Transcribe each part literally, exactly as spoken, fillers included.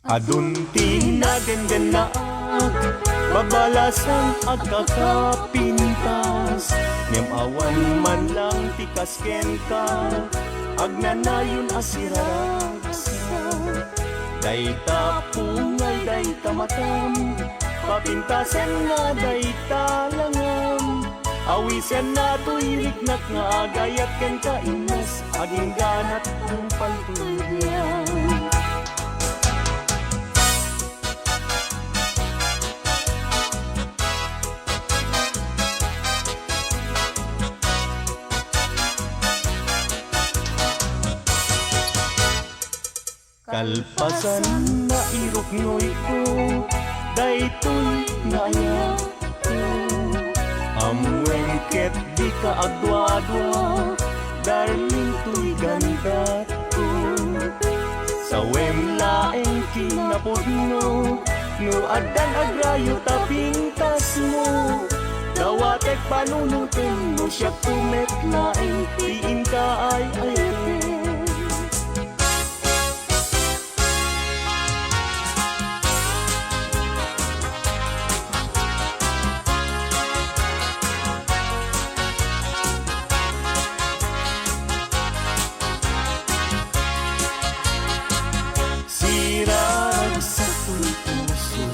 Adun ti nadenggennaak, babalasan agkakapintas, ngem awan man lang ti kas kenka, agnanayon a siraragsak. Dayta pungay, dayta matam, papintasen nga dayta langam. Awisenna toy riknak nga agayat kenka, Ines, agingganat tungpal toy biag. Kalpasan nga iruknoyko daytoy nga ayatko. Ammoem ket dika agduadua, darling, toy gandato. Sawem laeng kinapudno, no addan agrayo ta pintasmo. Dawatek panunotem no siakto met laeng ti inka ay-ayaten. Siraragsak toy puso,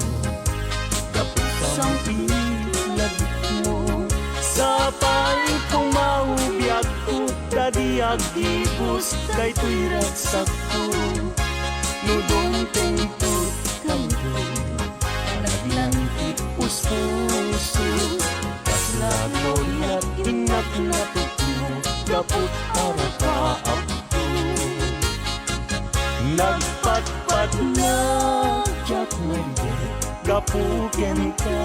gapu sang pinilagipmo. Sapay kumaw biagko, ta di aggibus daytoy ragsakko. No dumteng toy kanding, naglanti puspuso, kasla gloriat innak natupno, gapu ta arapa, Apo. Nagpatpatna diak maydek gapu kenka.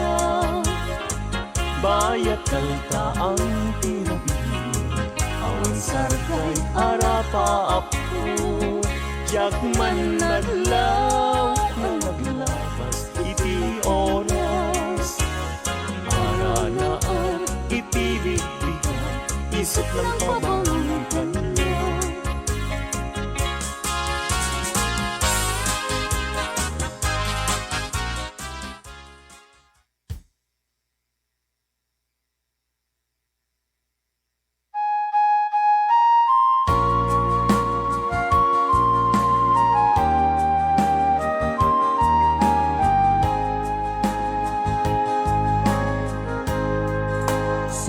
Bayat kaltaang ti rabii, awan sargay arapa, Apo. Diak man naglaw nga naglabas iti oras. Aranaar iti bigbigak, isut' lang pabangkaniak.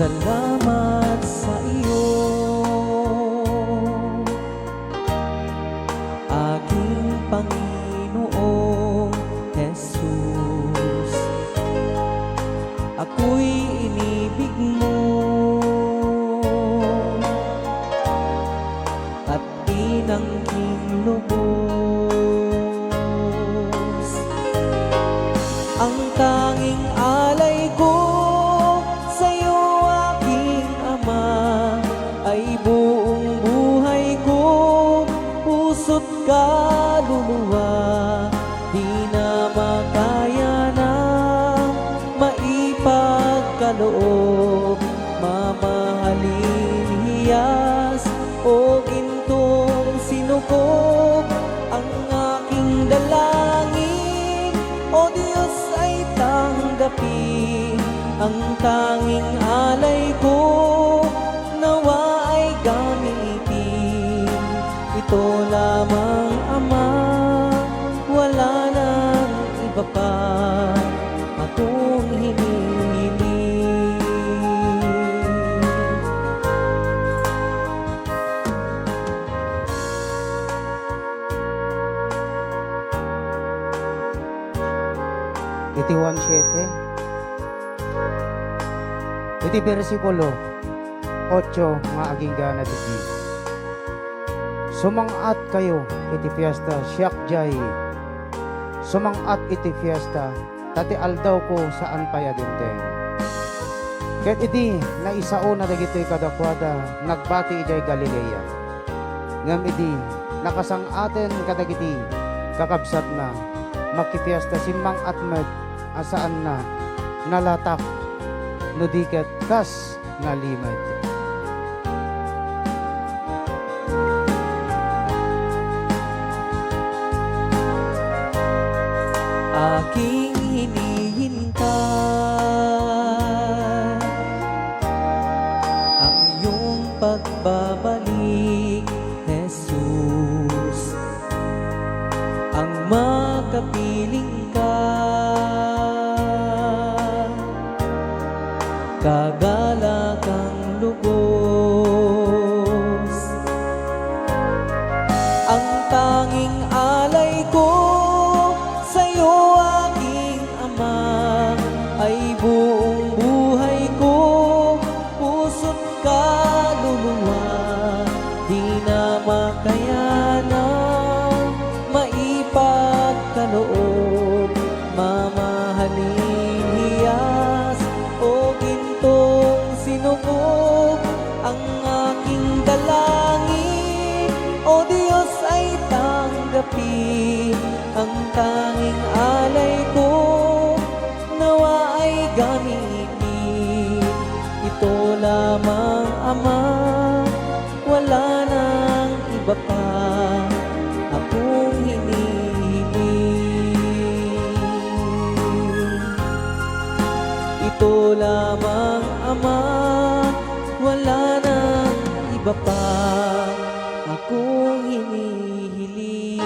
Salamat sa iyo, aking Panginoong Jesus. Ako'y inibig mo at inangging lubos. Ang tanging alay ko sa'yo, aking Ama, ay buong buhay ko, puso't kaluluwa, di na makaya na maipagkaloob. Mamahalin hiyas o gintong sinukob, ang aking dalangin, O Dios, ay tanggapi. Ang tanging alay ko, nawa ay gamitin. Ito lamang, Ama, wala nang iba pa akong hinihiling. Iti Juan siete, iti bersikulo ocho nga agingga na didi, "Sumang-atkayo iti fiesta, siak diay. Sumang-at iti fiesta, ta ti aldawko saan pay a dimteng." Ket idi naisaona dagitoy kadakuada, nagbati idiay Galilea. Ngem idi nakasang-aten kadagiti kakabsatna, makifiesta, simmang-at met a saanna nalatak no di ket kas nalimed. King hinihinta ang iyong pagbabalik, Jesus. Ang makapiling ka, kagalakang lubos. Ang tanging alay ko sa'yo, aking Ama, ay buong buhay ko, puso't kaluluwa, di na makayanan maipagkaloob. Mamahalin hiyas o gintong sinukob, ang aking dalangin, O Dios, ay tanggapi. Ang tanging alay ko, nawa ay gamitin. Ito lamang, Ama, wala nang iba pa akong hinihiling. Ito lamang, Ama, wala nang iba pa akong hinihiling.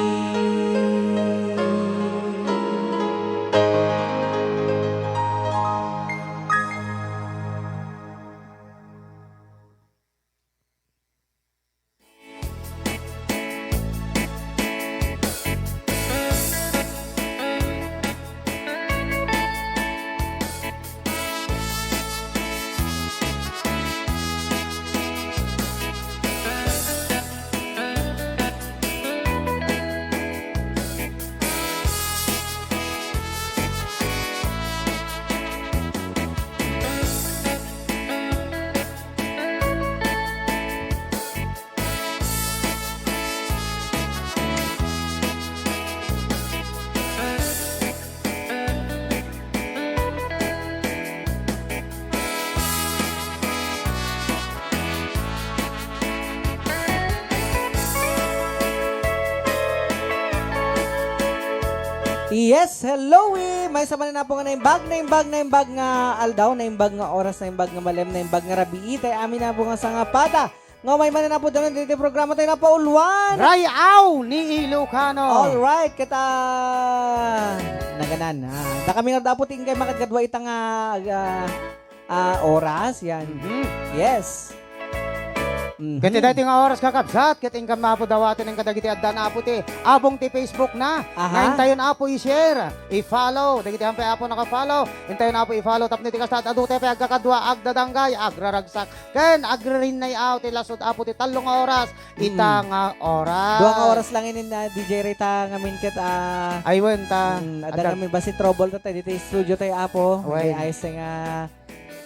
Yes, hello, eh. Maysa manen apo nga naimbag, naimbag, naimbag nga aldaw, naimbag nga oras, naimbag nga malem, naimbag nga rabii, tay amin apo nga sangapata. Nga umay manen apo daytoy iti programa tayo napauluan. Ray-aw ni Ilocano. All right, kita naganan. Ah, da kami nga apo ti inkay makadkadua ita nga, ah, ah, oras, yan. Mhm. Yes. Mhm. Ket daytoy nga oras, kakabsat, ket inkam apo dawaten kadagiti addan apo ti abong ti Facebook na. Aha. Nga intayon apo i-share, i-follow. Dagiti ampay apo naka-follow, intayon apo i-follow tapno iti kasta, adu tayo pay agkakadua, agdadanggay, agraragsak, ken agririnnayaw ti lasud apo ti tallo nga oras, ita Mm. nga oras. Dua nga oras lang inin, ah, D J Rita ngamin ket, ah, Ay, wen, ta. Mm, adda Agka- ngamin basi trouble ta tayo dito studio tayo, apo. Wen. Ay, ayos tayo nga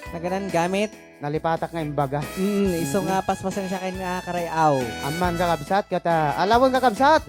naganan gamit. Nalipatak nga imbaga. Mm, iso Mm. nga paspasen siya kay nga karayaw. Amman, kakabsat, ket, ah, alawen, kakabsat.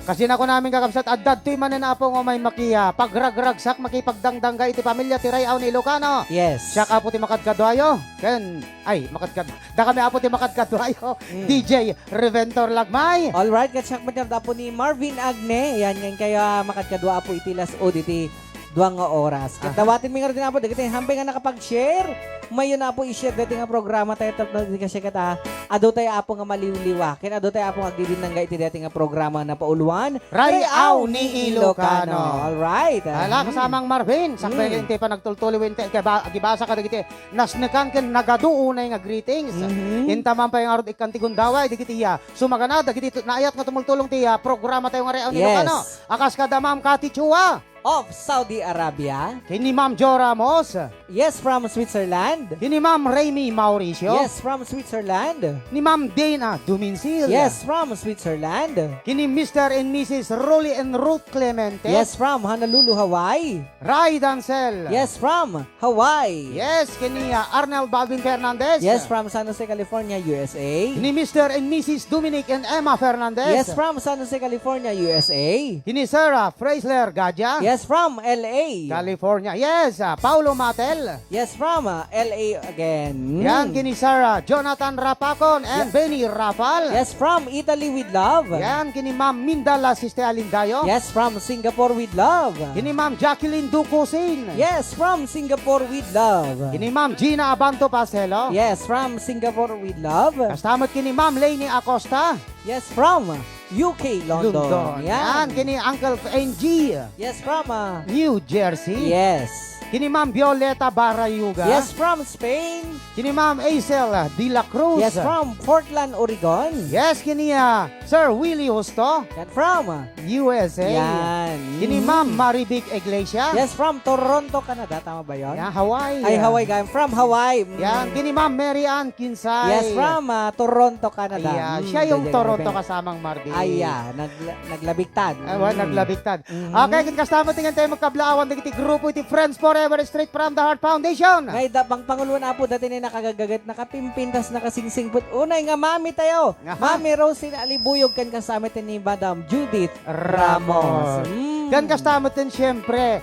Kasi nakunamin, kakabsat, adda ditoy manen apo nga may makiya, pagragragsak, makipagdangdangga iti pamilya ti Ray-aw ni Ilocano. Yes. Siak apo ti makadkaduayo. Ken, ay, makadkad-, da kami apo ti makadkaduayo. Mm. D J Reventor Lagmay. All right, ket siak met nga apo ni Marvin Agne. Yan, ngayon kayo, ah, makadkadua apo iti las-, o, diti dua nga oras. Ket Aha. dawaten mi ngarud apo dagiti hampay nga nakapag-share. Mayo na apo i-share dati nga programa tayo tapno di kasi ket, ah, adu tayo apo nga maliwliwa. Ken adu tayo apo nga agdidinangga iti dati nga programa napauluan. Ray-aw ni Ilocano. All right. Ala, Mm. kasamang Marvin, sakbay Mm. iti panagtultuloy wen ti, kaya ba, agibasa ka dagiti nasnekan ken nagadu unay nga greetings. Mhm. Inta man pay ngarud ikkan ti gundaway, dagiti iya. Sumagana, dagiti tu-, naayat nga tumultulong ti, ah, programa tayo nga Ray-aw ni Yes. Ilocano. Akas kada Ma'am Cathy Chua. Of Saudi Arabia. Kini Ma'am Jo Ramos. Yes, from Switzerland. Kini Ma'am Remy Mauricio. Yes, from Switzerland. Ni Ma'am Dana Duminsil. Yes, from Switzerland. Kini Mister and Missus Rolly and Ruth Clemente. Yes, from Honolulu, Hawaii. Ray Dancel. Yes, from Hawaii. Yes, kini, ah, Arnel Balvin Fernandez. Yes, from San Jose, California, U S A. Ni Mister and Missus Dominic and Emma Fernandez. Yes, from San Jose, California, U S A. Kini Sarah Freisler Gadia. Yes, Yes, from L A. California. Yes, ah, Paulo Matel. Yes, from, ah, L A again. Yan, Mm. kini Sir Jonathan Rapacon and Ye- Benny Rapal. Yes, from Italy with love. Yan, kini Ma'am Minda Lasiste Alindayo. Yes, from Singapore with love. Kini Ma'am Jacqueline Ducusin. Yes, from Singapore with love. Kini Ma'am Gina Abanto Pastelo. Yes, from Singapore with love. Kasta met kini Ma'am Lainey Acosta. Yes, from U K, London. London. Yan. Yan, kini Uncle N G. Yes, from, ah, New Jersey. Yes. Kini Ma'am Violeta Barayuga. Yes, from Spain. Kini Ma'am Aisel, ah, de la Cruz. Yes, from Portland, Oregon. Yes, kini, ah, Sir Willie Justo. Yan, from, ah, U S A. Yan. Kini Mm. Ma'am Marivic Iglesias. Yes, from Toronto, Canada. Tama ba yun? Yan, Hawaii. Ay, Hawaii. From Hawaii. Mm. Yan, kini Ma'am Mary Ann Kinsay. Yes, from, ah, Toronto, Canada. Ayan, Mm, siya yung Dayang Toronto Raven. Kasamang Marvin. Ay, yeah. Nagla-, naglabigtad. Ah, well, Mm. naglabigtad. Mhm. Okay, ket kasta met ti nga tayo magkablaawan dagiti grupo iti Friends Forever Straight from the Heart Foundation. Nga ida pang panguloan, Apo, dati ni nakagagagat, nakapimpintas, nakasingsingpet. Unay nga mami tayo. Aha. Mami Rosie Alibuyog, ken kasta met ni Madam Judith Ramos. Ramos. Mm. Ken kasta met din, siyempre,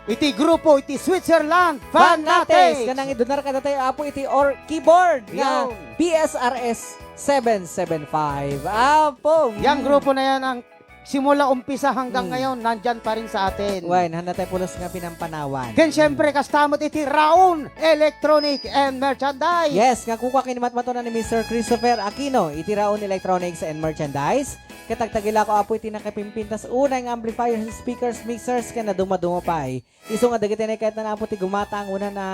iti grupo iti Switzerland, Fanates. Fanates. Kanang idunar ka dati, Apo, iti or keyboard nga Yun. P S R S seven seven five. Apo. Yang Mm. grupo na yan ang simula umpisa hanggang Mm. ngayon, nandyan pa rin sa atin. Wen, handa tayo pulos nga pinampanawan. Ken Mm. siyempre, kasta met iti Raon Electronic and Merchandise. Yes, nga kukua kini matmatunan ni Mister Christopher Aquino, iti Raon Electronics and Merchandise. Ket agtagilako, Apo, iti nakapimpintas unay nga amplifiers, speakers, mixers, ken nadumaduma pay. Isu nga dagiti naikayat na, Apo, ti gumatang, una na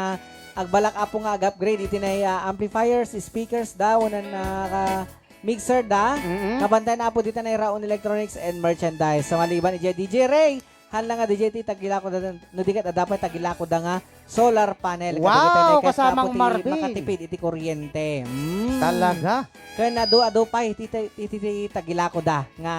agbalak, Apo, nga ag-upgrade iti nay, ah, amplifiers, speakers da, una na ka-, mixer da. Mm-mm. Kabantayan, Apo, dita nay Raon Electronics and Merchandise. So, maliban idiay D J Ray, haan la nga D J ti tagilako da, no di ket adda pay tagilako da nga solar panel. Wow, kadagiti naikayat, kasamang Apo, ti Marvin. Makatipid iti kuryente. Mm. Talaga? Ken adu-adu pay ti, ti, ti, ti tagilako da nga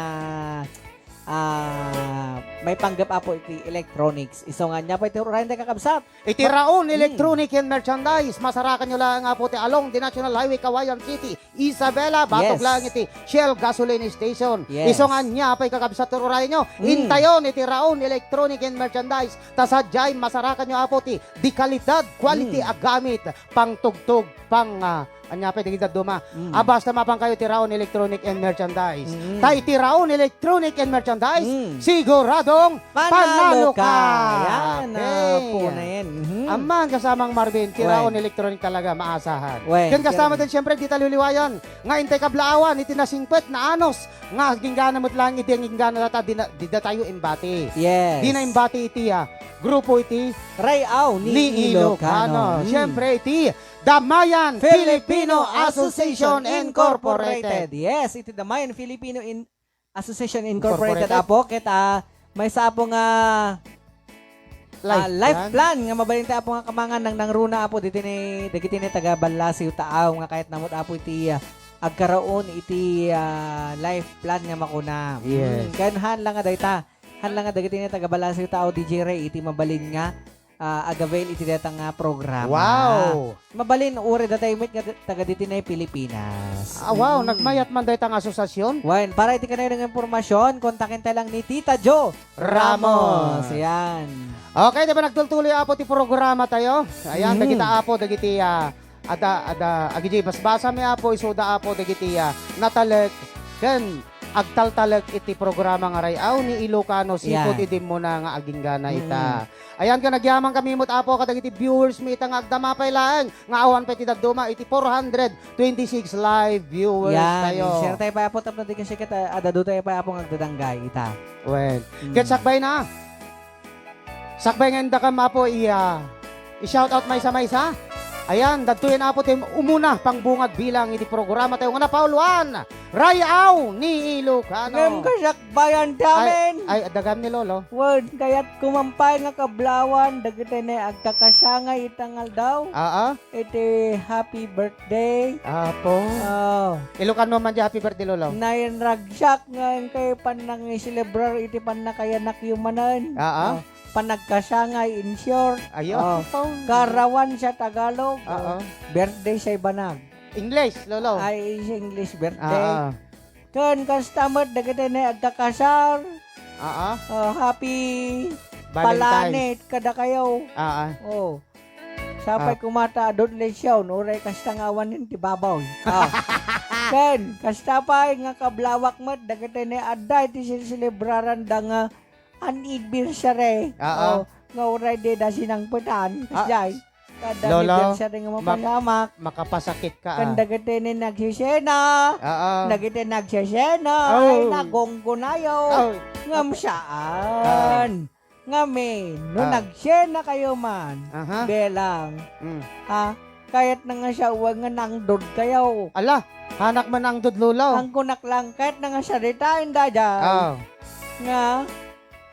ah, maipanggep, Apo, iti electronics. Isu nga ania pay ti urayen, kakabsat. Iti Ma-, Raon mm. Electronic and Merchandise, masarakan nyo lang, Apo, ti along the National Highway, Cauayan City, Isabela, batog Yes. lang iti Shell Gasoline Station. Yes. Isu nga ania pay, kakabsat, ti urayen nyo. Mm. Intayon iti Raon Electronic and Merchandise. Ta sadiay, masarakan nyo, Apo, ti di kalidad, quality Mm. a gamit, pangtugtog, pang, ah, ania pay dagiti dadduma. Mm. A, basta mapan kayo ti Raon Electronic and Merchandise. Mm. Ta iti Raon Electronic and Merchandise, Mm. siguradong Panalo panalo ka. ka. Yan, ah, Okay. punayen. Mhm. Amman, kasamang Marvin, ti Wen. Raon Electronic talaga maasahan. Wen, Ken kasta met siyempre, dita liwliwayan nga intay kablaawan iti nasingpet, naanos, nga aginggana met lang iti aginggana data, di na, di datayo imbati. Yes. Di na imbati iti, ah, grupo iti Rayaw ni ni Ilocano. Ilocano. Hmm. Siyempre, iti The Mayan Filipino Filipino Association Association Incorporated. Incorporated. Yes, iti The Mayan Filipino In-, Association Incorporated, Incorporated. Apo, ket, ah, maysa, Apo, nga, ah, Life life plan. plan nga mabalin tayo, Apo, nga kamangan nang nangruna, Apo, diti ni, dagiti ni taga Balasiw Taaw nga kayat namut, Apo, iti, ah, agkaraon iti, ah, life plan nga makuna. Yes. Mm, ken haan la nga dayta. Haan la nga dagiti ni taga Balasiw Taaw, D J Ray, iti mabalin nga, ah, agavail iti dayta nga programa. Wow! Mabalin, uray datayo met nga taga diti nay Pilipinas. Ah, wow, Mm. nagmayat man dayta nga asosiasyon? Wen, para iti kanayon nga impormasyon, kontaken tayo lang ni Tita Jo Ramos. Ramos. Yan. Okay, di ba nagtultuloy, Apo, ti programa tayo? Ayan, Mm. dagita, Apo, dagiti, ah, ada, ada, agidi basbasa mi, Apo, isuda, Apo, dagiti, ah, natalek ken agtaltalek iti programa nga Rayaw ni Ilocano Seafood Yan. Idi muna nga aginggana ita. Mm. Ayan, ken agyaman kami met, Apo, kadagiti viewers mi ita nga agdama pay laeng nga awan pay ti dadduma iti four hundred twenty-six live viewers Yan. tayo. Share tayo pay, Apo, tapno di kasi ket, ah, adadu tayo pay, Apo, nga agdadanggay ita. Wen. Mm. Ket sakbay na. Sakbay nga indakam, Apo, iya, i-shout out maysa-maysa. Ayan, dadtoyen, Apo, ti umuna pangbungad bilang iti programa tayo nga napauluan, Rayaw ni Ilocano. Ngem kasakbayan ti amin. Ay, ay, dagam ni Lolo. Wen, kayat kumampay nga kablaawan dagiti ne agkakasangay ita nga aldaw. Aa. Iti happy birthday. Apo. Oh. Ilocano man di happy birthday, Lolo. Nainragsak nga inkay pannangiselebrar iti pannakayanakyo manen. Aa. Oh. Panagkasangay, in short. Ayo. Oh. Apo. Karawan sa Tagalog. Aa. Oh. Birthday sa Ibanag. English, Lolo. Ay, is English birthday. Aa. Ken kasta met dagiti ne agkakasar. Aa. Oh, happy Valentine's. Palanit kadakayo. Ah, ah. Oh. Sapay Ah. kumata adun lesion, uray kasta nga awanen ti baboy. Ah. Ken, kasta pay nga kablawak met, dagiti ni adda iti sirselebraranda nga anniversary. Ah, ah. Oh, nga uray dida sinangpetan. Ah. Kasjay. Kada Lolo, anniversary nga ma-, mapasamak. Makapasakit ka, Ken ah. dagiti ni nagsisena. Oo. Dagiti nagsisena. Oh. Ay, nagunggunayo. Oh. Ngem saan. Ah. Ngamin, no Ah. nagsena kayo man, Aha. belang, Mm. ha, kayat na nga siya, uwag nga nangdod kayo. Ala, hanak man nangdod, Lolo. Ang kunak lang, kayat na nga siya, ritain da dyan. Ah. Nga,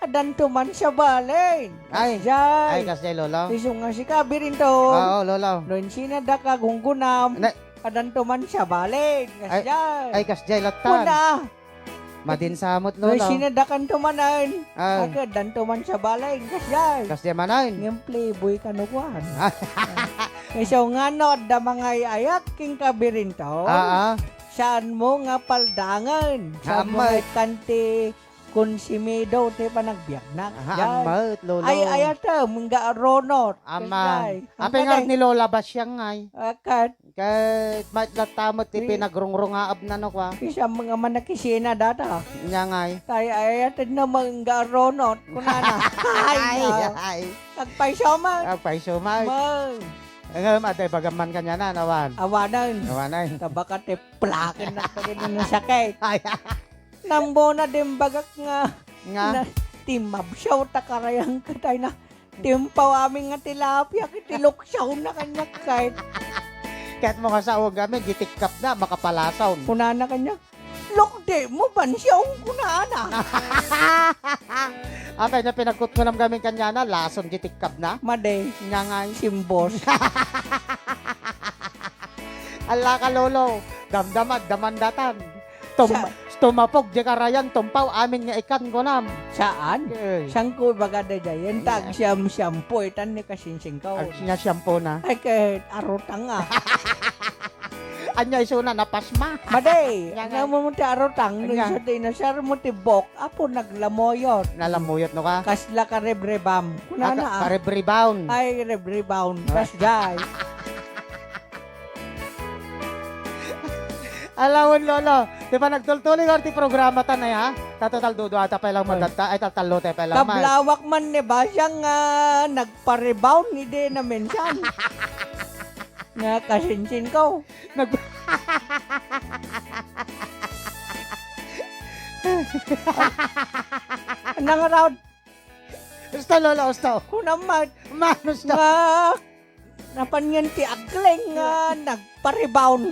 adanto man siya balin. Ay. Kasjay. Ay, kasjay, Lolo. Isu nga si Kabirinto. Oo, Lolo. No insina da ka gunggunam. Na- Adanto man siya balin. Ay, Kasjay. ay, kasjay, latan. Kuna. Madin samot, Lolo. Ay, sinadak anto manen. Ah. Aga, danto man sa balay, kasjay. Kasjay manen. Ngem playboy kano kuan. Ah. Isu nga no, adda mangay-ayat king Kabirinto. Ah, ah. Saan mo nga paldangen? Ah, saan mo nga amay. Ikanti konsimido ti panagbiagnak? Ah, kasjay. Amay, Lolo. Ay, ayat, ah, mangga aronot. Amay. Kasjay. Apay nga ni Lola ba siya ngay? Akat. Ket maitlatta met ti Ni- pinagrungrungaabna no kwa. Ti siam nga manakisina data. Nya ngay. Tay, ay, atid na mangga aronot, kunana. Ay, Ay, ah. Ay. Agpayso man. Agpayso man. Mang. Ngem, atay bagam man kanyana, awan. Awanan. Awanan. Tabaka ti plaken na pagin na sakit. Ay. Nambona dimbagak nga, Nga? na, timabsiaw ta karayang katay na. Timpaw amin nga tilapia, ket ti luksaw na kaniak kay. Ket mo nga saog amin, di tikkap na, makapalasaw. Kunana kaniak, "Lukdi mo, bansiaw," kunana. Apay na pinagkutkunam gamin kanyana, lason di tikkap na. Madi. Nya nga. Simbos. Ala ka, Lolo. Damdama, damandatan. Tum-, Sa- tumapog di karayan, tumpaw amin nga ikan, kunam. Saan? Eh. Saan ko ibaga daydiay? Yan ta, agsiam-siampo, itan ni kasinsingko. Ag-, nya siampo na. Ay, ket arutang, ah. Anya isuna, napasma. Madi, Nya nga. Anya mo ti arutang, no Anya. Isu ti inasar mo ti bok, apo, naglamuyot. Nalamuyot, no ka? Kasla ka rebribam. Kunana, Aka-, ah. Karebribam. Ay, rebribam. Ah. Kasjay. Alawen, Lolo. Ti panagtultuloy ti programa ta na, ha? Ta total duduata pay lang Ay. Madatta. Ay, tatallo tayo pay lang, Mike. Kablawak man ni Basyang nga nagpa-rebound, hindi na mensan. Nga kasinsin ko. Nag- Nangaraw Usto, Lolo, usto. Kunam man. Man, usto. Nga, napan nga ti agling nga nagpa-rebound.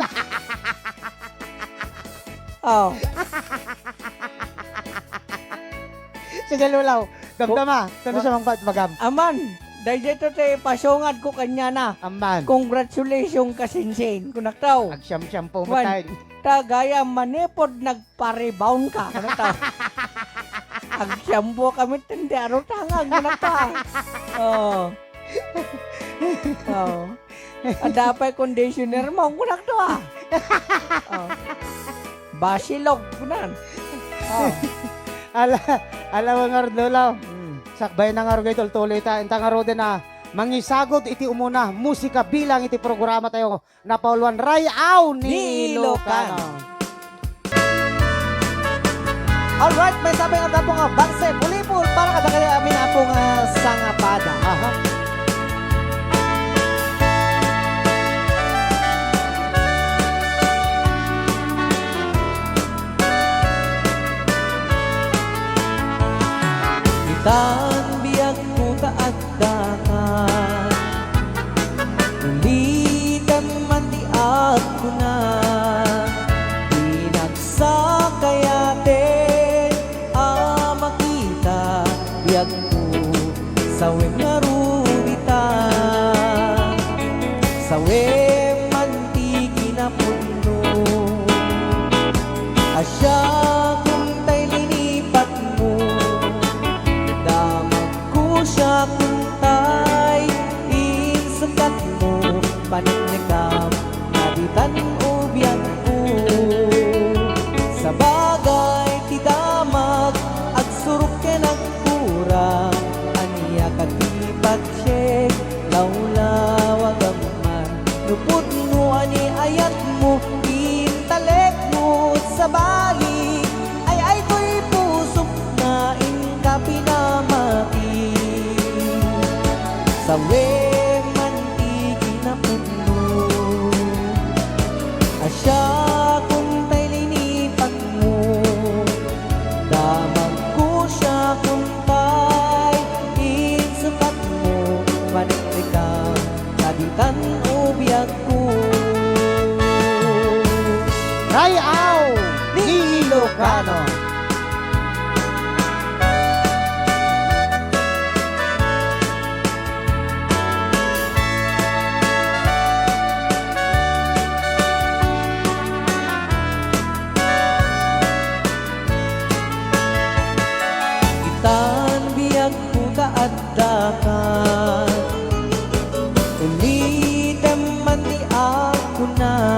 Oh. Sige, Lolo. Damdama. Ko-, Tano wa-, sa mangbat, magam. Aman. Dahil dito ti pasungad ko kanya na. Aman. Congratulations, kasinsin. Kunaktaw. Agsiam-siam po, Wan. Matay. Tagaya manipod nag- Pa-rebound ka, ano ta? Agsiampo kami, tindi, aro tangag, kunak ta. Oh. Oh. Ada pay conditioner mo, kunak to, ah. Oh. Basilog, kunan. Oh. Ala, ala, mga Lolo. Hmm. Sakbay na nga rugay tultuloy ta. Inta nga ruden, ah, mangisagod iti umuna, musika bilang iti programa tayo. Napauluan, Ray-aw ni Ilocano. Ilocano. Alright, may sabay nga tapo nga bangse, bulipol, para kadakali amin apo nga sangapada. Aha. Itan biagko ta adda ka. Ulitem man ti agkuna, di nagsakayaten a makita biagko, sawem ngarud ita. Sawem man ti kinapudno, a siakon tay linipatmo. Damag Kusiakon tay insukat mo, paneknekam, naditan Ray-aw ni Ilocano. Itan biagko ta addakan. Ulitem man ti agkuna,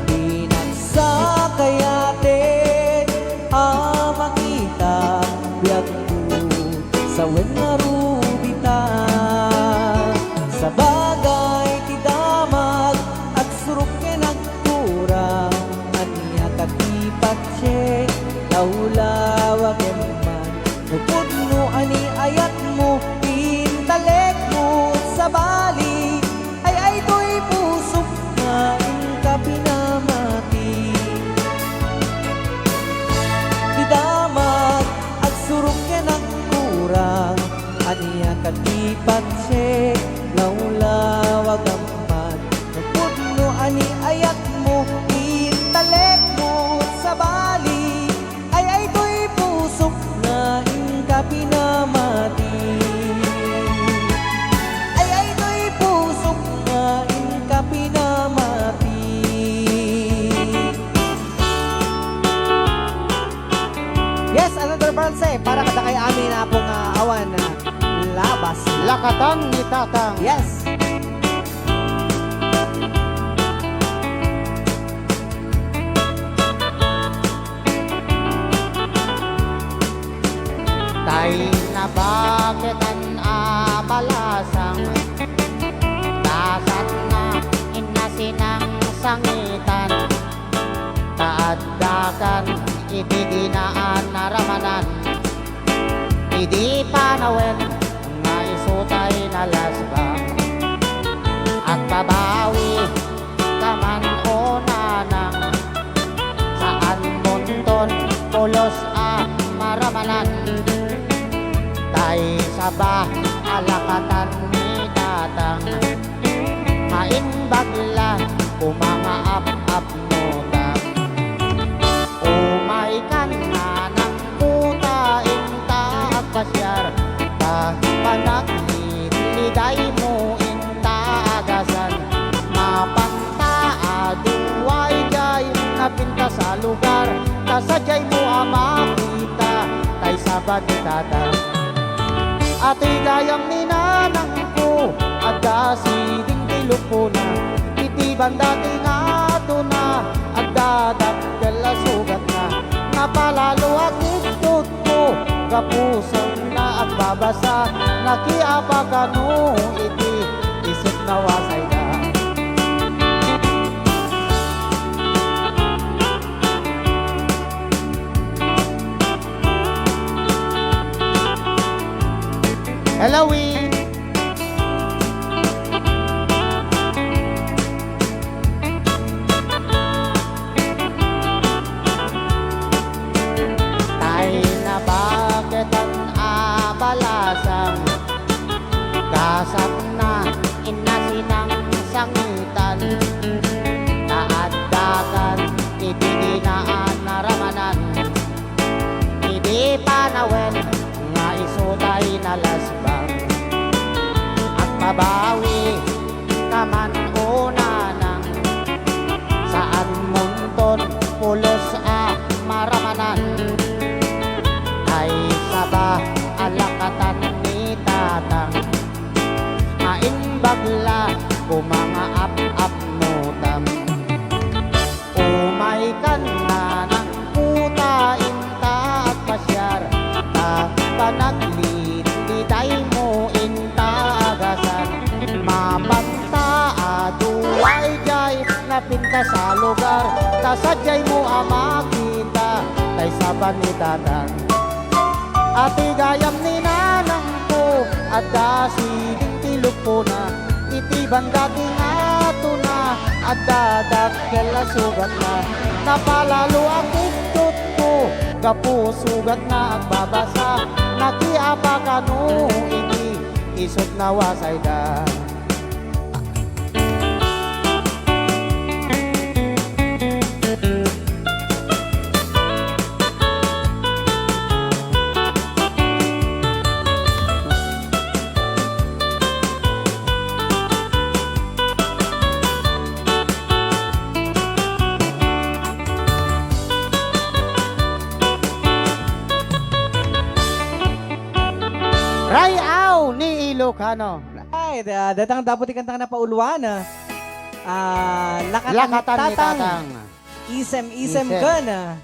dinak sakayaten a makita biagko, sawen ngarud ita. Sabagay ti damag, agsurok ken agkurang, ania ka ti patse, lawlawagem man. Nagpudno a ni ayatmo, intalekmo, sabali, ay-ay toy pusok nga inka pinamati. Ti damag, agsurok ken agkurang, ania ka ti patse, lawlawagam man. Nagpudno a ni ayatmo, intalekmo, sabali, ay-ay toy pusok nga inka pinamati. Ay-ay toy pusok nga inka pinamati. Yes, another bronze para kadakay amin, Apo, nga awan, ah, labas. Lakatan ni Tatang. Yes. Tay nabaketan a balasang, dasatna inna sinangsangitan, ta addakan iti dinaan a ramanan, idi panawen nga isu tay nalasbang. Agbabawi ka man o nanang, saanmonton pulos a maramanan. Tay saba a lakatan ni Tatang, maimbag la koma nga ap-apnotang. Umaykan nanang, puta, inta agpasiar, ta panagnitlidaymo inta agasan. Mapanta a duay jay napintas a lugar, ta sadiaymo a makita tay saba ni Tatang. Ati gayam ni nanangko, adda siding ti lupona. Iti banda ti ngatona, adda dakkel a sugatna. Napalalo a kidtotko, gapu sangna agbabasa. Nakiapakano iti isut na wasayda. Hello, Win. Tay nabaketan a balasang, dasatna inna sinangsangitan, ta addakan iti dinaan a ramanan. Idi panawen nga isu tay nalasbang, agbabawi ka man o nanang, saanmonton pulos a maramanan. Tay saba a lakatan ni Tatang, maimbag la koma nga ap-apnotam. Umaykan nanang, puta, inta agpasiar, ta panaglitlidaymo inta agasan. Mapanta a duay jay napintas a lugar, ta sadiaymo a makita tay saba ni Tatang. Ati gayam ni nanangko, adda siding ti lupona. Iti banda ti ngatona, adda dakkel a sugatna. Napalalo a kidtotko, gapu sugatna agbabasa. Nakiapakano iti isut na wasayda. Kano? Ay, da-, datang dapat ikanta nga napauluan, ah. Ah, Lakatan ni Lakatan ni Tatang. Tatang. Isem-isem Isem. Ken, ah,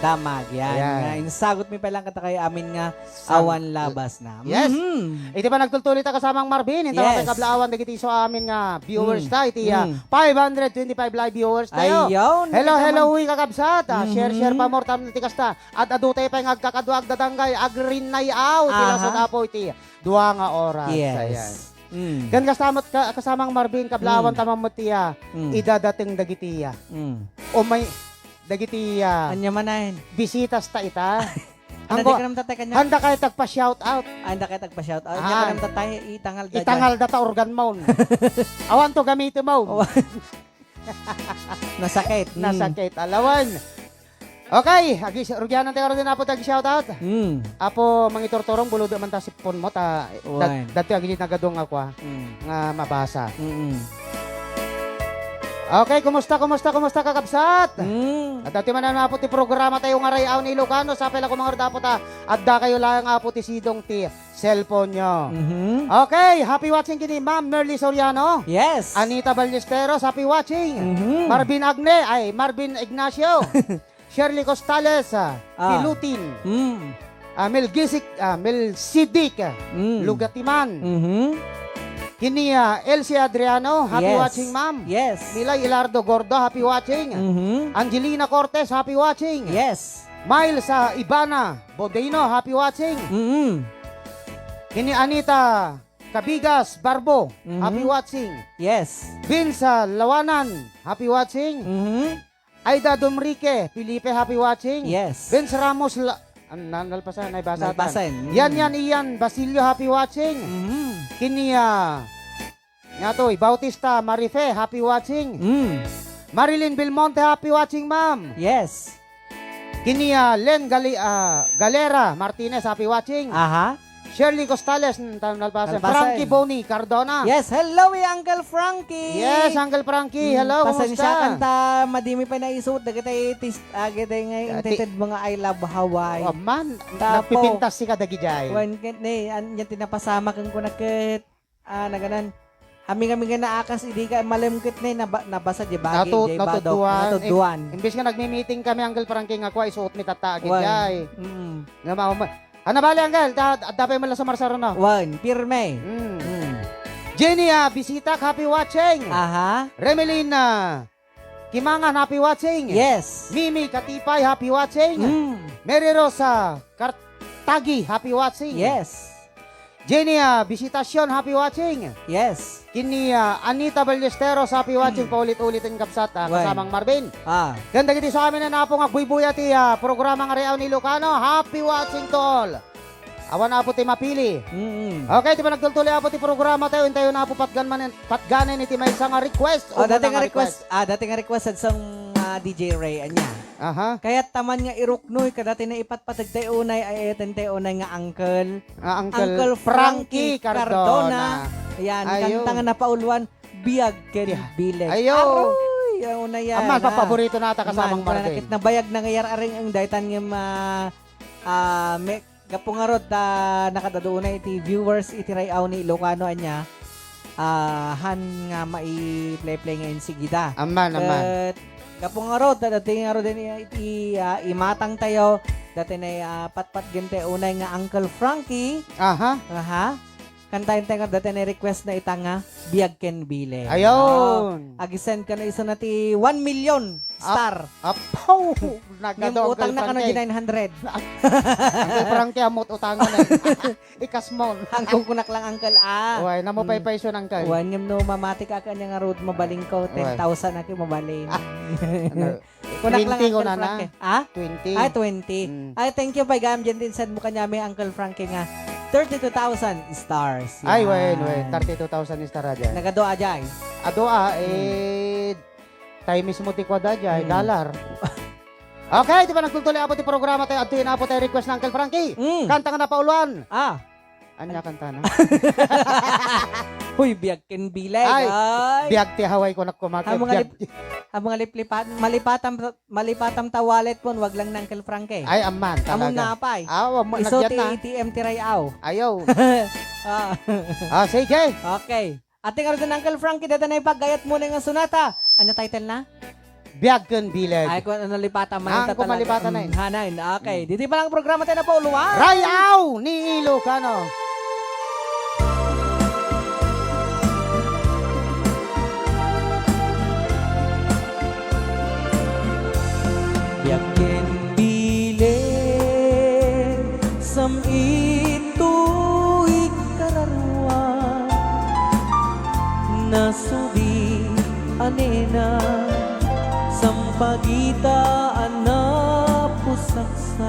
damag. Yan, Ayan. Nga insagot mi pa lang kata kay amin nga Sam-, awan labas na. Yes. Mhm. Iti panagtultuloy ta kasamang Marvin, intaw Yes. ta kablaawan dagiti isu amin nga viewers Mm. ta iti, ah, Mm. five hundred twenty-five live viewers tayo. Ayaw, Hello, hello, naman. Uy, kakabsat. Ah, share, share Mhm. pa more tam ti kasta. At adu tayo pay nga agkakadua, agdadanggay, agrinnayaw, ti Aha. lason Apo iti dua nga oras. Yes. Ayan. Mm. Kan kasta met ka-, kasamang Marvin, kablaawan Mm. ta man met ti, ah, Mm. idadateng dagiti, ah. Mm. O may, dagiti, ah, Anya manen? Bisitas ta ita. Anda Anggo, di ka naman tatay kanya? Handa kayo tagpa-shout out. Ah, handa kayo tagpa-shout out. Anya Ah. ka naman tatay? Itangal da Itangal dyan. Da ta organ mo. Awan to gamitin mo. Awan. Nasakit. Mm. Nasakit. Alawan. Okay, agis-, rugianan tayo rin, Apo, tag shout out. Mm. Apo, mangiturturong, buludo man ta sipon mo, ta, Wan. Dat-, dati agis nagadong ako, ah, Mm. nga mabasa. Mm-mm. Okay, kumusta, kumusta, kumusta, kakabsat? Mm. At dati man, Apo, ti programa tayo nga Rayaw ni Ilocano, sapay la kumangarod, Apo, ta, adda kayo lang, Apo, ti sidong ti cellphone nyo. Mhm. Okay, happy watching kini Ma'am Merly Soriano. Yes. Anita Ballesteros, happy watching. Mhm. Marvin Agne, ay, Marvin Ignacio. Shirley Costales, ah, Ah. Pilutin. Mm. Ah, Melgisic, ah, Melsidic, ah, Mm. Lugatiman. Mhm. Kini, ah, Elsie Adriano, happy Yes. watching, ma'am. Yes. Milay Ilardo Gordo, happy watching. Mhm. Angelina Cortez, happy watching. Yes. Miles, ah, Ibana Bodino, happy watching. Mm-mm. Kini Anita Cabigas Barbo, Mhm. happy watching. Yes. Vince, ah, Lawanan, happy watching. Mhm. Aida Dumrique Felipe, happy watching. Yes. Vince Ramos, la-, an-, nan-, nalpasan, naibasa Nalpasan, tan. mm. Yan, yan, Ian Basilio, happy watching. Mhm. Kini, ah, nga to, Bautista Marife, happy watching. Mm. Marilyn Belmonte, happy watching, ma'am. Yes. Kini, ah, Len Gali-, ah, Galera Martinez, happy watching. Aha. Shirley Costales, mm, tam-, nalpasan. Nalpasan. Frankie Boni Cardona. Yes, hello, eh, Uncle Frankie. Yes, Uncle Frankie, Mm, hello, pasensya kumusta? Kanta, madimi pa naisut, dagiti tis-, ah, giti nga Ah, ti- intended mga I love Hawaii. Oh, man, Tapo. Nagpipintas si kadagijay. Wen ket ne, an-, yan tinapasama kang kunakit. Ah, naganan. Amin-amin nga naakas, idi ka malem ket ne, naba-, nabasa di bagi, Natu-, di badok, natudduan. natudduan. Im-, imbis nga nagmi-meeting kami, Uncle Frankie, nga kwa, isuot mi tatta, Wen. agijay. Mm. Nga ma-, ma-, Ano bali, Uncle? Da-, da-, dapay man lang sa Marsaro, no? Wen, pirme. Mm. Mm. Jenny, ah, Bisita, happy watching. Aha. Remelin, ah, Kimangan, happy watching. Yes. Mimi Katipay, happy watching. Mm. Mary Rosa Kartagi, happy watching. Yes. Jenny, ah, Visitacion, happy watching. Yes. Kini, ah, Anita Ballesteros, happy watching. Mm. Paulit-ulit ang kapsat, ah, Wen. kasamang Marvin. Ah. Ganda giti sa amin na napong agbuybuya ti, ah, programa nga Reaw ni Ilocano. Happy watching to all. Awan, Apo, ti mapili. Mm-mm. Okay, ti panagtultuloy, Apo, ti programa tayo. Intayo na, Apo, patgan man, patganen iti maysa nga request. Oh, Umuna dati nga nga request. request. Ah, dati nga request sad sang, ah, D J Ray, anya. Aha. Kayat ta man nga iruknoy, kadati na ipatpateg tayo unay, ay, ay, tayo unay nga uncle. Ah, Uncle Uncle Frankie Frankie Cardona. Cardona. Ayan, Ayo. kanta nga napauluan, Biag ken Biag. Bileg. Ayo. Aroy, ang una yan, Aman, ah. papaborito na ata kasamang Aman, Marvin. Kit nabayag na nga yar-aring ang daytan nga ma-, ah, me-, Gapu ngarud ta nakadaduna iti viewers iti Ray-aw ni Ilocano anya, ah, han nga mai-play-play nga insigida. Amman, amman. Ket gapu ngarud ta dati ngarud iti, ah, imatang tayo, dati na, ah, patpatgen tayo unay nga Uncle Frankie. Aha. Aha. Kantaen tayo nga dati na request na ita nga Biag ken Bileg. Ayon. Oh, agi-send ka na isu na ti one million. Star. Apaw! Ngem utang na kano di nine hundred. Uncle Frankie, ammot utangan, eh. Ikas mo. Ang kungkunak lang, uncle, ah. Uy, namo Mm. paypayson, uncle. Uy, ngem no mamati ka, kanya nga road, mabaling ko, Uy. ten thousand ako, mabalin. Ah, ano, Kunak lang, twenty ko Uncle na na. Frankie. Ah? Twenty. Ah, twenty. Mm. Ay, thank you, pay gam, dyan din sad mo kanya may Uncle Frankie nga thirty-two thousand stars. Ay, Yan. Wen, wen. Thirty-two thousand star, ah, dyan. Nagadoa, jay. Adoa, Mm. eh, Tayo mismo ti kuada, jay, Mm. dollar. Okay, di ba nagtultuloy apo ti programa tayo? Adtoy na apo tayo request na Uncle Frankie. Mm. Kanta nga napauluan. Ah. Anya kanta na? Huy, biag ken bileg, Ay, ay. Biag ti Hawaii ko nakkumaket. Amo nga Biag. Ni-, Amo nga liplipat, malipatam, malipatam ta wallet pon, wag lang ni Uncle Frankie. Ay, amman, Amon talaga. Napay. Ah, wag mo, Iso nagyan ti na. A T M ti Ray-aw. Ayaw. Ah. Ah, sige. Okay. Ati nga ni Uncle Frankie, deta na ipaggayat mo na nga sonata. Ano title na? Biag ken bileg. Ay, kung ano lipatan man Ang ita talaga. Kumalipatan na yun. Mm, hanan. Okay. Mm. Didi pa lang programa tayo na po, luwa. Ray-aw ni Ilocano. Biag ken bileg, sam-it toy kararua. Nasudi a nena, sampagita a napusaksak.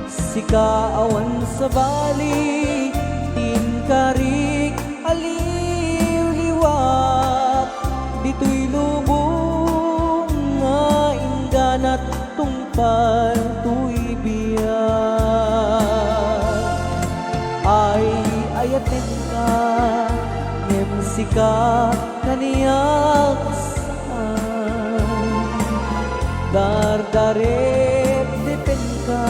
Sika awan sabali, ti inkarik a liwliwak, ditoy lubong nga ingganat tungpal toy biag. Ay, ayatenka, ngem sika kaniak saan. Dardarepdepenka,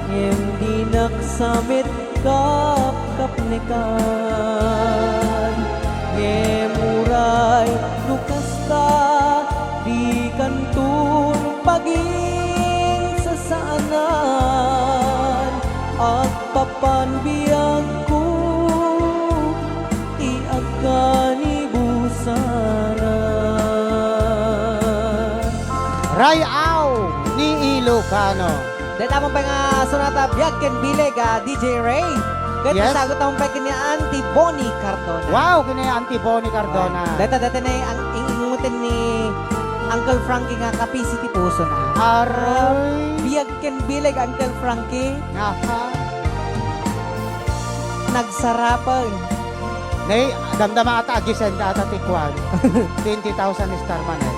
ngem dinak sa met kapkapnekan. Ngem uray no kasta, dikanton paginsasaanan. Agpapan biagko ti agkanibusanan. Ray-aw ni Ilocano. Dahil naman pa nga sonata, Biag ken Bileg, ah, D J Ray. Kaya Yes. Sagot naman pa kini Auntie Bonnie Cardona. Wow, kini Auntie Bonnie Cardona. Ay, deta, deta na ang ing-, ingutin ni Uncle Frankie nga kapisi ti puso na. Aray. Ah, Biag ken Bileg, Uncle Frankie. Aha. Nagsarapen. Nay, damdama ata, agisenda ata ti kuan. Twenty thousand star man, eh.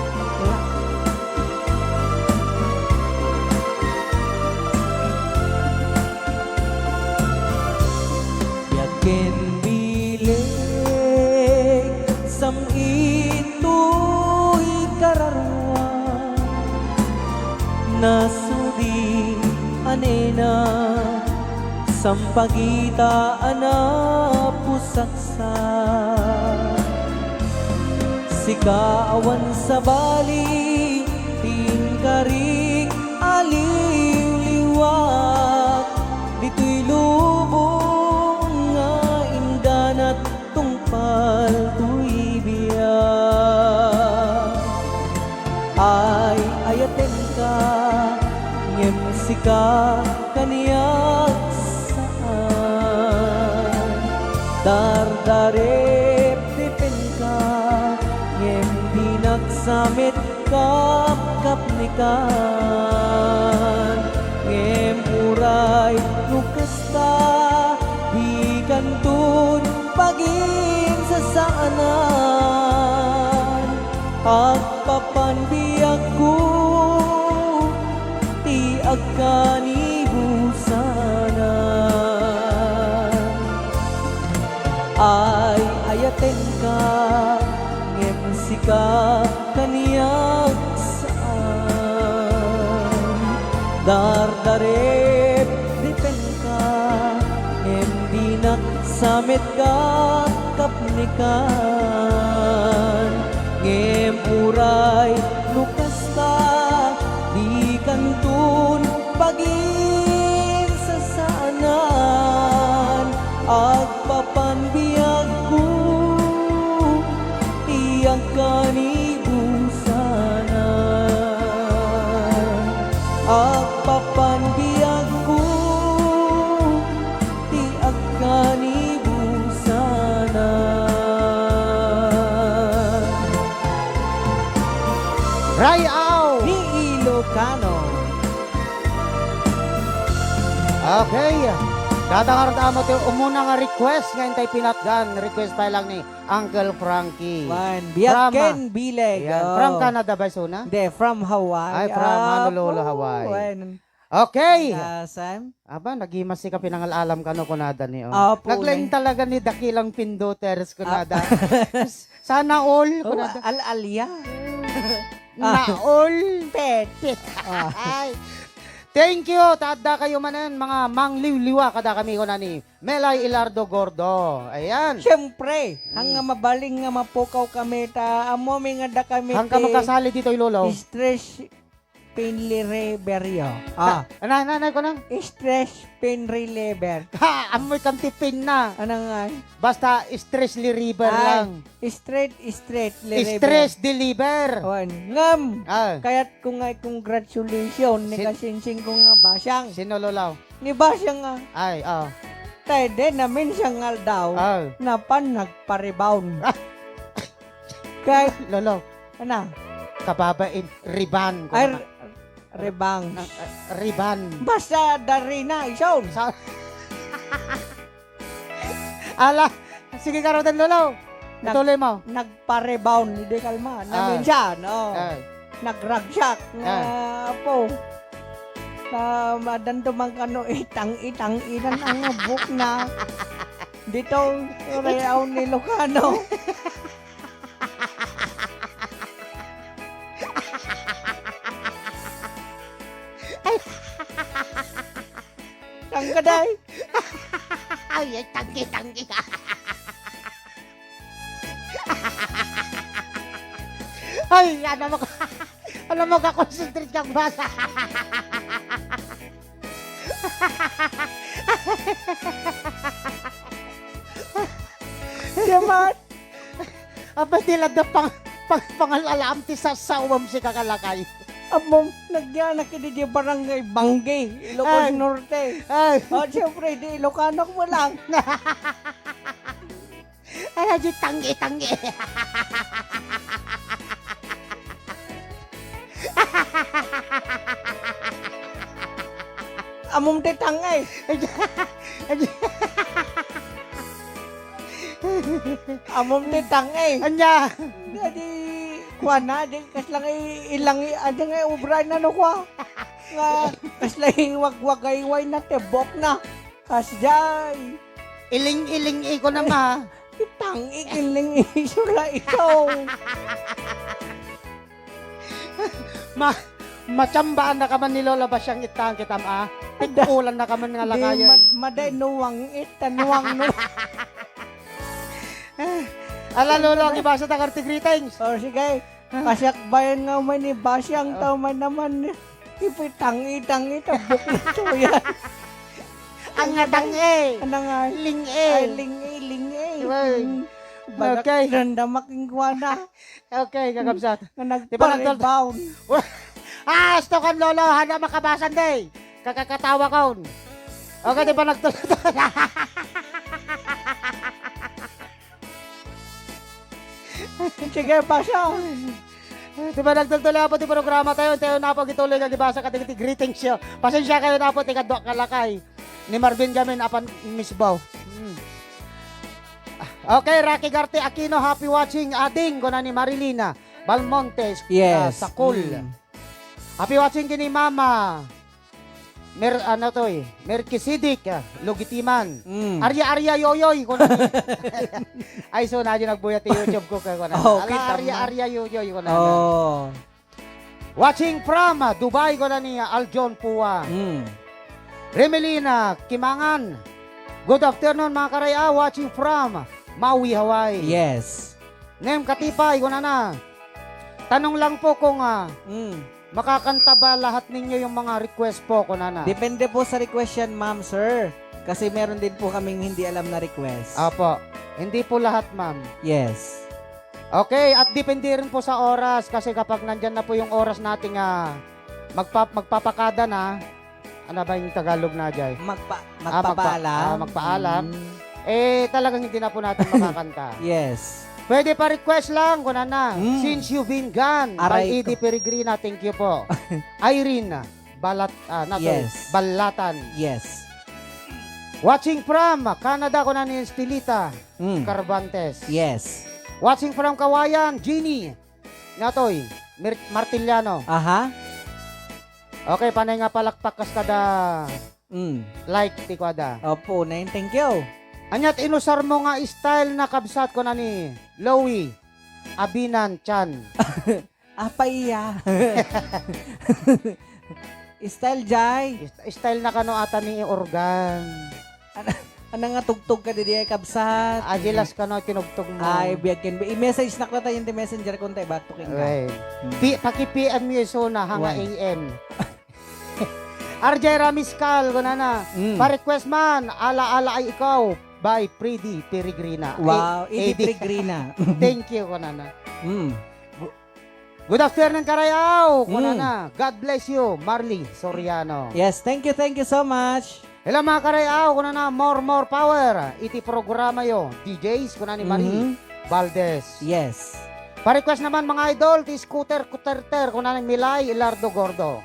Biag ken bileg, sam-it toy kararua. Nasudi a nena, sampagita a napusaksak. Sika awan sabali, ti inkarik a liwliwak, ditoy lubong nga ingganat tungpal toy biag. Ay, ayatenka, ngem sika kaniak saan. Dardarepdepenka, ngem dinak sa met kapkapnekan. Ngem uray no kasta, dikanton paginsasaanan. Agpapan biagko ti agkanibusanan. Ay, ayatenka, ngem sika kaniak saan. Dardarepdepenka, ngem dinak sa met kapkapnekan. Ngem uray no kasta, dikanton paginsasaanan. Agpapan biagko ti agkanibusanan. Agpapan biagko ti agkanibusanan. Ray-aw! Ni Ilocano. Okay. Data nga rod amo ti umuna nga request nga intay pinatgan. Request tayo lang ni Uncle Frankie. Wan, biag From, ken ah, bileg. Yan. Oh. From Canada ba, Suna? Hindi, from Hawaii. Ay, from Ah, Honolulu, po, Hawaii. Wan. Okay. Ah, Sam? Aba, nagimas ka pinangal-alam kano, kunada ni, oh. Apo, Naglaing nay. talaga ni dakilang pinduters, kunada. Ah. Sana all, Oh, kunada. al-alya. Na Ah. all. Pet. Pet. Ah. Ay. Thank you. Taadda kayo manen, mga mangliwliwa, kada kami, kunani. Melay Ilardo Gordo. Ayan. Siyempre, Mm. hangga mabaling nga mapukaw kami, ta, amo mi nga da kami Hangga ti makasali ditoy, Lolo. stress pain reliever yo. Ah. Ah, na, na, na, ko na. Stress pain reliever. Ha, amoy kan ti pain na. Ano nga? Basta stress reliever Ay, lang. straight, straight, reliever. Stress deliver. Wan. Ngam. Ah. Kayat ko nga congratulations ni Sin- kasinsing ko nga basang. Sino, Lolo? Ni basang nga. Ay, oh. Tay, de, namin siyang aldaw. Oh. Napan nagpa-rebound. Ah. Kay, Lolo. Ana? Kababain, riban. Ay, Kumana. r-, rebang. Na, ah, riban. Basta dari na, ison. Sa-, Ala, sige, karutan, Lolo. Nag-, Ituloy mo. nagpa-rebound, hindi kalma. Na Ah. minsan, oh. Ah. Nagragsak nga Ah. apo. Ah, madanto man kano itang-itang inan ang bukna. Dito, reaw ni Lucano. Ay. Tanggaday. Ay, ay, tanggi, tanggi. Ay, ano mo ka, ano mo ka concentrate kang basa? Diyan, Apay, ti ladda pang-, pang-, pangal-alaam ti sasawam si kakalakay. Ammom, nagyanak idi di barangay Bangge, Ilocos Ay. Norte. Ay. Oh, siyempre, di Ilocano mo lang. Ay, di tanggi-tanggi. Ammom ti tangay. Ammom ti tangay. Anya? Nga di, kuana, di, kasla nga i-, ilang i-, anya nga obra na no, kua? Nga, kasla iwagwagayway na, tibok na. Kasjay. Iling-iling iko na ma. Itang ikiling isura ito. Ma-, matsambaan na ka man ni Lola Basyang itang kitam, ah. Ada. Pikulan na ka man nga Di lakayan. mad-, maday nuwang it, tanuwang nu-, Ala, Lolo, ang ibasa ta karti greetings. Oh, sige. Pasiakbayan nga umay ni Basyang Ah. tao man naman. Ipitang-itang ito, buklat to yan. Ang nga tang-e. Ano nga? Ling-e. Ay, ling-e, ling-e. Diba? Hmm. Bagak Okay. randam aking kuwana. Okay, kakabsat. Nga Di ba nagdal- nagpa-rebound. Ah, asto kan, Lolo, hana makabasan, day. Kakakatawa kon. Okay, di ba nagtultol? Sige, basa. Di ba nagtultol na po ti programa tayo? Tayo na po gituloy nga gibasa kadagiti greetings yo. Pasensya kayo na po, ti kadwa kalakay ni Marvin Gamin apan Miss Bo. Hmm. Okay, Rocky Garte Aquino, happy watching, ading, kuna ni Marilina Balmontes, Yes. ah, Sakul. Mm. Happy watching kini Mama Mer-, ano to eh, Merkisidek, ah, Lugitiman. Mm. Arya-arya yoyoy, kuna ni. Ay, so, nadyo nagbuya ti YouTube ko, kaya kuna. Oh, Ala, kita mo. Arya-arya yoyoy, kuna na. Oh. Watching from, ah, Dubai, kuna ni, ah, Aljon Pua. Mm. Remelina Kimangan. Good afternoon, mga karay, ah, watching from Maui, Hawaii. Yes. Ngem Katipay, kunana, "Tanong lang po kung, ah, Mm. makakanta ba lahat ninyo yung mga request po?" kunana. Depende po sa request yan, ma'am, sir. Kasi meron din po kaming hindi alam na request. Apo. Hindi po lahat, ma'am. Yes. Okay, at depende rin po sa oras kasi kapag nandyan na po yung oras natin nga magpa-, magpapakada na, ano ba yung Tagalog na, Jai? Magpa-, Ah, magpa-, magpapaalam? ah, magpaalam. Mm. Eh, talagang hindi na po natin makakanta. Yes. Pwede pa request lang, kung ano na. Mm. Since You've Been Gone, by Aray Eddie ko. Peregrina, thank you po. Irene, Balat-, ah, not Yes. Balatan. Yes. Watching from Canada, kung ano ni Estelita Mm. Carvantes. Yes. Watching from Kawayan, Jeannie Natoy Mir-, Martiliano. Aha. Okay, panay nga palakpak kas kada Mm. like ti kuada. Opo, Neng. Thank you. Aniat inusar mo nga style na kabsat, kuna ni Louie Abinan Chan. Apay iya. Style, Jay. Ist-, style na kano ata ni organ. Ana, ana nga tugtog ka di ay kabsat. Ah, jealous kano tinugtog mo. Ay, biag ken. I-message na ko tayo yung messenger kung tayo bato ken ka. Right. Hmm. Pi-, paki-P M mo iso na, hanga Why? A M. R J Ramiscal, kunana. Mm. Pa-request man, Ala-ala ay ikaw, by Freddy Peregrina. Wow, A-, Eddie A D. Peregrina. Thank you, kunana. Mm. Gu-, good afternoon, Karayaw, Mm. kunana. God bless you, Marley Soriano. Yes, thank you, thank you so much. Hello, mga Karayaw, kunana, more, more power. Iti programa yo, D Js, kunani Marie Mhm. Valdez. Yes. Pa-request naman, mga idol, ti scooter, kuterter, kunani Milay, Ilardo Gordo.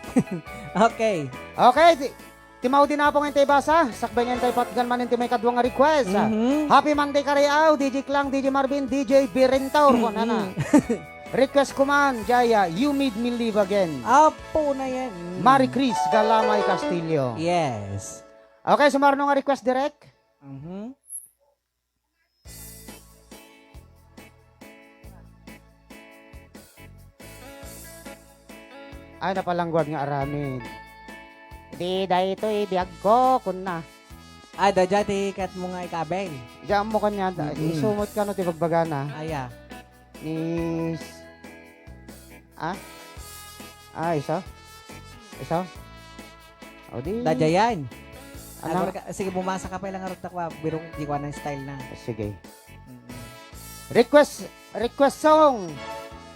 Okay. Okay, ti, ti maudi na po ngayon tayo basa. Sakbay ngayon tayo patgan man ti may kadwa nga request. Mhm. Happy Monday, Karayaw, D J Klang, D J Marvin, D J Birentor, Mhm. kunana. Request ko man, Jaya, You Made Me Live Again. Apo na yan. Mm. Marie Chris Galamay Castillo. Yes. Okay, sumarno nga request, Direk? Mhm. Ay, napalangguad nga aramid. Di, daytoy biagko, kunna. Ah, da, da, ti kat mo nga ikabel. Diyan mo kanya, da, Mm-mm. isumot ka no, ti bagbagana. Aya. Ni s-, ah? Ah, iso? Iso? O di. Dadayan. Ano? Agor ka, sige, bumasa ka pa lang arot ako, ah, birong di ko anong style na. Sige. Mm-mm. Request, request song.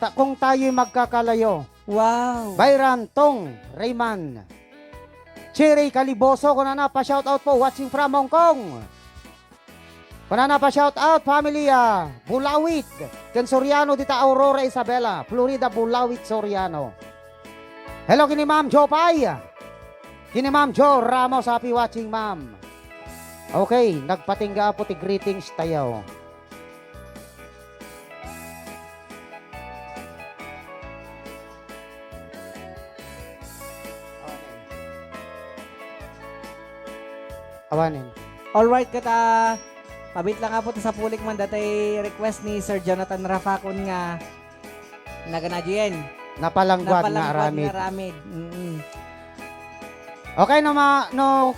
Ta-, Kung Tayo'y Magkakalayo. Wow. Byron Tong Rayman. Cherry Caliboso, kunana, pa-shout out po, watching from Hong Kong. Kunana pa shout out, family, ah, Bulawit. Ken Soriano dita Aurora Isabela, Florida, Bulawit, Soriano. Hello, kini Ma'am Jopay. Kini Ma'am Jo Ramos, happy watching, Ma'am. Okay, nagpatingga po ti greetings tayo. Awanen. Alright, kata, pabit lang apo ti sapulik man datay request ni Sir Jonathan Rafacon nga nagana diyen. Napalangguad nga Napalangguad aramid. nga aramid. Mm-mm. Okay, no, ma-, no,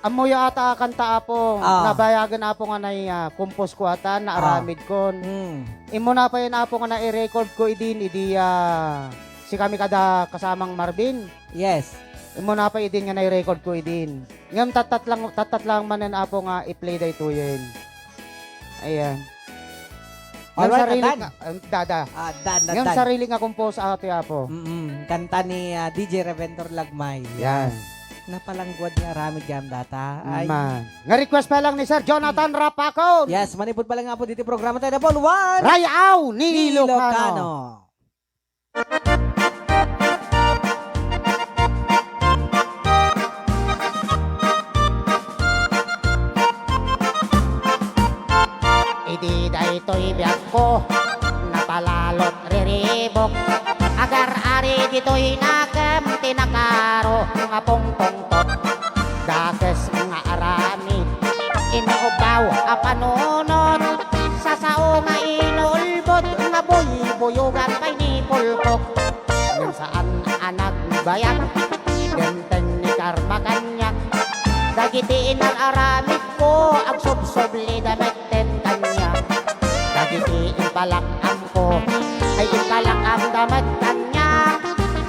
Ammoyo ata a kanta, Apo. Ah. Nabayagen, Apo, nga nai-, ah, compose ko ata, Ah. naaramid kon. Mm. Immuna pay, Apo, nga nai-record ko idin, idi, ah, sikami kada kasamang Marvin. Yes. Immuna pay idin nga nai-record ko idin. Ngem tattat lang, tattat lang manen, Apo, nga i-play daytoyen. Ayan. Ngem Alright, sarili atan. nga, ah, dada. Ah, dan, dan, Ngem dan. sarili nga compose, Ate Apo. Mm-mm. Kanta ni, ah, D J Reventor Lagmay. Yan. Napalangguad nga aramid gayam data. Ay. Ma. Nga request pa lang ni Sir Jonathan Rapacon. Yes, manipod pa lang nga po dito programa tayo na Paul Juan. Rayaw ni Ni Ilocano. Ilocano. Idi daytoy biagko, napalalot riribok. Agar-ari ditoy nakem ti nakaro nga pungpungtot. Dakes nga aramid, inubbaw a panunot. Sasao nga inulbod, nga buybuyogan pay ni pulpok. Ngem saan a nagbayag, dimteng ni karma kaniak. Dagiti inar-aramidko, agsubsubli da met ten kaniak. Dagiti impalak-amko, ay impalak-am da met kaniak.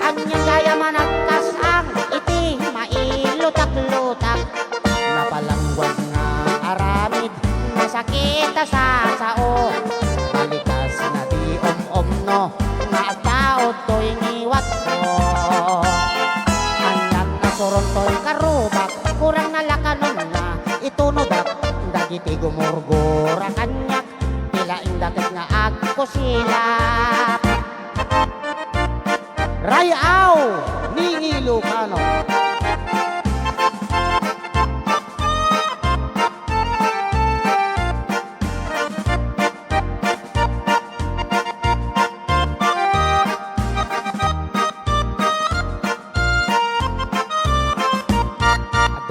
Anian gayam a nagkas-ang iti mailutak-lutak. Napalangguad nga aramid, nasakit a sasao. Balikas nga di um-umno, nga agtaud toy ngiwatko. Anian a suron toy karubak, kurang nalakanonna, itunodak dagiti gumurgura kaniak, ti laeng dakes nga agkusilak. Rayaw ni Ilocano.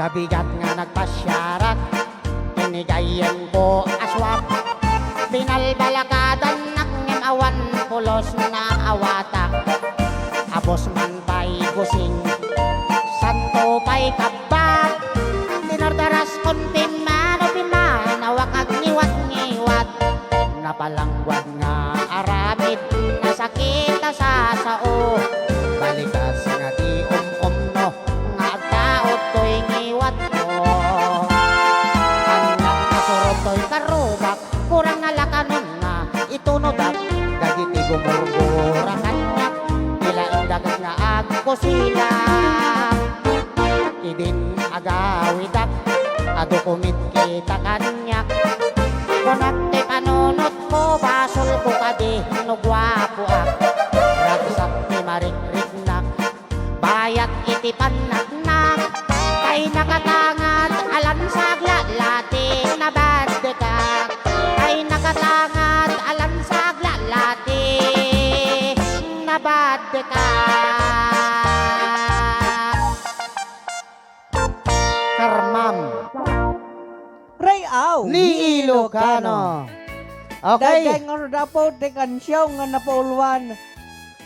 Mabigat nga nagpasiarak, inigayyemko a suak. Binalbalakadannak ngem awan pulos nga awatak. Abos man pay gusing, santo pay kabbak. Dinardaraskon pimmano, pimmanawak agngiwat-ngiwat. Napalangguad nga aramid, nasakit a sasao. Balikas nga di um-umno, nga agtaud toy ngiwatko. Annak nga surot toy karrubak, kurang nga lakanonna itunodak. Dagiti gumurgura kaniak, tila indagan nga agkusilak. Idin agawidak, adu kumitkita kaniak. Kunak ti panunotko, basolko kadi no guapoak. Ragsak ti marikriknak, bayat iti pannaknak. Kay nakatangad a lansa aglalati, nabaddekak. Kay nakatangad a lansa aglalati, nabaddekak. Karmam. Ray-aw. Ni Ilocano. Okay. Dagdagay nga rod, Apo, ti kansiyon nga napauluan,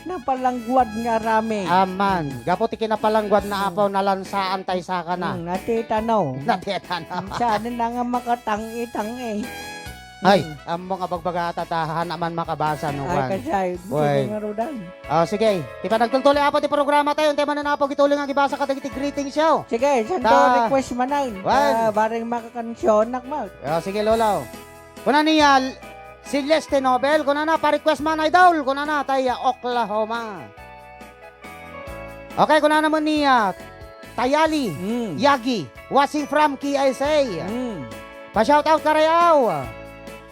napalangguad nga aramid. Aman. Gapu ti kinapalangguad na, Apo, nalansaan tay sakana. Hmm, natitanaw. Natitanaw. Saan na nga makatang-itang eh. Ay, ammo nga bagbagata ta, hana man makabasa no kwan. Ay, kasay. Sige nga rudan. Ah, sige. Ti panagtultuloy, Apo, ti programa tayo. Intay manen, Apo, gituli nga gibasa kadagiti greetings yo. Sige, santo request manen. Wen. Ah, bareng makakansiyonak, Mark. Ah, sige, Lolo. Kuna ni, ah, Celeste Nobel, kunana, pa-request man, idol, kunana, tay, ah, Oklahoma. Okay, kunana man ni, ah, Tayali, Mm. Yagi, watching from K I C. Mm. Pa-shoutout ka, Rayaw.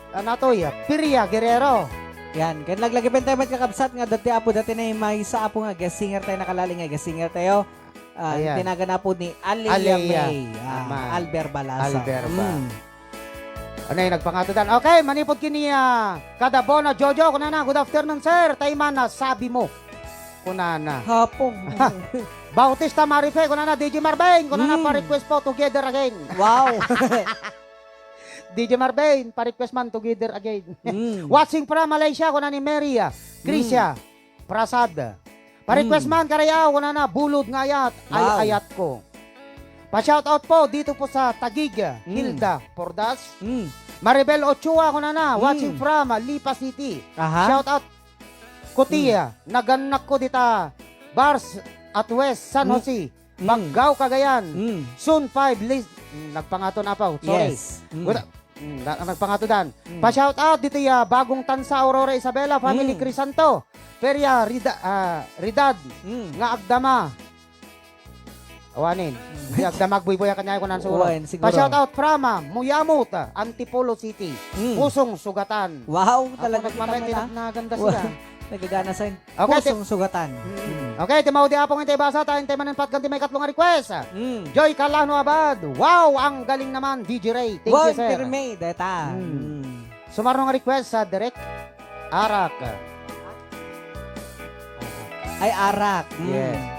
Ano to, ya? Piria Guerrero. Yan. Ken laglagipen tayo met, kakabsat, nga dati apo dati na maysa apo nga guest singer tayo, nakalaing nga guest singer tayo. Ah, Ayan. Tinagan apo ni Alia Alia. May, ah, Aman. Alber Balaso. Alber ba? Mm. Anay, nagpangatudan. Okay, manipod kini, ah, kada Bona Jojo, kunana, "Good afternoon, sir. Tay man, ah, sabi mo." Kunana. Hapo. Bautista Marife, kunana, "D J Marvin," kunana, Mm. "Pa-request po, Together Again." Wow. D J Marvin, pa-request man, Together Again. Mm. Watching from Malaysia, kunana ni Mary, ah, Crisia, Mm. Prasad. Pa-request Mm. man, karayaw, kunana, "Bulod nga ayat, ay Wow. ayat ko." Pa-shoutout po dito po sa Taguig, Mm. Hilda Pordas. Mm. Maribel Ochoa, kunana, Mm. watching from, ah, Lipa City. Aha. Shoutout, Kutia, Mm. nagannak ko dita, Bars at West, San Mm. Jose, Mm. Baggao, Cagayan. Mm. Soon five, lis-, mm, nagpangato na pa, sorry. Yes. Mm. Wala, mm, na-, nagpangato dan. Mm. Pa-shoutout dito ya, Bagong Tansa, Aurora Isabela, family, Mm. Crisanto, Peria, Rida-, ah, Ridad, Mm. nga agdama. Awanen. Mm. Di agdama agbuybuya kanya, kunan siguro. Awan, siguro. Pa-shoutout from, ah, Muyamut, ah, Antipolo City. Mm. Pusong Sugatan. Wow, Ako talaga nagmamay, kita na. Tinatnagan da Wow. sila. Nagagana sa Okay, ti-, Pusong Sugatan. Mm. Mm. Okay, ti maudi apong intay basa, ta intay manen patgan ti maikatlo nga request. Mm. Joy Calano Abad. Wow, ang galing naman, D J Ray. Thank you, Juan sir. Pirme, deta. Mm. Mm. Sumarno nga request sa Direk Arak. Ay, Arak. Mm. Yes.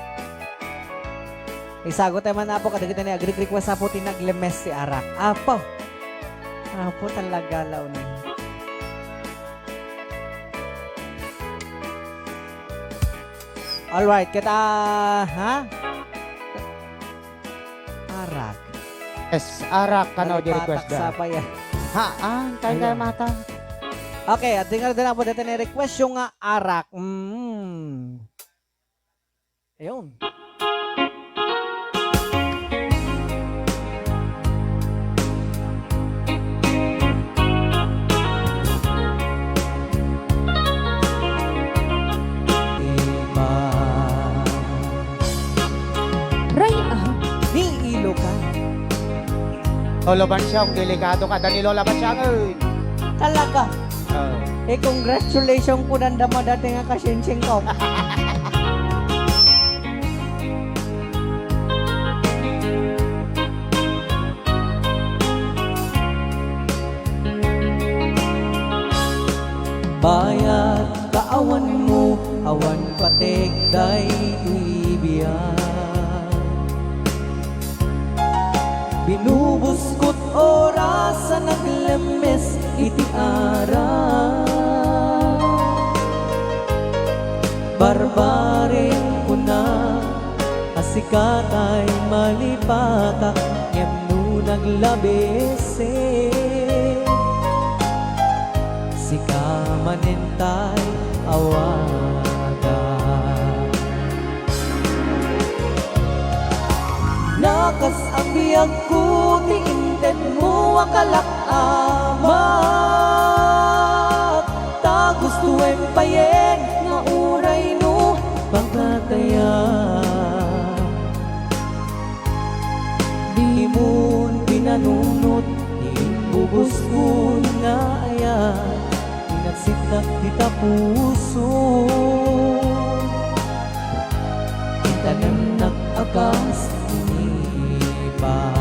Isago tayo man, Apo, kadagiti ni agri-request, Apo, ti naglemes ti Arak. Apo. Apo, talaga, law na. Alright, kita, ha? Arak. Yes, Arak, kano di request da? Nalipatak sa pa yan. Ha, ah, kaya Ayun. mata. Okay, at tingnan din po dito ni request yung, ah, Arak. Mm. Ayun. Ray, ah. Ni Ilocan. Lolo Bansyong, delikado ka, Dani Lola Bansyong, oy. Talaga? Oo. Eh, congratulations po, nanda madati nga kasinsing ko. Bayat kaawan mo, awan patek daytoy biag. Binubuskot oras a naglemmes iti ara. Barbareng kuna a sikatay malipata, ngem no naglabese, sika manentay awaga. Nakas a biagko ti intedmo a kalak-amak, ta gustoem payen nga uray no pagkatayan. Dimon pinanunot ti imbubuskon nga ayat, ti nagsitnak dita puso. Intanemnak a kas inipa.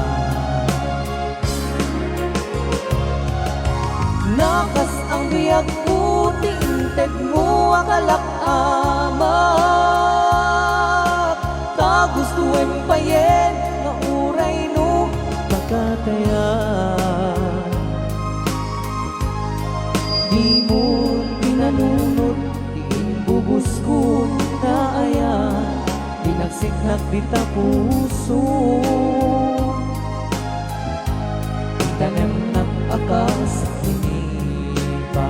Nakas a biagko ti intedmo a kalak-amak, ta gustoem payen nga uray no pagkatayan. Dimon pinanunot ti imbubuskon nga ayat, ti nagsitnak dita puso. Intanemnak a kas inipa.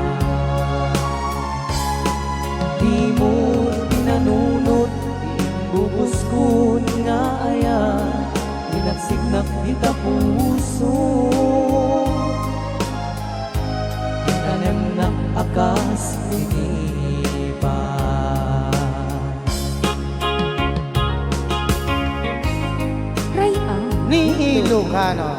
Dimon pinanunot ti imbubuskon nga ayat, ti nagsitnak dita puso. Intanemnak a kas inipa. Ray-an. Ni Ilocano.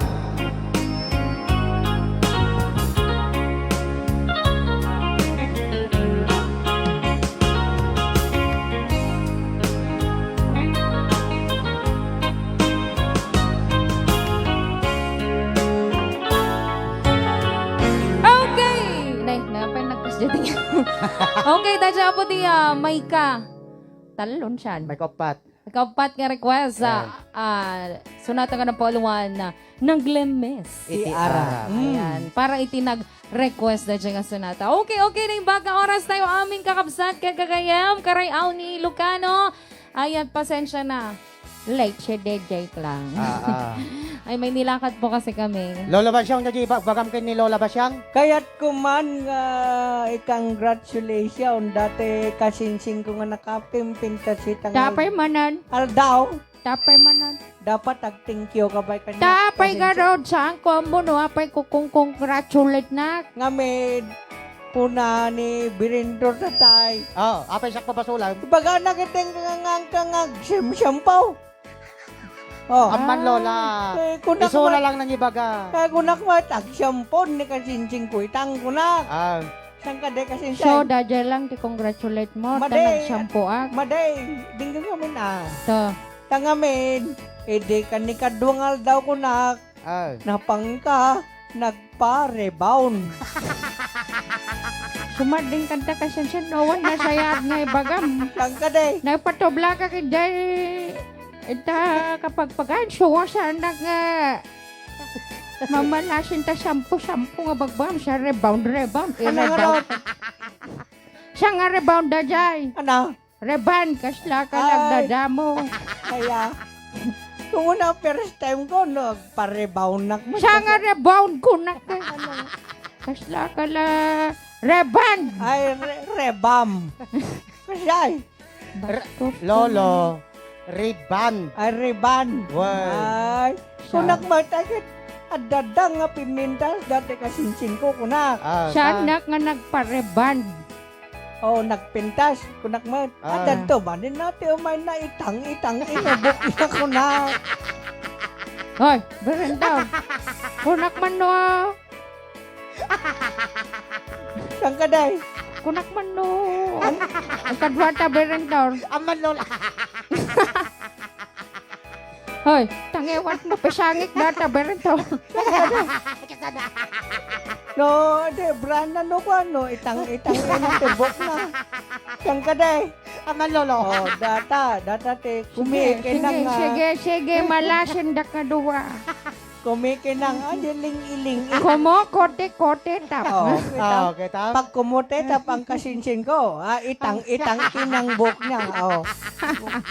Okay! Nay, napay nagpas dyan. Okay, dadya po di, ah, may ka. Talon siyan. May kapat. May kapat nga request, ah, ah, sonata nga napauloan na Naglemes. Iti Ara. Ara. Mm. Ayan. Para iti nag-request na dyan nga sonata. Okay, okay na yung baka oras tayo. Amin kakabsat, kagagayam, karay-aw ni Ilocano. Ayan, pasensya na. Late siya, D J lang. Ah, ah. Ay, may nilakad po kasi kami. Lola Basyang, nag-iba-, bagam ken ni Lola Basyang? Kayat ko man nga i-congratulation dati kasinsing ko nga nakapimpintas itang Tapay al-, manan. Aldaw. Tapay manan. Dapat ag-thank you ka ba kanya? Tapay kasi garod, saan ko amo no? Apay ko kung congratulate na. Ngamin, puna ni Birindor tatay. Oh, apay siya papasulay. Baga na kiteng kangang kangag siyam-siyampaw. Oh. Amman, Lola. Ah. Eh, kunak Iso na ma-, lang nang ibaga. Eh, kunak ma, tag siyampo ni kasinsing ko itang kunak. Ah. Saan ka, de, kasi So, saan? Dadya lang ti congratulate mo, ta Maday, nagsampuak. Maday, dinggan kami na. To. Tangamin, edi, kanikaduang aldaw ko na, Ah. napangka, nagpa-rebound. Sumading kanta ka, siyan, siyan, awan na sayad nga ibagam. Saan ka, de? Nagpatubla ka, kay, ita, kapagpagan, suwasan na nga. Mamalasin ta sampo-sampo nga bagbagam, siya rebound, rebound, eh, Ano nga rebound. raw? Siya nga rebound da jay. Ano? Rebound, kasla ka Ay. nagdadamo. Kaya, kung una, first time ko, no, pa-rebound nak. Siya nga rebound ko nak, eh. Kasla ka la, rebound. Ay, re-, rebam. Kasay. Bastos ka Lolo, naman. Red band. Ay, red band. Well. Ay, Siya. kunak matagit. Adda nga pimintas, dati kasinsing ko, kunak. Ah, Siya sa- nak nga nagpa-rebond. Oh, nagpintas, kunak met. Ah. Adda to, manin nati umay na itang, itang, inubok na kunak. Hoy, Berendor. Kunak man no. Saan ka, day? Kunak man no. An-, ang kadwa ta, Berendor. Aman, Lola. Hoy, tangewat mo, pisangik data, Berendor. No, di, brana no ko, ano, itang, itang, itang, tibok na. Saan ka, day? Aman, Lolo. Oh, data, data, te, Sige, kumi, sige, kinang, ah. sige, sige, malasin da kadwa. Kumikinang, ah, di ling-iling. Kumukote-kote tap. Oh, kita. Ah, okay, tap. Pag kumute tap ang kasinsin ko, ah, itang-itang kinang buhok niya. Oh.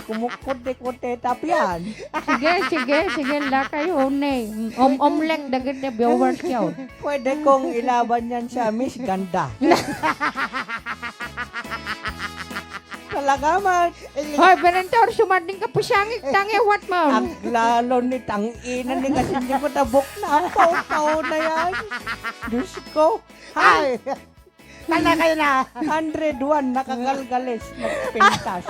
Kumukote-kote tap yan. Sige, sige, sige, la kayo, ne. Om-, omlek, dagiti viewers yo. Pwede kong ilaban yan sa Miss Ganda. Talaga man. Hoy, Berenta, or sumading ka, pusangit, tangiwat mo. Aglalo ni tangina ni kasi hindi ko tabok na. Tao-tao na yan. Diyos ko. Ay! Ay! Tanda kayo na. Hundred one, nakagalgalis, nagpintas.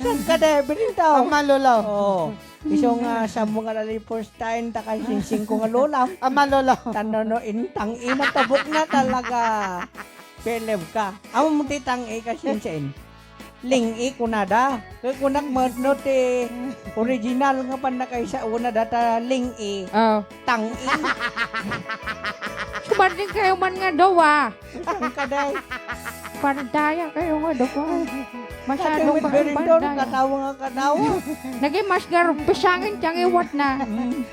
Saan ka, Debrin, tao? Ang malolo. Oo. Iso nga, sa mga lali first time, ta kay singsing ko nga lola. Ang malolo. Tanda no, intang ina, tabok na talaga. Pelem ka. Amo mo ti tang-i ka, sinsin. Ling-i kunada. Kay kunak met no ti original nga pannakaisa una data ling-i. Oh. Tang-i. Sumading kayo man nga dawa. Saan ka, day? Pantaya kayo nga dawa. Masyado Ate, with kang Berendon, pantaya. Katawa nga katawa. Naging mas garong pisangin, tiyang iwat na. Mm.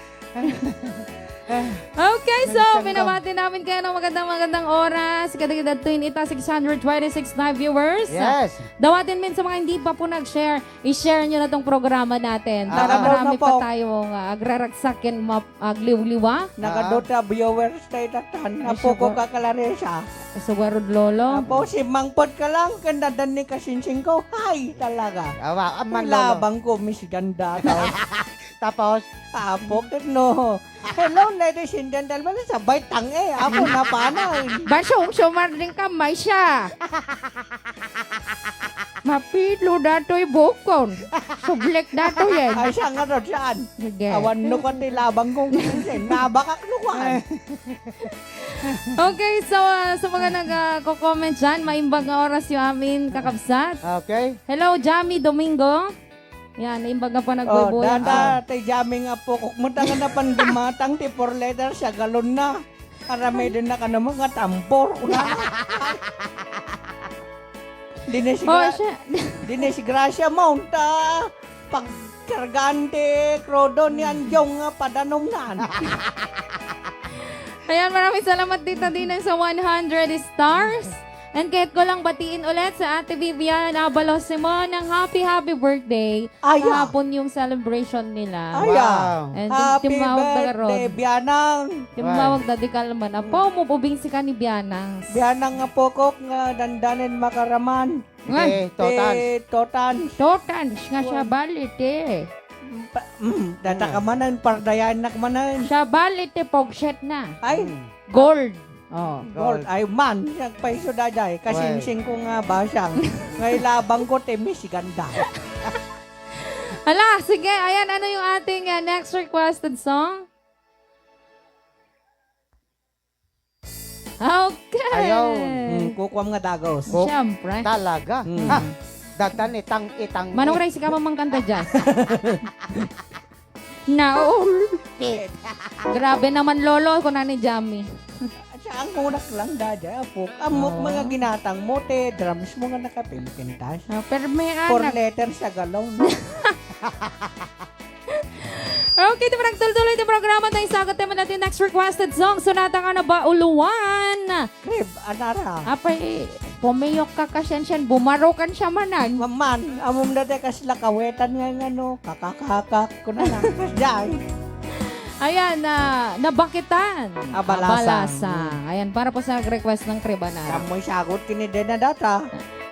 Okay, so, Nagtangkang. Binabati namin kayo ng magandang, magandang oras. Kadagdag to in ita, six hundred twenty-six live viewers. Yes. Dawatin min sa mga hindi pa po nag-share, i-share nyo na tong programa natin para Ah. Marami Ano pa po? Tayong, ah, agraragsak ken map-, agliwliwa. Nagaduta viewers tayo tatan. Ay, Apo ko sugar. Ka Clarissa. Sugarod lolo. Apo, si Mangpot ka lang, kandadan ni kasinsing ko. Hay, talaga. Awa, aman, lolo. Labang ko, Miss Ganda. Tapos? Tapos? Apo, ket no. Hello, ladies and gentlemen. Sabay tang eh. Apo, napanay. Basong sumarding ka, may siya. Mapilo datoy bukon. Sublek datoy yan. Ay, siya nga doon, saan? Sige. Awan no ka ti labang kong kasinsin. Nabakak no ka. Okay, so, ah, sa mga nag, ah, ko-comment dyan, maimbag nga oras yung amin kakabsat. Okay. Hello, Jamie Domingo. Yan, naimbag nga pa Oh, nagboyboyan data, ka. Tay Jamie nga po, kukmunta nga na pan gumatang, ti four letters, siya galon na. Aramiden na ka naman nga tambor. Una na. Dinis Oh, gra-, siya. Dinis grasya mo, unta. Pagkargante, krodo ni Anjong nga padanom nan. Ayan, maraming salamat, Tita Dinang, sa one hundred stars. And kahit ko lang batiin ulit sa Ate Vivian Abalos Simon ng happy, happy birthday. Aya. Kahapon yung celebration nila. Aya. Wow. And Happy timawag na birthday, karon. Bianang. Timawag Wow. na di kalman. Apo, mububing si ka ni Bianang. Bianang nga pokok nga dandanen makaraman. Nga. Iti, Totans. Iti, Totans. Totans nga siya Wow. bali, te. Pa-, mm, data ka manan, pardayan na ka manan. Siya bali, te, pogset na. Ay. Mm. Gold. Oh. Gold. Gold. Ay, man, nagpaiso dayday. Kasi Well. Insing ko nga basang. Ngay labang ko, te, Miss Ganda. Hala, sige. Ayan, ano yung ating, uh, next requested song? Okay. Ayaw. Hmm, kukuam nga dagos. Kuk-, Siyempre. Talaga. Hmm. Ha? Datan itang, itang, Manong Ray, sika mamang kanta dyan. Naulpit. Grabe naman, Lolo, kuna ni Jamie. Saan ko nak lang dada, apo? Amok Oo. Mga ginatang mo, te, drums mo nga nakapinpintas. Ah, pero may Four anak. Letters sa galon. Okay, ito pa nagtultuloy iti programa tayo. Sagot tayo natin next requested song. Sonata nga na ba, Uluan? Crib, anara. Apay, pumiyok ka, kasensyan, bumarukan siya manan. Maman, amom na tayo kasla kawetan nga nga, no, kakakakak, kuna na. Jay. Ayan, na, nabakitan. Abalasang. Abalasang. Ayan, para po sa request ng Crib, anara. Kamoy sagot kini Dena data.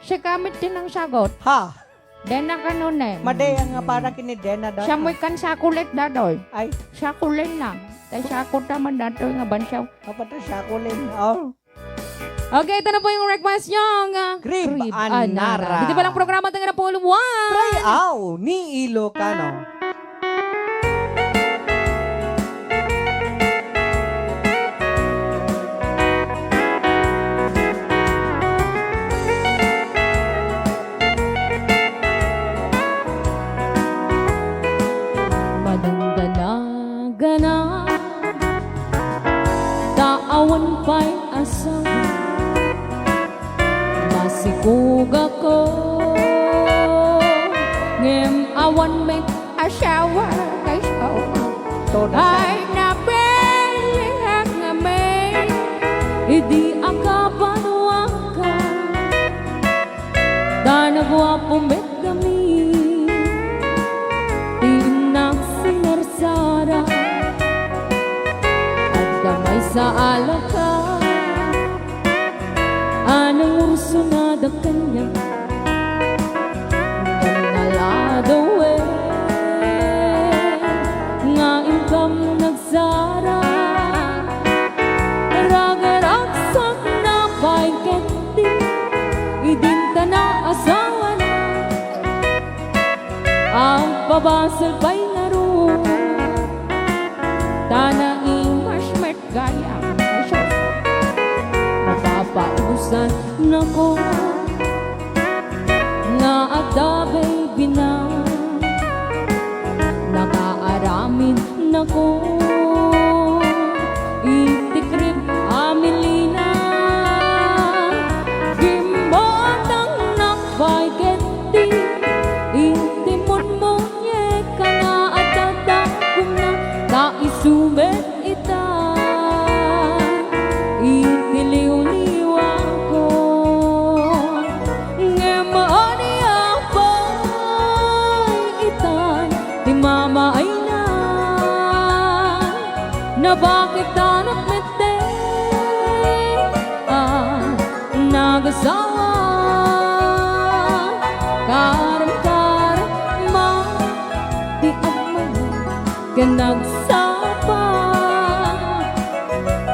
Siya kamit din ang sagot. Ha? Dena kano ne. Madi ang nga para kini Dena data. Siya mo'y kan sakulit, dadoy. Ay. Sakulit na. Tay sakot naman datoy nga bansaw. Kapata sakulit. Oh. Okay, ito na po yung request nyo, ang, ah, Crib Crib Anara. Anara. Dito pa lang programa, Tangina Pulwan. Try out ni Ilocano. Madangdanagan na, ta awan pay asawa. Masikog ako, ngem awan met asawa, kay sao. Ay, napiliek ngamin idi akabanuaka. Ta naguapo met ngamin ti innak sinarsara. Adda maysa a lakay a nangursonada kaniak. Naladawen nga inkam nagsara. Ragaragsakna pay ketdi idinta naasawana. Agpabasol pay ngarud ta naimas met gayam. Ay, sus. Mapapausanako nga adda baby na. Nakaaramidnako iti krib a milina. Gimbatangnak pay ketdi iti munmunyek nga adda dakuna, ta isu met ita iti liwliwako. Ngem ania pay itan ti mamaayna? Nabakektanak metten a nagasawa. Karem-karem man ti agmali ken nagsapa.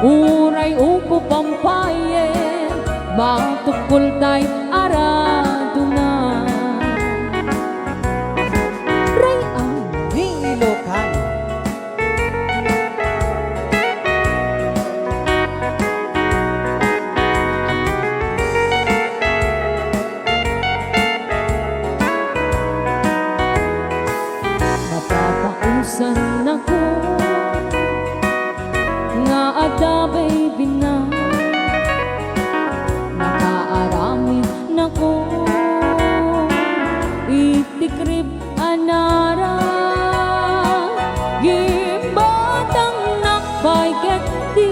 Uray ukopan payen, matukkol tay aradona. Ray-am ni Ilocano. Mapapausanako nga adda baby na. Nakaaramidnako iti krib a nara. Gimbatangnak pay ketdi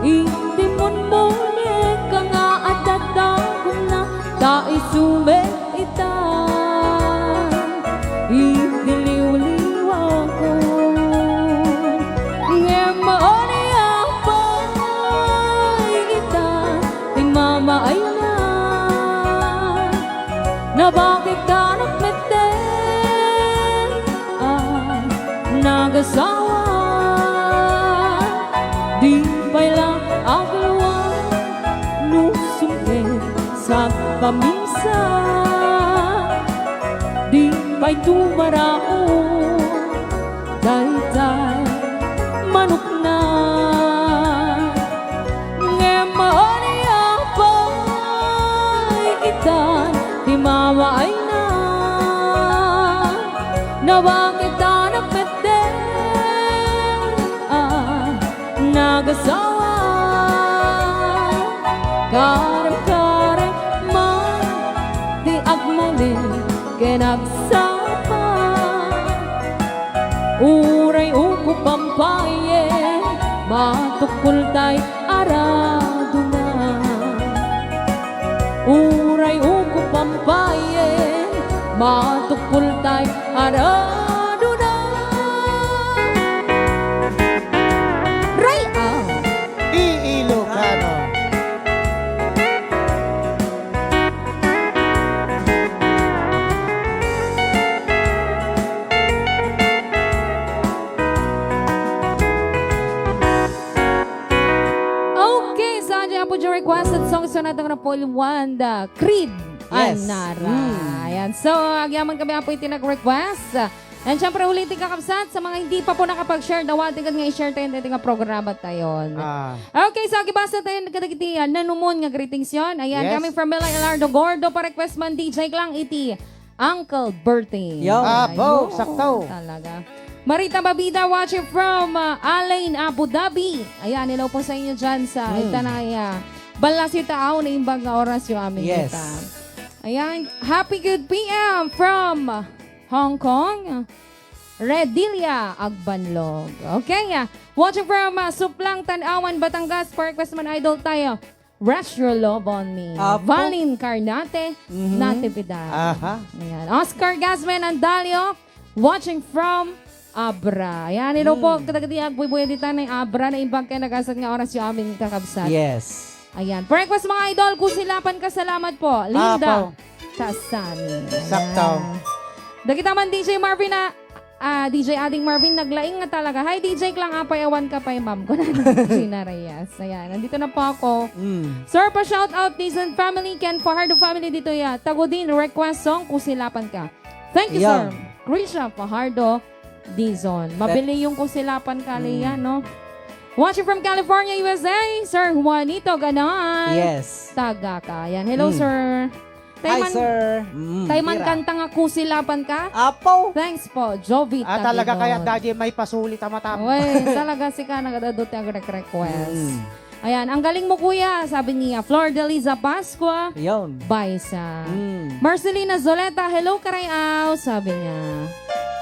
iti munmunyek nga adda dakuna, ta isu met ita iti liwliwako. Ngem ania pay ita ti mamaayna? Nabakektanak metten a nagasawa. Di pay la agluan no sumrek sa paminsan. Di pay tumaraon daytay manokna. Ngem ania pay itan ti mamaayna? Nabakektanak metten a nagasawa. Karem-karem man ti agmali ken agsapa. Uray ukopan payen, matukkol tay aradona. Uray ukopan payen, matukkol tay aradona. Ray-am. Ilocano. Okay, so, adjay, Apo, the requested song, so, natang na po, Wanda, Creed, Yes. Anara. Mm. Ayan. So, agyaman kami, Apo, iti nag-request. And syempre, ulitin, kakabsat, sa mga hindi pa po nakapag-share, dawat nga i-share tayo, tayo nga programa tayo. Ah. Okay, so, agibasa tayo kadagiti, ah, nanumon nga greetings yon. Ayan, Yes. coming from Mila Elardo Gordo, pa-request man, D J Klang, iti Uncle Berting. Yo. Apo, Ayun, sakto. Talaga. Marita Babida watching from, ah, Alain, Abu Dhabi. Ayan, hello po sa inyo dyan sa Hmm. Itanaya. Balas yu taaw, naimbag nga oras yu amin Yes. ita. Ayan, happy good P M from Hong Kong. Redilia Agbanlog. Okay, ah, watching from, ah, Suplang, Tanauan, Batangas. For request man, idol tayo. Rest Your Love on Me. Apo. Valin Carnate, Mhm. Natividad. Aha. Ayan. Oscar Gasman Andalio, watching from Abra. Ayan, hello po, Mm. kadagiti agbuybuya dita na Abra, naimbag kayo, nagasat nga oras yu amin, kakabsat. Yes. Ayan. For request, mga idol, Kusilapan Ka, salamat po. Linda Apo. Tasani. Sakto. Ayan. Dagita man, D J Marvin, ah, ah, D J Ading Marvin, naglaing nga talaga. Hi, D J Klang, apay awan ka pay, ma'am. Kuna ni Gina Reyes. Ayan, nandito na po ako. Mm. Sir, pa-shout out, Dizon family, Ken Fajardo family dito ya. Tagudin, request song, Kusilapan Ka. Thank you, Ayan. sir. Krisha Fajardo Dizon. Mabili yung Kusilapan Ka, Mm. Leah, no? Watching from California, U S A, Sir Juanito Ganan. Yes. Tagaka. Ayan. Hello, Mm. sir. Hi, Tayman, sir. Mm, tayman Ira. kanta nga Kusilapan Ka? Apo. Thanks po, Jovit Ah, talaga Tagibon. kaya, Daddy, may pasuli ta matap. Uy, talaga sika, nagad-adu ti agre-request. Mm. Ayan, ang galing mo, kuya, sabi niya, Flor de Liza Pascua. Yun. Baisa. Mm. Marcelina Zoleta, hello, Karayaw, sabi niya.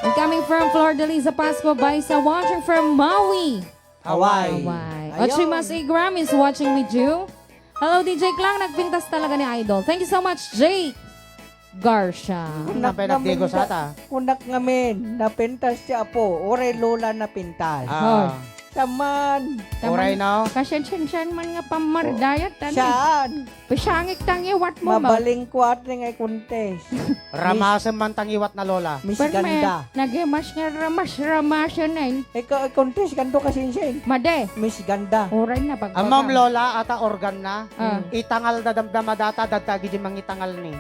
I'm coming from Flor de Liza Pascua, Baisa, watching from Maui. Hawaii. Hawaii. Ayun. Ochimas Igram is watching with you. Hello, D J Klang. Nagpintas talaga ni Idol. Thank you so much, Jake Garcia. Kunak Napay nagdigo ngamin sata. da-, kunak ngamin, napintas ti apo. Uray lola napintas. Ah. Hoy. Saman. Taman, Uray, no? Kasensensian man nga pamardayat, ano? Saan? Pisangik tangiwat mo, ma. Mabalingkuat ni nga i-contest. Ramasem man tangiwat na lola. Miss Perme, Ganda. Nagemas nga ramas-ramasen, eh. Ikaw, i-contest kanto ka, Singsing. Made. Miss Ganda. Uray na, pag- Amam lola, ata organ na. Ah. Itangal da damdama data, dadta gidi mangitangal ni.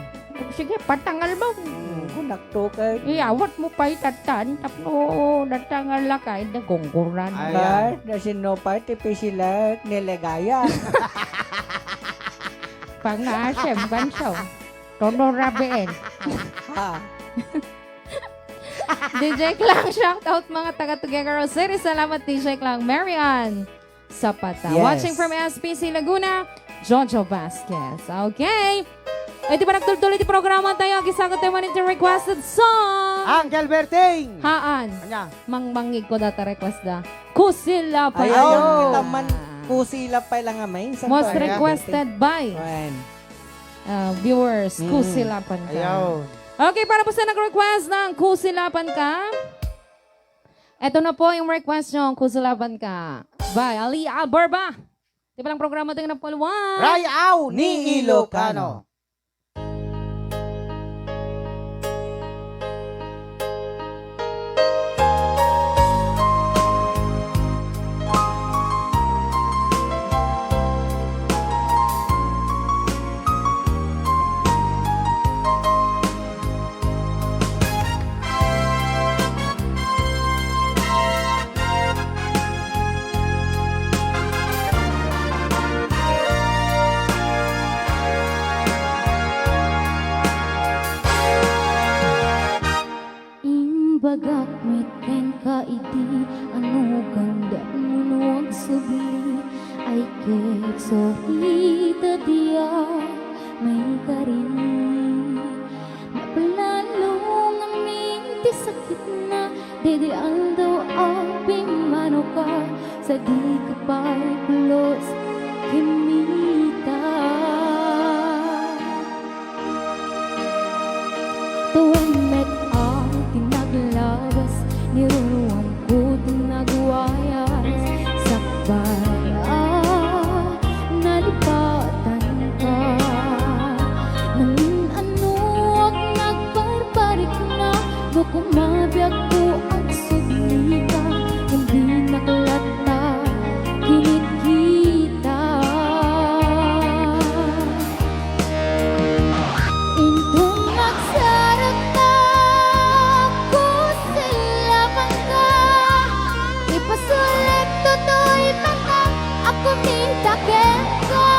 Sige, patangal mo. Hmm, kunak to kay. Iyawat mo pay tattan, tapno natangal la ka, ida gungguran. Ay, Ba, ah. na sino pa, ti pisilat, nilegaya. Pangaasem, banso. Tono rabiin. Ha? D J Klang, shout out mga taga Tuguegarao City. Salamat, D J Klang. Mary Ann Zapata. Yes. Watching from S P C Laguna, Jojo Vasquez. Okay. Iti panagtultuloy ti programa tayo, agisagut tayo man iti requested song. Uncle Berting! Haan. Anya? Mangmangig ko data request da. Kusilapan. Ayaw, Ayaw. kita man, kusilap pa lang nga may. Most Uncle requested Berting. by, Wen. uh, viewers, Mm. Kusilapan Ka. Ayaw. Okay, para po sa nag-request ng Kusilapan Ka, eto na po yung request nyo, Kusilapan Ka. By Ali Albarba. Di ba lang programa tayo na puluan? Rayaw ni Ilocano. Imbagak met kenka idi, ano ganda mo no agsubli, ay ket sorry ta diak maikarin. Naplano ngamin ti sakitna, daydi aldaw a pimmanuka, sadika pay pulos kimmita. Tuwing met a ti naglabas, niruruamko ti nagwayas, sakbay a nalipatanka. Nangin-anuak nagbarbarikna, no kumabiagko agsublika, ngem dinak latta kinikita. Inton nagsaragta, kusilapanka, ipasulit toy mata a kumita kenka.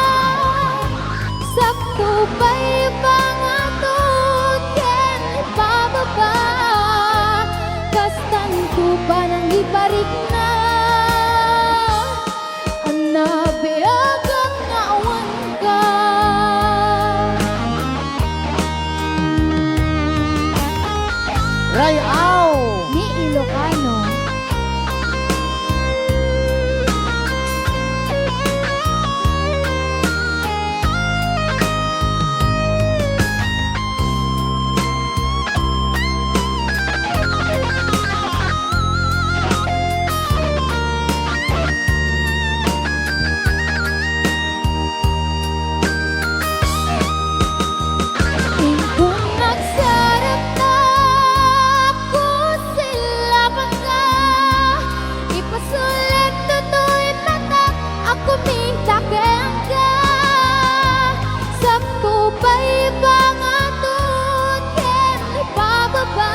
Sakto pay pangatud ken ipababa, kastanto panangibarikna. Ania biagak nga awanka. Rayaw! Ni Ilocano. Inton nagsarap na, kusilapan ka. Ipasulit toy mata, agkumita kenka. Sakto pay pangatud ken ipababa.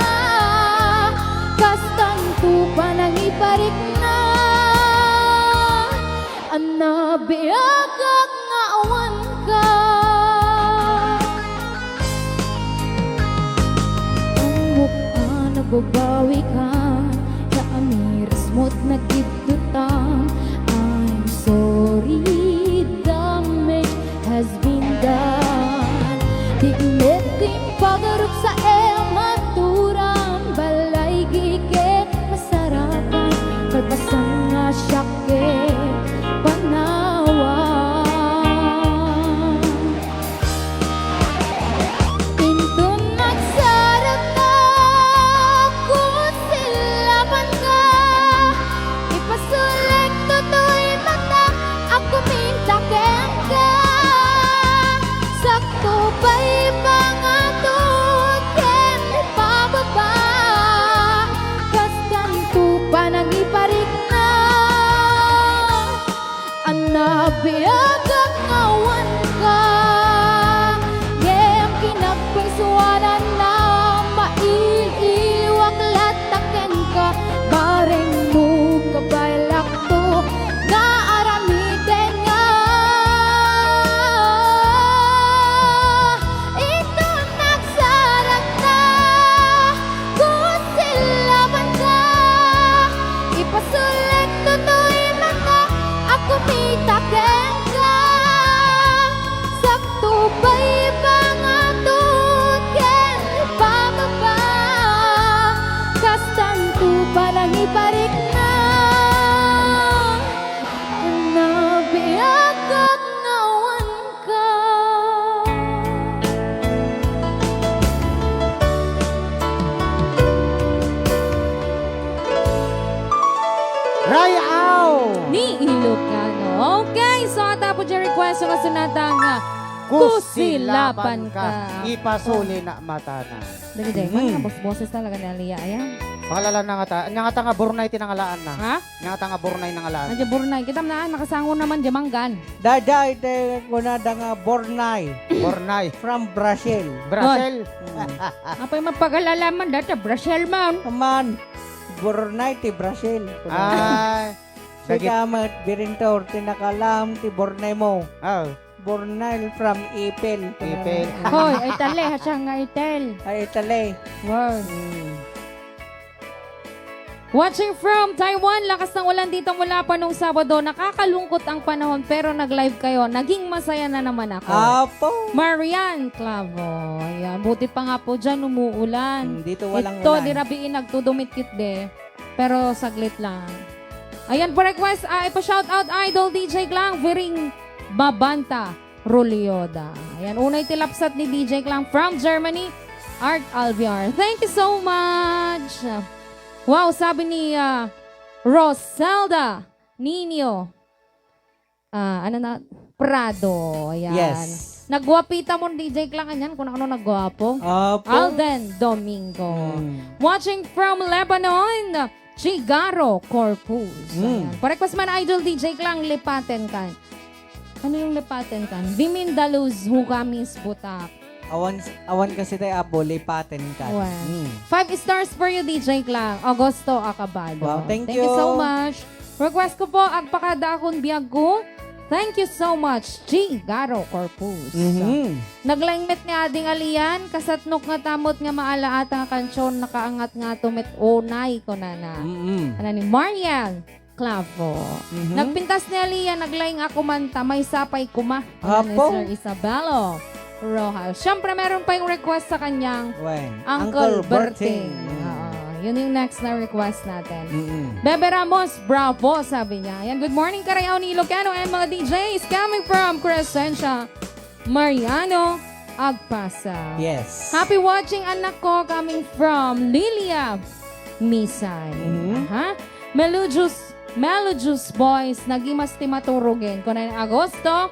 Kastanto panangiparikna. Ania biagak nga awan ka. Ammok a nababawi ka, ta amirismo't nagiddutam. I'm sorry, damage has been done. Di met ti pagarup sa em a turam, balay ket masarakan, kalpasan nga siak ket panawan. Inton nagsarap na, kusilapan ka. Ipasulit toy mata, agkumita kenka. Sakto pay pangatud ken ipababa. Kastanto panangiparikna. Ania biagak nga awan ka. Ngem kinagpaysuanan a mailiwak latta kenka. Bareng no kabaelakto nga aramiden nga. Inton nagsarap na, kusilapan ka. Ipasulit toy mata, agkumita kenka. Sakto pay pangatud ken ipababa. Kastanto panangiparikna. Ania biagak nga awan ka. Rayaw! Ni Ilocano. Okay, so adda pay diay request nga sunatan nga Kusilapan Kusilapan Ka. Ka. Ipasulit na matana. Dali, dali. Mm. Mga bos-, boses talaga ni Aliyah, ayan. Pangalan na nga ta. Ania nga ta nga Bornay ti nangalaanna? Ha? Ania nga ta nga Bornay nangalaanna? Ania Bornay? Kitam na, nakasango naman diay manggan. Daydiay ti kunada nga Bornay. Bornay. From Brazil. Brazil. Mm. Apay, mapag-alala man, dayta Brazil man. Aman, Bornay ti Brazil. Ay. Sika met, Birintor, ti nakalaam ti Bornay mo. Oh. Bornay from Ipil. Ipil. Hoy, Italy, siak nga Italy. Ay, Italy. Wow. Mm. Watching from Taiwan, lakas ng ulan dito mula pa nung Sabado. Nakakalungkot ang panahon, pero nag-live kayo. Naging masaya na naman ako. Apo. Marian Clavo. Ayan, buti pa nga po dyan, umuulan. Hmm, dito walang Ito, ulan. Di rabii nagtudumitkit de. Pero saglit lang. Ayan po, request, ah, ipa-shoutout, Idol D J Glang, Viring Babanta. Rulioda. Ayan, unay ti lapsat ni D J Klang from Germany, Art Alviar. Thank you so much. Wow, sabi ni, ah, Roselda Nino, ah, ano na, Prado. Ayan. Yes. Nagwapita mo, D J Klang, anyan, kung ano nagwapo. Apo. Alden Domingo. Mm. Watching from Lebanon, Chigaro Corpus. Mm. Ayan. Pa-request man, Idol D J Klang, Lipaten Ka. Ano yung Lipaten Ka? Dimindalus, Hugamis, Butak. Awan, awan kasi tayo, Apo, Lipaten Ka. Well, mm. Five stars for you, D J Klang. Augusto Acabado. Wow, thank Thank you you. So much. Request ko po, Agpakada Akon Biag Ko. Thank you so much, Chigaro Corpus. Mhm. Naglaing met ni Ading Alian, kasatnok nga tamot nga maalaat nga kansion, nakaangat nga tumit unay, kunana. Mm-mm. Ano ni Marian Clavo. Mhm. Nagpintas ni Aliyah, naglaing ako man ta, maysa pay kuma. Apo. Ni Sir Isabelo Rojas. Siyempre, meron pa yung request sa kanyang Wen. Uncle Uncle Berting. Berting. Mm. Oo. Yun yung next na request natin. Mm-mm. Bebe Ramos, bravo, sabi niya. Ayan, good morning, Karayaw ni Ilocano and mga D Js coming from Crescencia, Mariano, Agpasa. Yes. Happy watching, anak ko, coming from Lilia, Misan. Mhm. Aha. Melodious, Melodious Boys, nagimas ti maturugen. Kunen Agosto,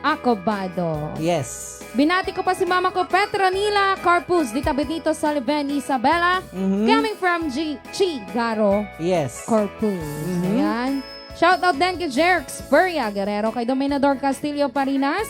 Acobado. Yes. Binati ko pa si mama ko, Petronila Corpus, di tabi dito sa Leven, Isabela. Mhm. Coming from G-, Chigaro. Yes. Corpus. Mhm. Ayan. Shout out din kay Jerks Peria Guerrero, kay Dominador Castillo Parinas.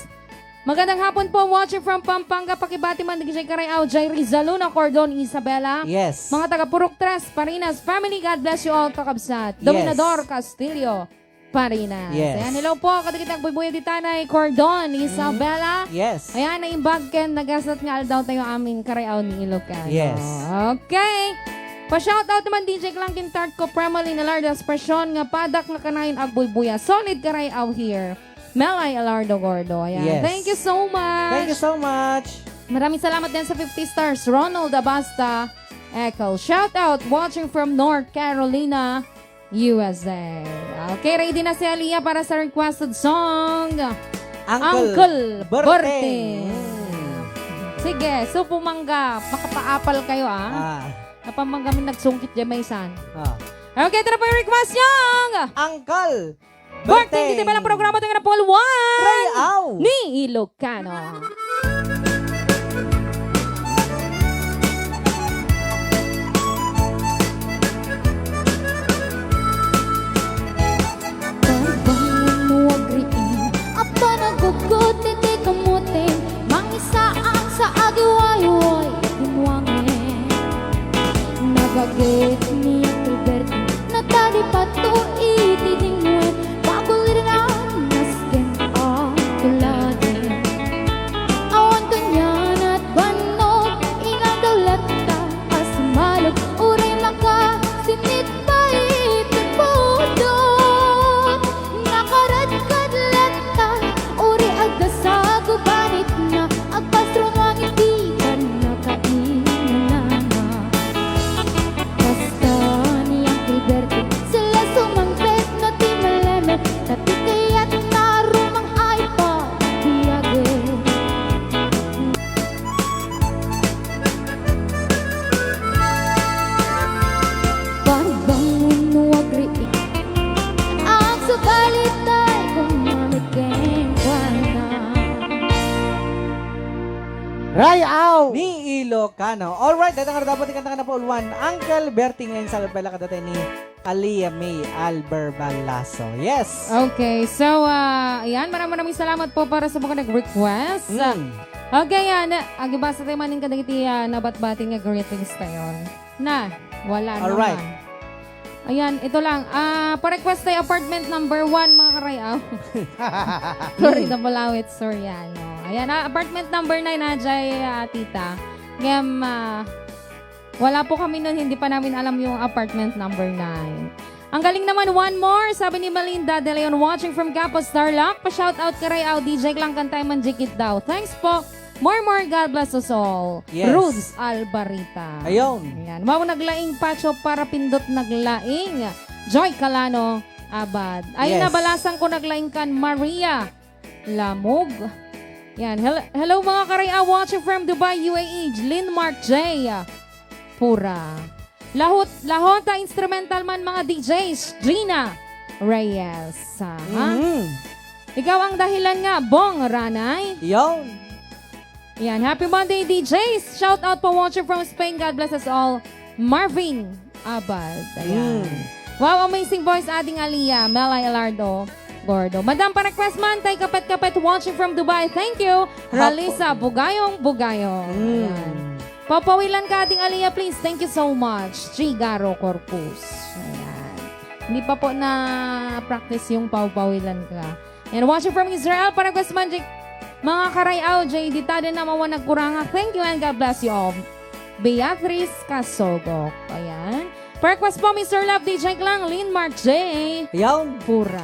Magandang hapon po, watching from Pampanga. Pakibati man di kay Karay Aw, Jay Rizaluna, Cordon, Isabela. Yes. Mga taga Purok Tres, Parinas family, God bless you all, kakabsat. Yes. Dominador Castillo Parinas. Yes. Ayan, hello po. Kadagiti agbuybuya di tanay, Cordon, Isabela. Yes. Ayan, naimbag ken nagasat nga aldaw tayo amin, Karay Aw ni Ilocano. Yes. Okay. Pa-shoutout naman, D J Clang Quintart ko, Prema Linalardo Expression, nga padak nga kanayon agbuybuya. Solid, Karay Aw here. Melay Alardo Gordo. Ayan. Yes. Thank you so much. Thank you so much. Maraming salamat din sa fifty stars, Ronald Abasta Echo. Shout out, watching from North Carolina, U S A. Okay, ready na si Aliyah para sa requested song. Uncle Uncle Berting. Berting. Mm. Sige, supo mangga, makapaapal kayo, ah. Ah. Napamangga min nagsungkit dyan, may san. Ah. Okay, ito na po yung request niyong Uncle Berting, Berting. Dito pala programa tayo na Paul Juan Ray Au. Ni Ilocano. Pagbangon mo agriin, apa nagugot iti kamutin, mangisaang sa agiwayway, binuangen. Nagagit ni Uncle Berting, natadi pato iti dingwen, bago liringan nasken a tuladen. Awan kanian at bannog, inang daw latta a sumalog, uray makasinit pa iti pudot. Nakaradkad latta, uray adda sa gubanitna, agpasrunang iti pannakainanana. Kasta ni Uncle Berting, sila sumangpet na ti malemed, ta ti kayatna rumang ay pabiagen. Pagbangon mo agriin, agsubalitay, gumamit kenkuana. Ray Au! Ni Ilocano. Alright, dayta nga dapat ikanta nga napauluan, Uncle Berting, ngayon sa lapela kadata ni Aliyah May Albert Balaso. Yes. Okay. So, ah, ayan. Maraming, maraming salamat po para sa mga nag-request. Mm. Okay, yan. Agibasa tayo manin kadagiti, ah, nabatbati nga greetings tayo. Na, wala Alright. naman. Ayan, ito lang. Ah, pa-request tayo apartment number one, mga karayaw. Sorry, Mm. Damulawit, Soriano. Ayan, ah, apartment number nine, ah, Jay, ah, tita. Ngem, ah, Wala po kami nun, hindi pa namin alam yung apartment number nine. Ang galing naman, one more, sabi ni Melinda De Leon, watching from Capo, Tarlac. Pa-shoutout ka, Ray Au, D J Clang, kantay man, Jikit daw. Thanks po. More, more, God bless us all. Yes. Rudes Albarita. Ayun. Ayan. Wow, naglaing Pacho para pindot naglaing. Joy Calano Abad. Ay, Yes. nabalasan ko naglaing kan Maria. Lamog. Yan. Hel-, hello, mga karay-aw, watching from Dubai, U A E, Lynn Mark J. Pura. Lahot, lahota instrumental man, mga D Js, Gina Reyes. Aha. Mhm. Ikaw ang dahilan nga, Bong Ranay. Yon. Yan. Happy Monday, D Js. Shout out po, watching from Spain. God bless us all. Marvin Abad. Ayan. Mm. Wow, amazing voice, Ading Alia, Melay Alardo Gordo. Madam, pa-request man, tay kapet-kapet watching from Dubai. Thank you. Hapo. Ralisa Bugayong Bugayong. Mm. Ayan. Papawilan ka, Ading Alia, please. Thank you so much. Chigaro Corpus. Ayan. Hindi pa po na-practice yung papawilan ka. And watching from Israel, pa-request man, Jake. Mga karay-aw, J D Taden na mawa nagkuranga. Thank you and God bless you all. Beatrice Kasogok. Ayan. Pa-request po, Mister Love, D J Clang, Lynn Mark J. Yawn. Pura.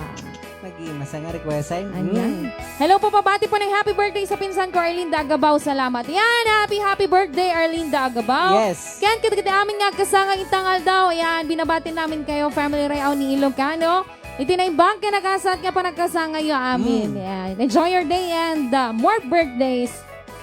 Nag-iimasa nga request ay. Ayan. Mm. Hello po, pabati po ng happy birthday sa pinsan ko, Arlinda Agabao. Salamat. Yan, happy, happy birthday, Arlinda Agabao. Yes. Ken kadagiti amin nga agkasanga itang aldaw. Ayan, binabati namin kayo, family Rayaw ni Ilocano. Iti naimbag ken nagasat nga panagkasangayo amin. Mm. Ayan. Enjoy your day and, uh, more birthdays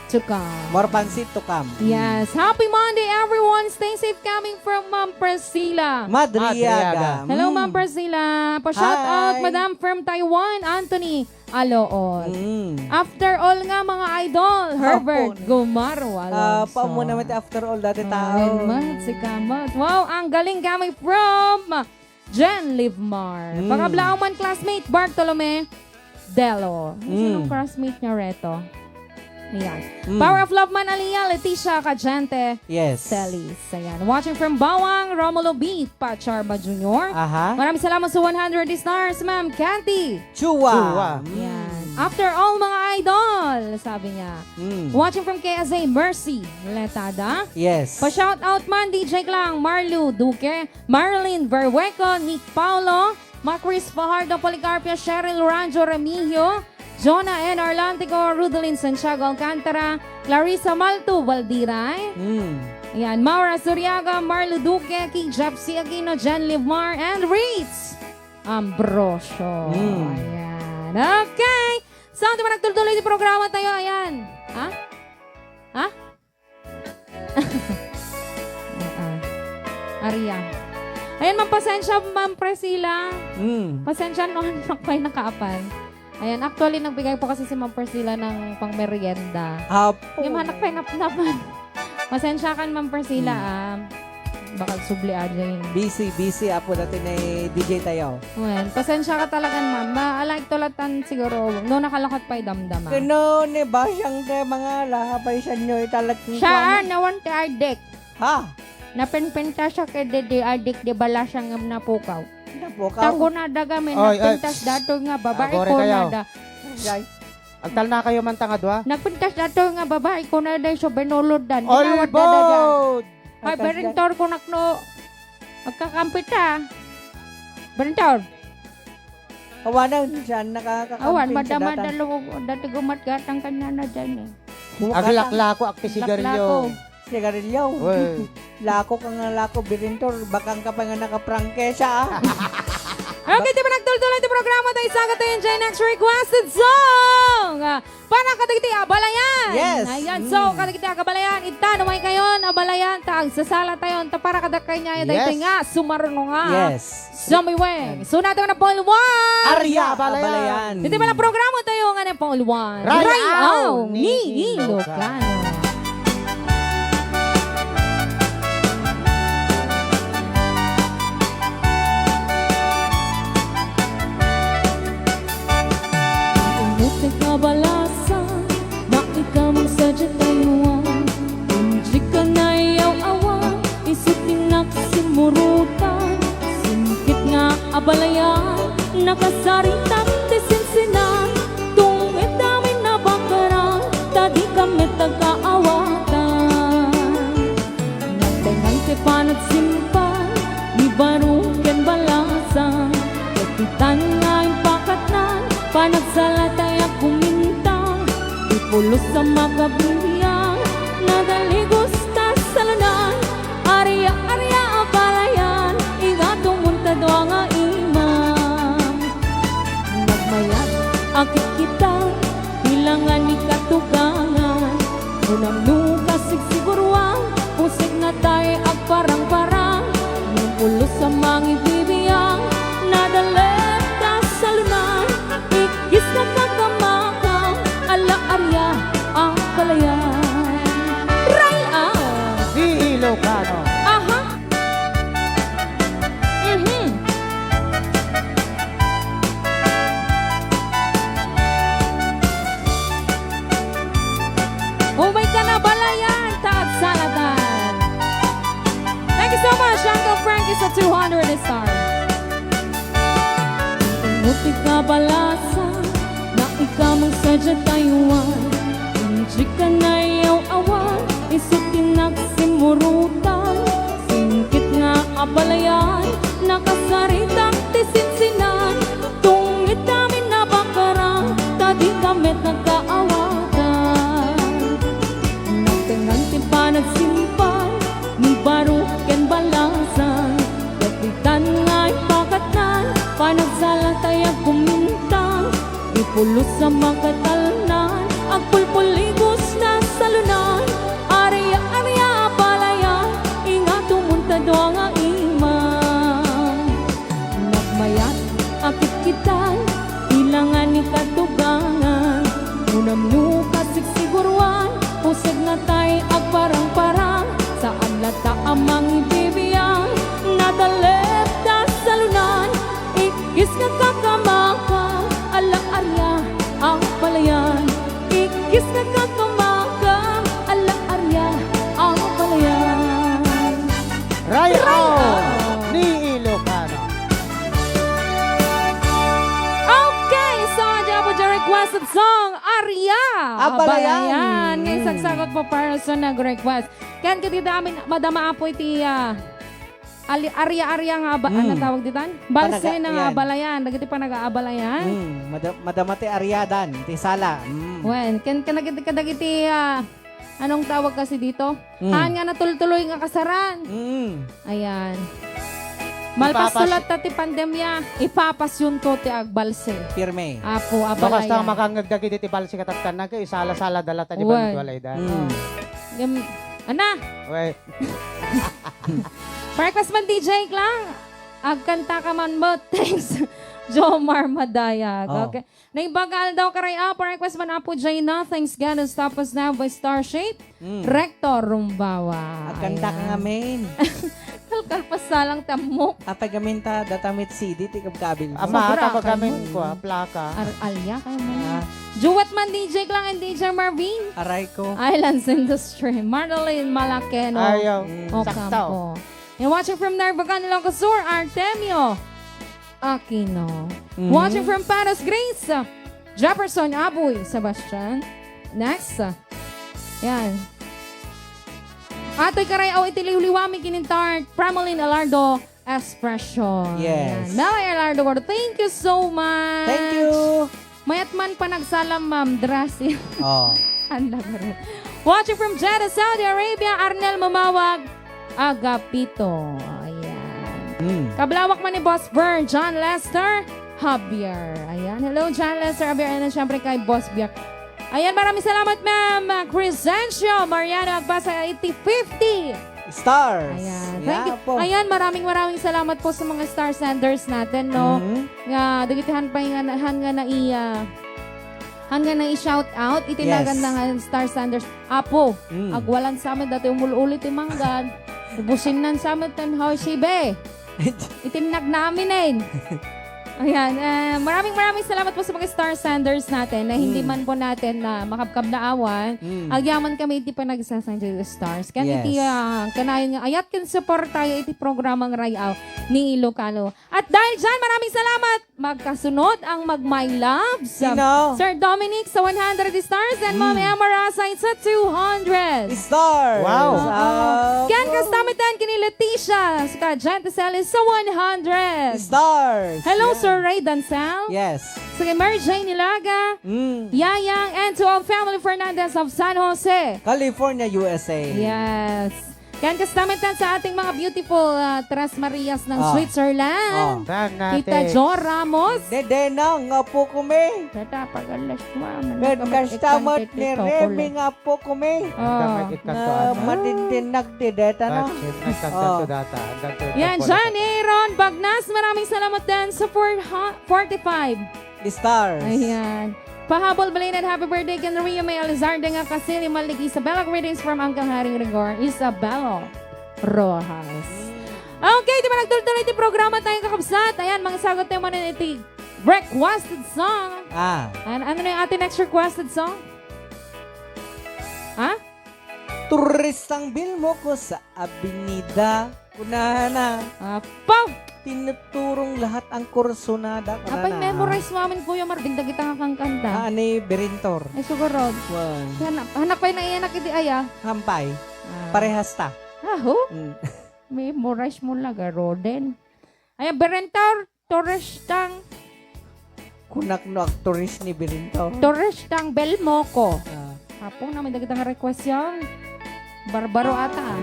to come. More pansit to come. Yes. Happy Monday, everyone. Stay safe coming from Ma'am Priscilla. Madriaga. Madriaga. Hello, Mm. Ma'am Priscilla. Pa-shout out, Hi. Madam from Taiwan, Anthony Aloor. Mm. After all nga, mga idol, Herbert Hapon. Gumaro Ah, Alonso. Paamo naman ti after all, dati Ay, tao. Mat, si Kamat. Wow, ang galing kami from Jen Livmar. Mm. Pagablaw man, classmate Bartolome Delo. Mm. Sinong classmate niya reto? Ayan. Mm. Power of Love man, Aliyah Leticia Cadiente Yes. Celis. Ayan. Watching from Bawang, Romulo B. Pacharba Junior. Aha. Maraming salamat sa one hundred stars, Ma'am Kathy. Chua. Chua. Mm. Ayan. After all, mga idol, sabi niya. Mm. Watching from K S A, Mercy Letada. Yes. Pa-shout out man, D J Klang, Marlu Duque, Marilyn Berweco, Nick Paulo, Macris Fajardo, Policarpio, Cheryl Ranjo Remigio, Jonah N. Arlantico, Rudelin Santiago Alcantara, Clarissa Malto Baldiray. Mm. Ayan, Maura Suriaga, Marlo Duque, King Jeff C. Aquino, Jen Livmar, and Ritz Ambrosio. Mm. Ayan. Okay. So, di ba nagtultuloy di programa tayo? Ayan. Ha? Ha? Ah, Aria. Ayan, ma'am, pasensya, Ma'am Priscilla. Mm. Pasensya, no, anak pa'y nakaapan. Ayan, actually, nagbigay po kasi si Ma'am Priscilla ng pangmerienda. Apo. Yung anak pa'y napnapan. Pasensya kan, Ma'am Priscilla, Mm. ah. Baka subli aja yun. Busy, busy, apo, dati na D J tayo. Well, pasensya ka talaga, ma'am. Ma-, alay tulatan siguro, no, nakalakot pa'y damdama. Kuno, ni Basyang te, mga laha pa'y sanyo, italat ng Siya, kuwan. Ah, nawan ti Ardik. Ha? Napinpintas a kay di, di Ardik, di bala siya nga napukaw. Napukaw? Tako na daga, may Ay, ay. Nagpintas dato nga babae Agore ko kayo. Nada. Ay. Agtalna kayo man tanga dua? Nagpintas dato nga babae ko nada, so binulod dan. Inawat na daga. Albod! Ay, Atas berentor ko nakno. Agkakampit, ha? Berentor. Awanan, saan nakakakamping Awan, sa madama datan? Dalo, dati gumatgatang kanya na dyan, eh. Aglak-lako, ak ti sigarilyo. Aglak-lako. Sigarilyo. Uy. Lako ka nga lako, Berentor. Bakang ka pa nga nakaprangkesa, ah. Okay, di ba nagtultuloy ti programa tayo? Sagat tayo, enjoy next requested song. Para kadagiti abalayan. Yes. Ayan, so, Mm. kadagiti abalayan, ita, no, may kayon, abalayan, ta, agsasala tayo, ta, para kadakay niya, Yes. daytoy nga, sumaruno nga. Yes. Zombie Wing. So, natin na Paul Juan. Aria, abalayan. Abalayan. Dito pala programa tayo nga ni Paul Juan. Rayaw Rayaw ni ni Ilocano. Ilocano. Inutek a balasan, naikam sadiay taywan. Injika nayaw-awan, isu ti naksimurutan. Singkit nga abalayan, nakasaritak ti sinsinan. Tungit amin a bakaran, ta dikam met agkaawatan. Nagdaynang ti panagsimpal, ni baro ken balasan, ket ditan nga impakatnan, panagsalatay a kumintang, ti pulos a makabibiang, nadaligos ta salanan, aria, aria a balayan, ingato munta dua nga imam. Nagmayat a kitkita, bilangan ni katugangan. Unam no kasigsigurua, pusig nga tay agparangparang. No pulos a mangibibiang, nadalek ta salunan. Ikkis na kakamakam, ala aria a balayan. Ray-aw! Di Ilocano. Aha! Mhm. Umay ka na, balayan, ta agsalatan. Thank you so much, Uncle Frankie, sa two hundred stars. Inutek a balasan, naikam sadiay taywan. Injika nayaw-awan, isu ti naksimurutan. Singkit nga abalayan, nakasaritak ti sinsinan. Tungit amin Pulos a makatalnan, agpulpuligos na salunan, aria, aria, balayan, ingato muntado nga imam. Nagmayat a kitkitan, ilangan ni katubangan, unam no kasigsiguruan, usag nga tay agparang-parang, saan latta a mangibibiang, nadalep ta salunan, ikkis nga kakamaka, ala aria, ang palayan, ikkis nga kakamaka, ala aria, ang palayan. Ray-aw ni Ilocano. Okay, so, adda po dyan requested song, Aria. Abalayan. Abalayan. Ngayon, Mm. sagsakot po para sa nag-request. Ken, kadi damin, madama apo iti, ah, ali-, aria-aria nga aba-, Mm. ano tawag ditan? Balse Panaga-, na nga yan. Abalayan. Dagiti panagaabalayan. Mm. Mada-, madama ti ariadan, ti sala. Mm. Wen, ken, ken, kadagiti, kadagiti, ah, Anong tawag kasi dito? Mm. Haan nga natultuloy nga kasaran. Mm. Ayan. Malpas Ipapas- tulat ta ti pandemya, ipapasyonto ti agbalse. Pirme. Apo, Bakas ta abalayan. Makangngeg dagiti ti balse katattan na, kay isala-sala da latta di Wen. Balay da. Mm. Gem-, ana? Wait. Breakfast man, D J Klang. Agkanta ka man mo. Thanks, Jomar Madayag. Oh. Okay. Naimbag nga aldaw, karay-aw, pa-request man Apo Jay na, Thanks God, Unstoppable Love by Starship, Mm. Rector Rumbawa. Agkanta ka Ayan. Nga, main. Kalkalpasalang tamok. Apay gamin ta, data met C D, ti kabkabil mo. Ama, Sobra, ata kay pagamin mo. Ko, ah, plaka. Ar-, alya, kay mo. Ah. Duet man, D J Klang and D J Marvin. Aray ko. Islands Industry. Marlene Malakeno. Ayaw. Mm. Ocampo. Sakto. And watching from Narvacan, Ilocos Sur, Artemio Aquino. Mhm. Watching from Paris, Greece, Jefferson Aboy Sebastian. Next. Yan. Atoy karay-aw iti liwliwami ken intact Pramalin Alardo Expression. Yes. Yan. Mel Alardo Gordo, thank you so much. Thank you. Mayat man panagsalam, Ma'am Drasi. Oh. Anda ka rin. Watching from Jeddah, Saudi Arabia, Arnel Mamawag, Agapito. Ayan. Mm. Kablawak man ni Boss Vern, John Lester Javier. Ayan. Hello, John Lester Javier. And syempre kay Boss Bier. Ayan, maraming salamat, Ma'am Crescencio Mariano Agbasa, eighty fifty. Stars. Ayan. Thank you. Yeah po. Ayan, maraming, maraming salamat po sa mga star senders natin, no? Mhm. Nga, dagiti han pa nga, han nga nai-, ah, han nga nai-shout out, iti Yes. nagan na nga star senders. Apo, Mm. Agwalan sa amin, dati umul-uli ti manggan. Ubusin nan sa amin, ten house, be. Iti nagnamin, eh. Ayan, eh, maraming, maraming salamat po sa mga star senders natin na hindi Mm. man po natin na makabkablaawan. Mm. Agyaman kami iti panagsasang stars. Kan Yes. iti, ah, kanayon nga ayat ken suporta iti programang Rayaw ni Ilocano. At dahil dyan, maraming salamat. Magkasunod ang mag-my loves. Sino? Sir Dominic sa one hundred stars and Ma'am Mm. Emma Rasay sa two hundred. Stars. Wow. Oo. Ken kastamit kini Leticia sa Jente Celis sa one hundred. Stars. Hello, Yeah. Sir Ray Dancel. Yes. Sa kay Mary Jane Nilaga, Mm. Yayang, and to all family Fernandez of San Jose. California, U S A. Yes. Yan, kastamit sa ating mga beautiful, ah, Tres Marias ng Ah. Switzerland. Ah. Saan natin? Tita Jo Ramos. Dede na, nga po kumi. Tata, pag-alas mo, ah, Red managkamit kastamit ikante ni ti Remy, Tokol. Nga po kumi. Ah. Ang gamit ikante, Na ano? Madindinag ti deta, no? Bakit? Nagkanta Ah. to data. Ang ganda ng Yan, Tokol. Johnny Aaron Bagnas, maraming salamat din sa four hu-, forty-five. Stars. Ayan. Pahabol, belated happy birthday ken Ria May Elizarde nga kasili, Malig Isabela. Greetings from Uncle Haring Rigor, Isabelo Rojas. Okay, di ba nagtultuloy ti programa tayo, kakabsat? Ayan, mangsagot tayo muna iti requested song. Ah. An-, ano na yung ating next requested song? Ha? Turistang bilmo ko sa Avenida, kunana. Apo! Tinuturong lahat ang kursonada, Apay, kunana. Memorize mo amin, Kuya Marvin, dagita nga kankanta. Ah, ni Berintor. Ay, siguro. Wan. Hanap, hanap pa yung naiyanak iti aya. Hampay. Ah. Parehas ta. Aho? Mm. Memorize mo lang, Roden. Ay, Berintor. Torres tang. Kunak no agtoris ni Birinto. Torres tang Belmoco. Ah. Apo, namin dagita nga request yan. Barbaro ata, ah.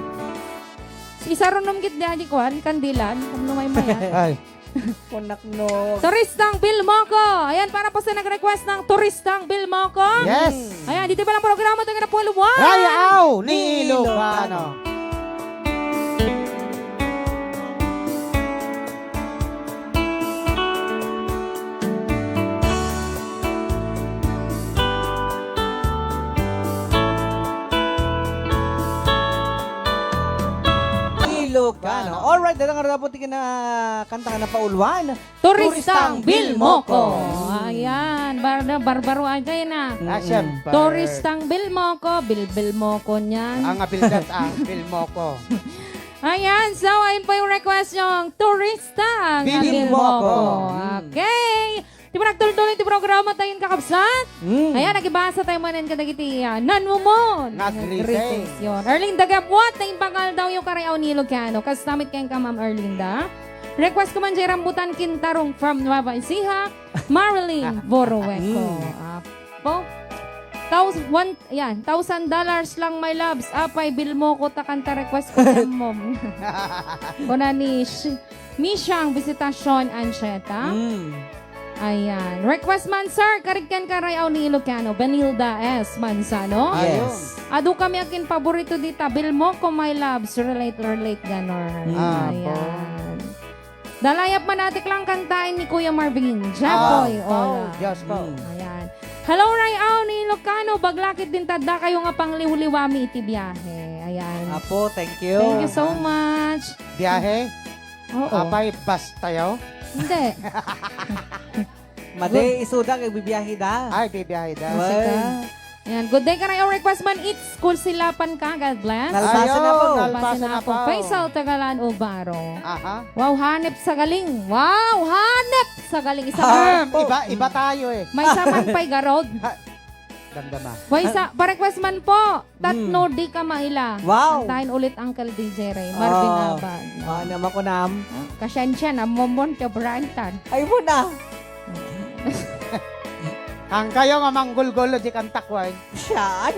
Si Isarunom git di adi kuan, kandilan, kung numay mayan. Ay. Kunaknog. Turistang Bilmoco. Ayan, para po sa nag-request ng Turistang Bilmoco. Yes. Ayan, dito palang programa tayo na puluwan. Rayaw ni Ilocano. Ilocano. Alright, dada nga dapat ti kinakanta nga napauluan. Turistang Turistang Bilmoco. Bilmoco. Ayan, bar-, barbaro ajay na. Ah, siyempre. Turistang Bilmoco, bilbilmoco niyan. Ang abildat, ah, Bilmoco. Ayan, so ayun po yung request yung Turistang Bilmoco. Bilmoco. Mm. Okay. Di ba nagtuloy-tuloy ti programa tayo, kakabsat? Mm. Ayan, nagibasa tayo manen kadagiti, ah, nanumon. Nga greetings. Greetings yon. Arlinda Gabuat, na impangal daw yung karayaw ni Ilocano. Kastamit kayo ka, Ma'am Arlinda. Request ko man jay rambutan kintarong from Nueva Ecija, Marilyn Borueco. Mm. Apo. Thousand, one, yan, thousand dollars lang, my loves. Apay, bilmoco ta kanta request ko, mom. Kuna ni Sh-, Mishang Visitacion Ancheta. Mm. Ayan. Request man, sir, karig ken karayaw ni Ilocano, Benilda S. Manzano. Yes. Adu kami akin paborito dita, bilmoco, my loves, relate, relate, ganon. Ah, ayan. Dalayap man atik lang kantain ni Kuya Marvin. Japoy, ah, ola. Diyos ko. Mm. Ayan. Hello, rayaw ni Ilocano. Baglakit din tadda kayo nga pangliwliwami iti biyahe. Ayan. Apo, thank you. Thank you so much. Biyahe? Oo. Apay, bas tayo? Hindi. Madi, good. Isuda kay bibiyahe da. Ay, bibiyahe da. Well. Sige. Ayan. Good day, karayaw request man. It's cool sila pan ka. God bless. Nalpasan na po. Ayun, nalpasan na po. Faisal Tagalan Ubaro. Aha. Wow, hanep sa galing. Wow, hanep sa galing. Isa pa. Ahem, iba, iba tayo eh. May isa man pa'y garod. Ha, damdama. May isa, pa-request man po. Tatno, mm, di ka maila. Wow. Kantahin ulit, Uncle D J Ray. Marvin Abad. Ah, ano, makunam? Ah, kasensya na, momon, kabrantan. Ay mo na. Ang kayo nga manggulgulo, di kang takway. Saan?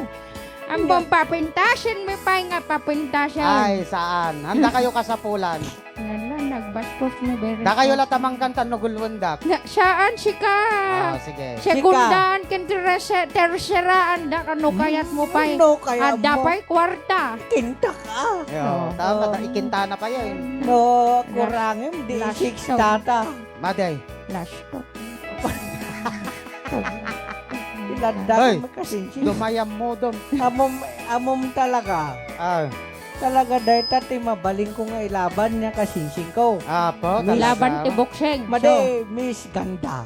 Ang bang papintasin, may pay nga papintasin. Ay, saan? Handa kayo kasapulan. Yan lang, nagbastos na, very Da kayo good. Latamangkan tan nagulwendak. Na, saan sika? Ah, sige. Sekundaan ken terse-, terseraan da, ano kayat mo pay? Ano kayat mo? Ada pay kwarta. Kinta ka. Yo, oo. Tama, ta-, ikinta na kayo eh. No, kurangin, di six tata. Maday. Last talk. Ilanda. Hoy, ka makasinsin. Dumayam mo, dum. Amom, amom talaga. Ah. Talaga, dayta ti mabalin ko nga ilaban niya kasinsing ko. Apo, talaga. Ilaban ti boksing. Madi, so. Miss Ganda.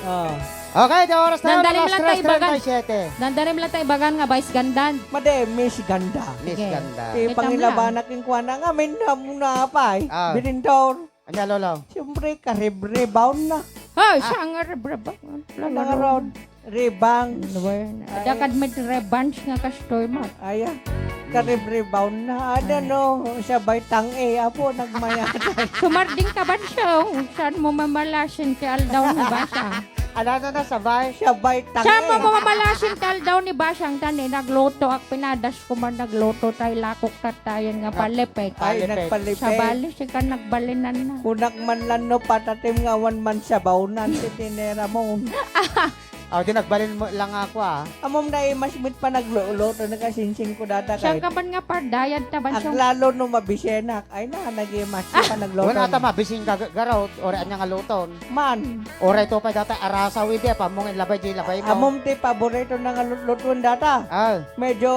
Oh. Okay, di oras na, nandalim alas lang tayo tres treinta y siete. Ibagan. Nandalim lang tayo ibagan nga Vice Ganda. Madi, Miss Ganda. Miss Ganda. Sige. Ti pangilabanak ing kuana nga, minna muna apay. Ah. Bilindor. Anya, Lolo? Siyempre, ka-rebound na. Hoy, siya nga rebound. Wala nga rebound. Rebound. Ay. Dakad met rebound nga kastoy mo. Aya. Ka-rebound na. Ada, ay, no? Siya bay tang-e. Apo, nagmayat. Sumarding ka, Bansong. Saan mo mamalasin ti aldaw ni Basang? Ala na na, sabay. Siya bay tang-e. Saan mo mamalasin ti aldaw ni Basang? Tani, nagluto ak pinadas ko man nagluto tay lakok tattayen nga palipik. Ay, palipik. Nagpalipik. Sabali, sika nagbalinan na. Kunak man lang no, patatim nga awan man sabaw nan ti tinera mo. Aw, di nagbalin mo lang ako, ah. Amom na imas mit pa nagluto na kasinsing ko data. Siya kahit ka man nga pardayad ta, Bansong. Aglalo no mabisenak. Ay na, nag-imas pa nagluto. Wala ta mabisin ka ga-, garaw, ori anya nga luton. Man. Oray to pay data, arasaw idi, apamong in labay, di labay mo. Amom ti paborito na nga lutlutuan data. Ah. Medyo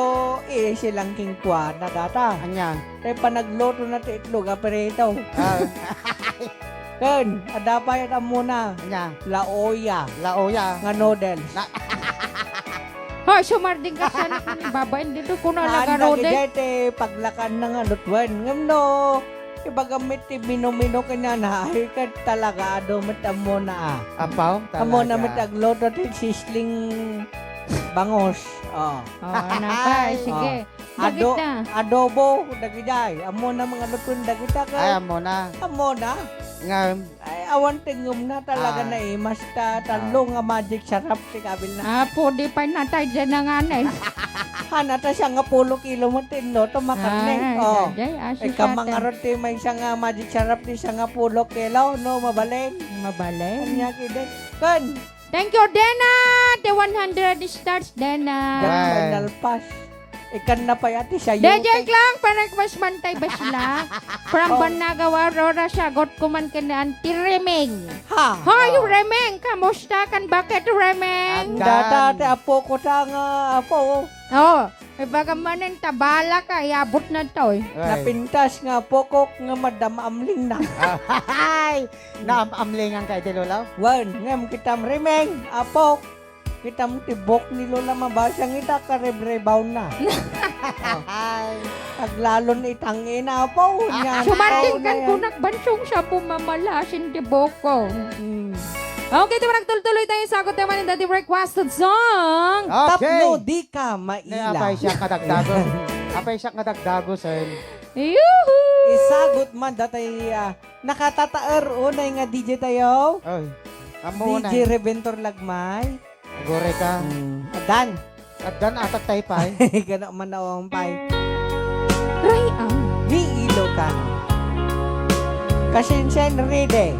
iisi lang king kuana data. Anya? Tay panagluto na ti itlog a prito. Ah. Ken, adda pay ammo na. Anya? Laoya. Laoya. Nga noodles. Na- Hoy, sumarding ka siya ni babaen dito, kuno. Haan, alaga rode. Dagiti paglakan na nga lutuen. Ngem no, Ibagam met ti mino-mino kenyan, ha? Ay, ket talaga, adu met ammona, ah. Apaw, talaga. Ammona met agluto ti sisling bangus. Oh. Oh, napay, sige. Oh. Ado-, dagita. Adobo, dagidiay. Ammona nga luton dagita ka. Ay, ammona. Ammona. Ngem. Ay, awan ti ngem na talaga Ah. naimas ta tallo Ah. nga Magic Sarap ti kabil na. Apo, di pay natay dyan na nga na eh. Hana ta siya nga pulo kilo mo tinlo, tumakar na eh. Ay, Oh. daday, aso Ikaw siya ta. mangarod ti may siya nga Magic Sarap ti siya nga pulo kilo, no, mabalin. Mabalin. Kanya kide. Kan, Thank you, Dena! The one hundred stars, Dena! Yan, Wow. final pass. Ikan na pay ati siya, D J yutay. Klang, parang mas mantay ba sila? From Oh. Banagawa, Aurora, sagot ko man kina Auntie Remeng. Ha? Hoy, Oh. Remeng, kamusta kan bakit, Remeng? Agkan. Data, ati, apo ko ta nga, apo. Oh, Ibaga manen, tabala ka, iabot na to eh. Ay. Napintas nga pokok nga madam amling na. Ay! Naam-amlingan ka iti lola? Wen, ngem kitam rimeng, apok. Kitam ti bok ni lola mabasang ita, karebrebound na. Ay. Aglalon itang ina, apo, Ah, niya, Sumarting apo, kan na yan. Kunak bansong sa pumamala, sindi boko. Mm. Okay, di ba nagtultuloy tayo sa agot naman ng Daddy Breakfast song? Okay. Tapno di ka maila. Ne, apay siya kadagdago. Apay siya kadagdago, sir. Yuhu! Isagot man datay, ah, nakatataer unay nga D J tayo. Oy, amo D J unay. Reventor Lagmay. Agore ka. Mm. Adan. Addan atak tayo, pay. Gana man nawang, pay. Ray-am. Ni Ilocano. Kasensen rede.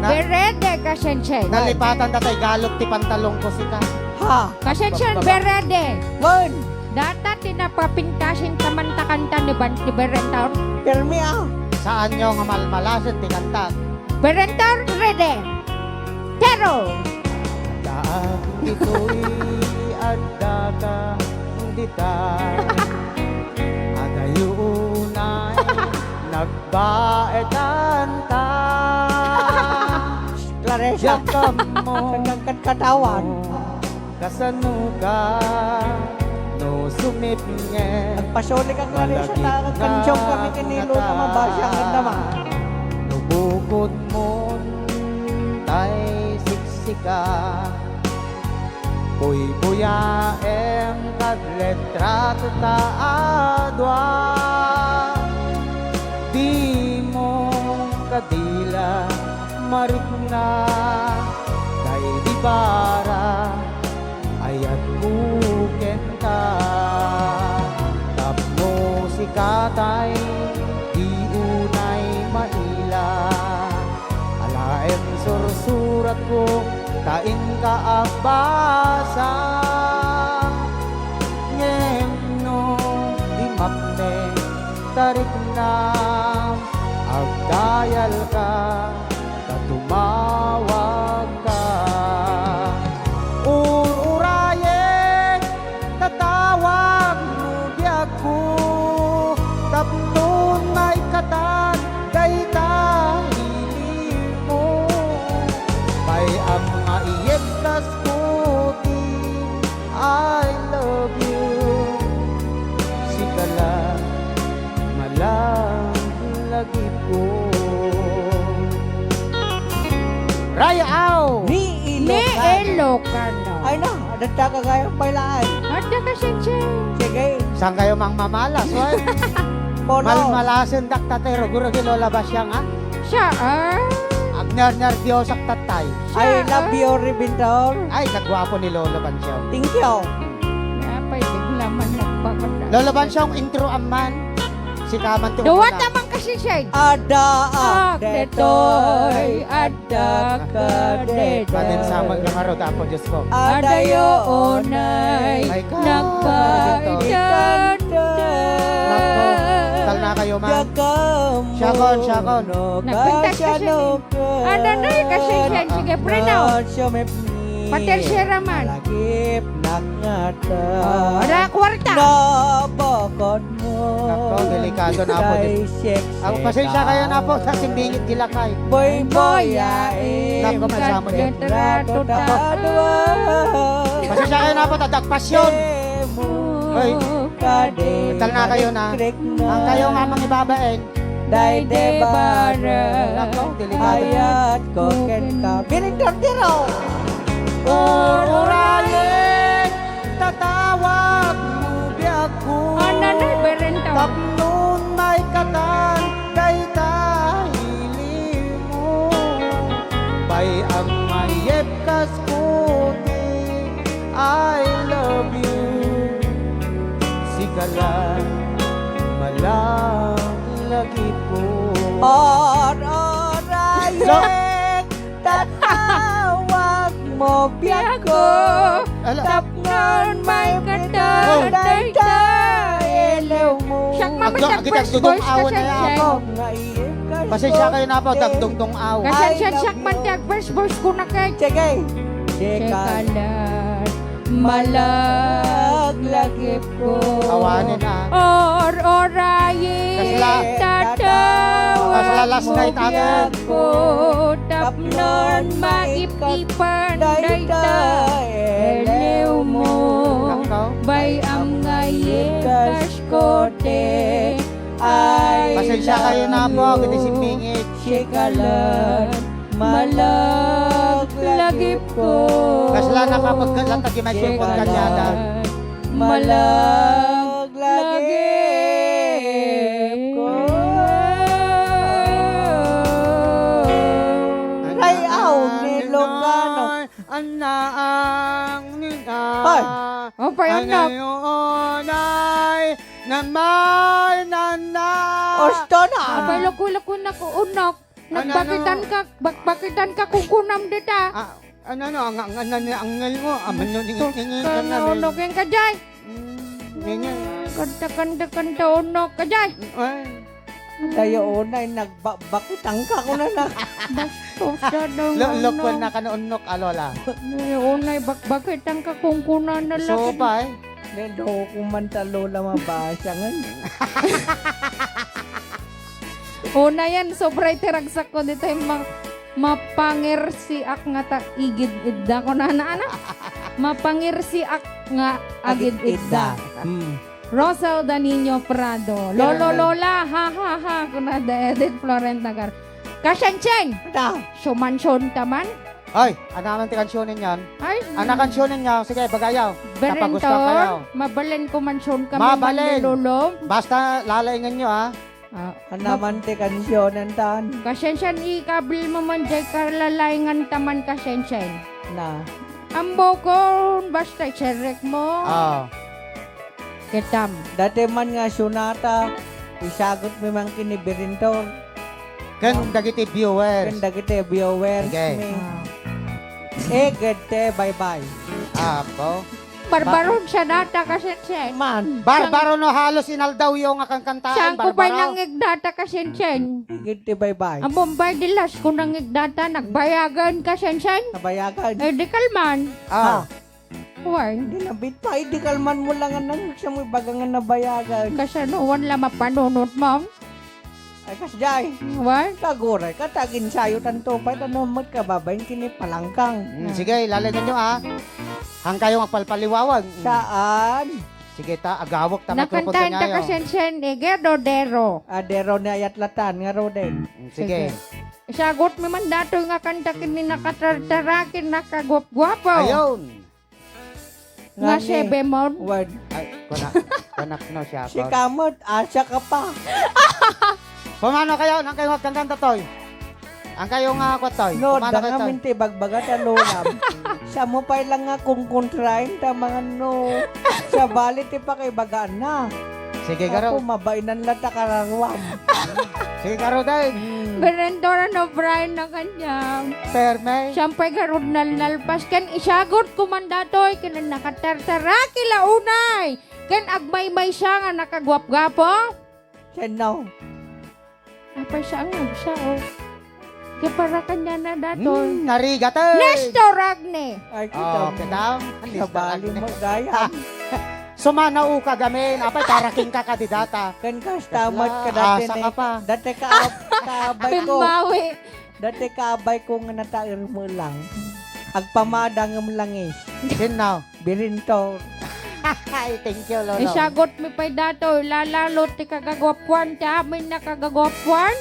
Na- Berede, kasensen. Nalipatan da tay galop ti pantalon ko, sika. Ha? Kasensen Baba. Berede. Wen. Data ti napapintasin kamantakan ta ni Ban-, ni Berentor. Permi, ah. Saan nyo nga malmalasin ti kanta? Berentor, rede. Tero. Daan ditoy adda ka dita. Adayo unay nagbaetan ta. Clarissa. Diak ammo. Saan ka katawan? Kasano ka no sumipnget? Nagpasuli ka, Clarissa, ta kansyong kami ti ni Luna, mabasa ang ganda, ma. No bukod mo tay siksika, buybuyaem kad litrato ta a dua. Dimo kadila marikna, daydi para ayatko kenka. Tapno sika tay di unay maila. Alaem sursuratko ta inka agbasa. Ngem no di mapne ta riknam, agdayalka ta tumawagka. Ur-urayen, tatawag no biagko, tapno maikatan dayta lilimo. Pay-am nga iyegtasko ti I love you. Sika la, malagip ko. Rayaw! Ni Ni Ilocano. Ilocano. Ay na, adda ka gayam pay laay. Adda ka, Sensei. Sige. Saan kayo mang mamalas, oy? Pono. Malmalasen dak tatay, rugi-rugi Lola Basyang, ha? Saan? Agner-nerviosak tatay. I love you, Rebintor. Ay, nagwapo ni Lolo Basyang. Thank you. Napay, bigla man nagpakita. Lolo Basyang, intro amman. Sika man ti Duwat umuna. Naman kasi siya. Ada, ah, detoy, ada. Dakadeda. Manen sa man nga ngarud, Apo Diyos ko. Adayo unay Ay, ka. Nagkaitan. Nako, tal na kayo, ma'am. Dakam Siakon, siakon. no Nagpintas ka siya. Kasyanukan. Ano na yung kasyanukan? Sige, Bruno. Nasyumipni. Pater siya raman. Malagip nakngata. Oh, ada kwarta. Nabakod Nako, delikado na po din. Ay, sexy Ako, pasensya kayo na po sa simbingit di lakay. Boy, boy, Boy, ah, eh. Nako, masamot. Nako. Pasensya kayo na po, tatak pasyon. Hoy. Tal na kayo na. Ang kayo nga mangibabain. Day de bara. Nako, delikado. Ayat ko ken ka. Biring tortiro. Ururayen. Tatawag mo biagko. Ano Berento. Tapno maikkan dayta iliwmo, bay-am nga iyebkasko ti I love you. Sika la, malaglagipko. Or-orayek, tatawagmo biagko. Ala. Tapnon maikkan dayta iliwmo. Siak man ti ag-first voice, kasensya. Pasensya kayo na po, dagdungdung aw. Kasensya, siak man ti ag-first voice ko na kay. Sige. Sika la, malaglagipko. Awanen na. Or-orayek, tatawagmo biagko. Kasla last night, ate. Tapnon maip-ipan dayta iliwmo. Nakaw? Bay-am nga iyebkasko ti I love you. Pasensya kayo na po, agiti simmingit. Sika la, malaglagipko. Kasla nakapagkalat lagi may microphone kaniada. Malaglagipko. Ay, aw, ni Ilocano. Annaang nina. Ay. O, pay, anak. Anay, namay, nana. Osto na. Apay, lako-lako na ko, unok. Ano, ano? Nagbakitan ka, bak-, bakitan ka kungkunam dita. Ah, ano, ano, ang, ang, ano ni Angel mo? Ah, mano ni Angel ka na, no, eh. Unok, yan ka, jay. Mm, yan, yan. Ah, kanta, kanta, kanta, unok ka, jay. Ay. Dayo, unay, nagbakitan ka, kuna na. Bastos na daw, lo-, ano. Lokwan na ka no, unok, ah, Lola. Dayo, unay, bak-, bakitan ka kungkunam na lang. So, pa, eh. Dendo ko man ta, Lola, mabasa ngayon. Una yan, sobra iti ragsakko ditoy ma-, mapangirsiak nga ta-, igid-idda. Kunana, ana? Mapangirsiak nga agid-idda. Agid-idda. Hmm. Rosel Danino Prado. Lolo, Lola, ha, ha, ha, kunada Edith Florent Nagar. Kasensyen! Ita. Sumansion ta man? Ay, anaman ti kansionen yan? Ay. Ana kansionen niya? Sige, bagayaw. Berento, kapagusto kayo. Mabalin ko mansion kami, mabalin. Manlululom. Basta lalaingan nyo, ah. Ah, anaman ti kansionen tan. Kasensyan, ikabil mo man, jay kalalaingan taman kasensyan. Na. Ambo ko, basta iserrek mo. Ah. Ketam. Dati man nga sonata, isagot mi man ken ni Berento. Ken dagiti viewers. Ken dagiti viewers mi. Sige. Ah. Igid ti baybay. Apo. Barbaron siya data, kasensya. Man. Barbaro no halos inaldaw yo nga kankantaan, siya ko pa'y barbaro. Nangigdata, kasensya. Igid ti baybay. Ang Bombay de las ko nangigdata, nagbayagan, kasensya. Nabayagan. Eh, di kalman. Ah. Ah. Wen. Hindi na, bit pa, hindi kalman mo lang ang nang-, siya mo ibaga nga nabayagan. Kasano, wen la mapanunot mo? Ay, kasjay. Wen? Kaguray ka, tagin sayo, tanto pa, ito naman kababain, kini palangkang. Mm, sige, lalagan nyo, ah. Hangkayo nga palpaliwawag. Mm. Saan? Sige ta, agawak ta, nakantahan ta, kasensya, ni Gerdo Dero. Ah, Dero ni Ayatlatan, nga Roden. Mm, sige. Sige. Isagot mi man datoy nga kanta ken ni nakatartara ken nakaguapguapo. Ayun. Nga ngani, sebemon. Wen. Ay, kuna, kunak no siya. Sika met, asya ka pa. Pumano kayo? Nang kayo agkantan, Toy? Ang kayo nga, Toy? No, pumano kayo, Toy? Ngamin ti bagbaga ta, Lola. Siya mo pay lang nga kungkuntrain ta, mga no. Siya bali ti pakaibagaan na. Sige, garo. Apo, mabainan la ta kararuam. Sige, garo, day. Hmm. Berendora no, Brian, na kanya. Perme. Siyempre, garud nalnalpas. Kan isagot ko man datoy, kan nakatartara, kila unay. Kan agmaymay siya nga nakaguapguapo. Sino? Apay siya ang nagsa, oh. Kaya para kanya na dato. Hmm, narigat, eh. Nestor Agne. Ay, kita. Oh, kita. Nestor Agne. Kabali mo, gayam. Sumana uka gamin. Apay, para king kakadidata. Kan kastamat ka dati. Asa ka pa? Dati ka, kaabay ko. Pimbawi. Dati kaabay ko nga nataer mo lang. Agpamada nga langis. Sino? Birintor. Ay, thank you, Lolo. Isagot mi pay dato, ilalalo ti kagaguapuan, ti amin na kagaguapuan.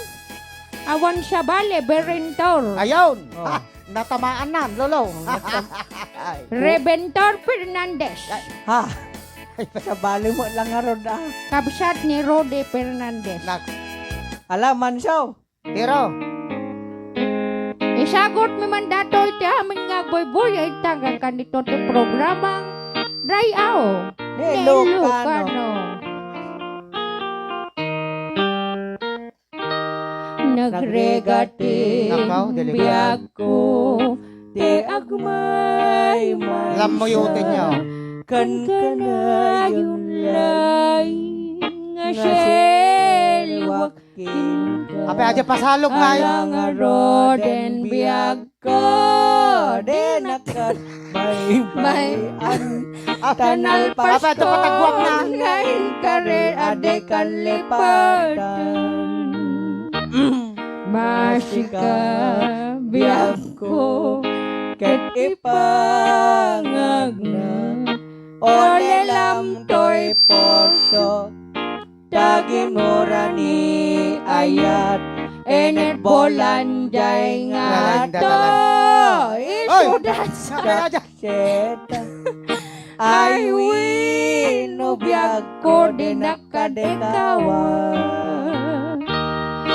Awan siya bale, Birintor. Ayun. Oh. Ha, natamaan na, Lolo. Rebentor Fernandez. Ay. Ha? Sabali mo lang nga rod, ah. Kabsat ni Rudy Fernandez. Nak-, Ala, Manso. Pero, isagutmi man datoy ti amin nga agbuybuya, itanggan kan dito ti programang Ray-aw ni Ilocano. Nagregat ti Nakaw, dili ka. Biagko, ti agmaymaysa. Lammuyoten niya, oh. Ken kanayon lay nga siliwak kenka. Apay, adda pasalog nga, eh. Ala ngaruden biag ko, di nakat baybay-an. Ah, ta nalpas ko nga inkari a di kalipatan. Masika, biag ko, ket ipangagna. Ulilam toy puso. Tagimura ni ayat, init bulan jay nga to. Oy! Isudas ka seta. Ay, wi, no biag ko, di nakadikawa.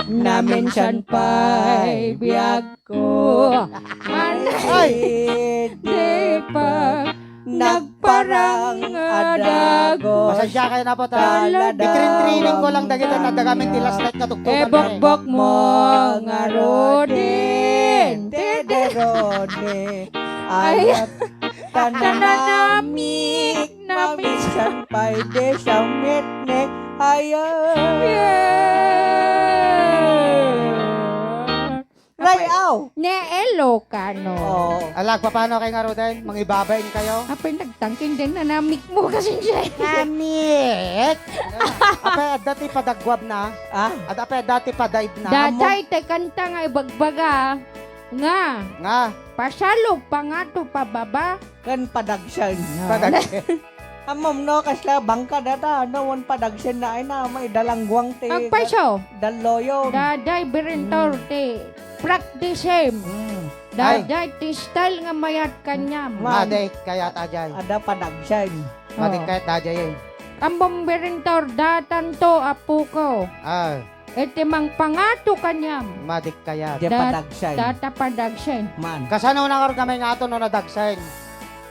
Naminsan pa'y biag ko. Ay! Di pa nagparang a dagos. Pasensya kayo na po, ta. Talaga. Itrin-trining ko lang dagiti nadagamin ti last night nga tuktukan. Ibukbok mo nga rudin. Ti derone. Ay. Ayat. Tananamik. Naminsan pa'y di sa mitnik. Ayat. Yeah. Ray-aw. Ne Ilocano. Oo. Ala, agpapano kayo ngaruden? Mangibabain kayo? Apay, nagtangking din nanamik mo kasi siya. Namik! Apay, adda ti padagwab na? Ah? Ad-, apay, adda ti padaib na? Daday, ti kanta nga ibagbaga nga. Nga? Pasalog, pangato, pababa. Ken padagsen. Padagsen. Ammom no, kasla bangka data, no, wen padagsen na ay na, may dalangguang ti agpayso. Dalloyo. Daday birintor ti practice him. Mm. Ay. Daday ti style nga mayat kaniam. Madi kayat ajay. Ada padagsen. Madi kayat ajay, eh. Ammom birintor, datanto, apuko. Ah. Iti mangpangato kaniam. Madi kayat. Di padagsen. Data padagsen. Man. Kasano na ngarud nga may ngato no nadagsen?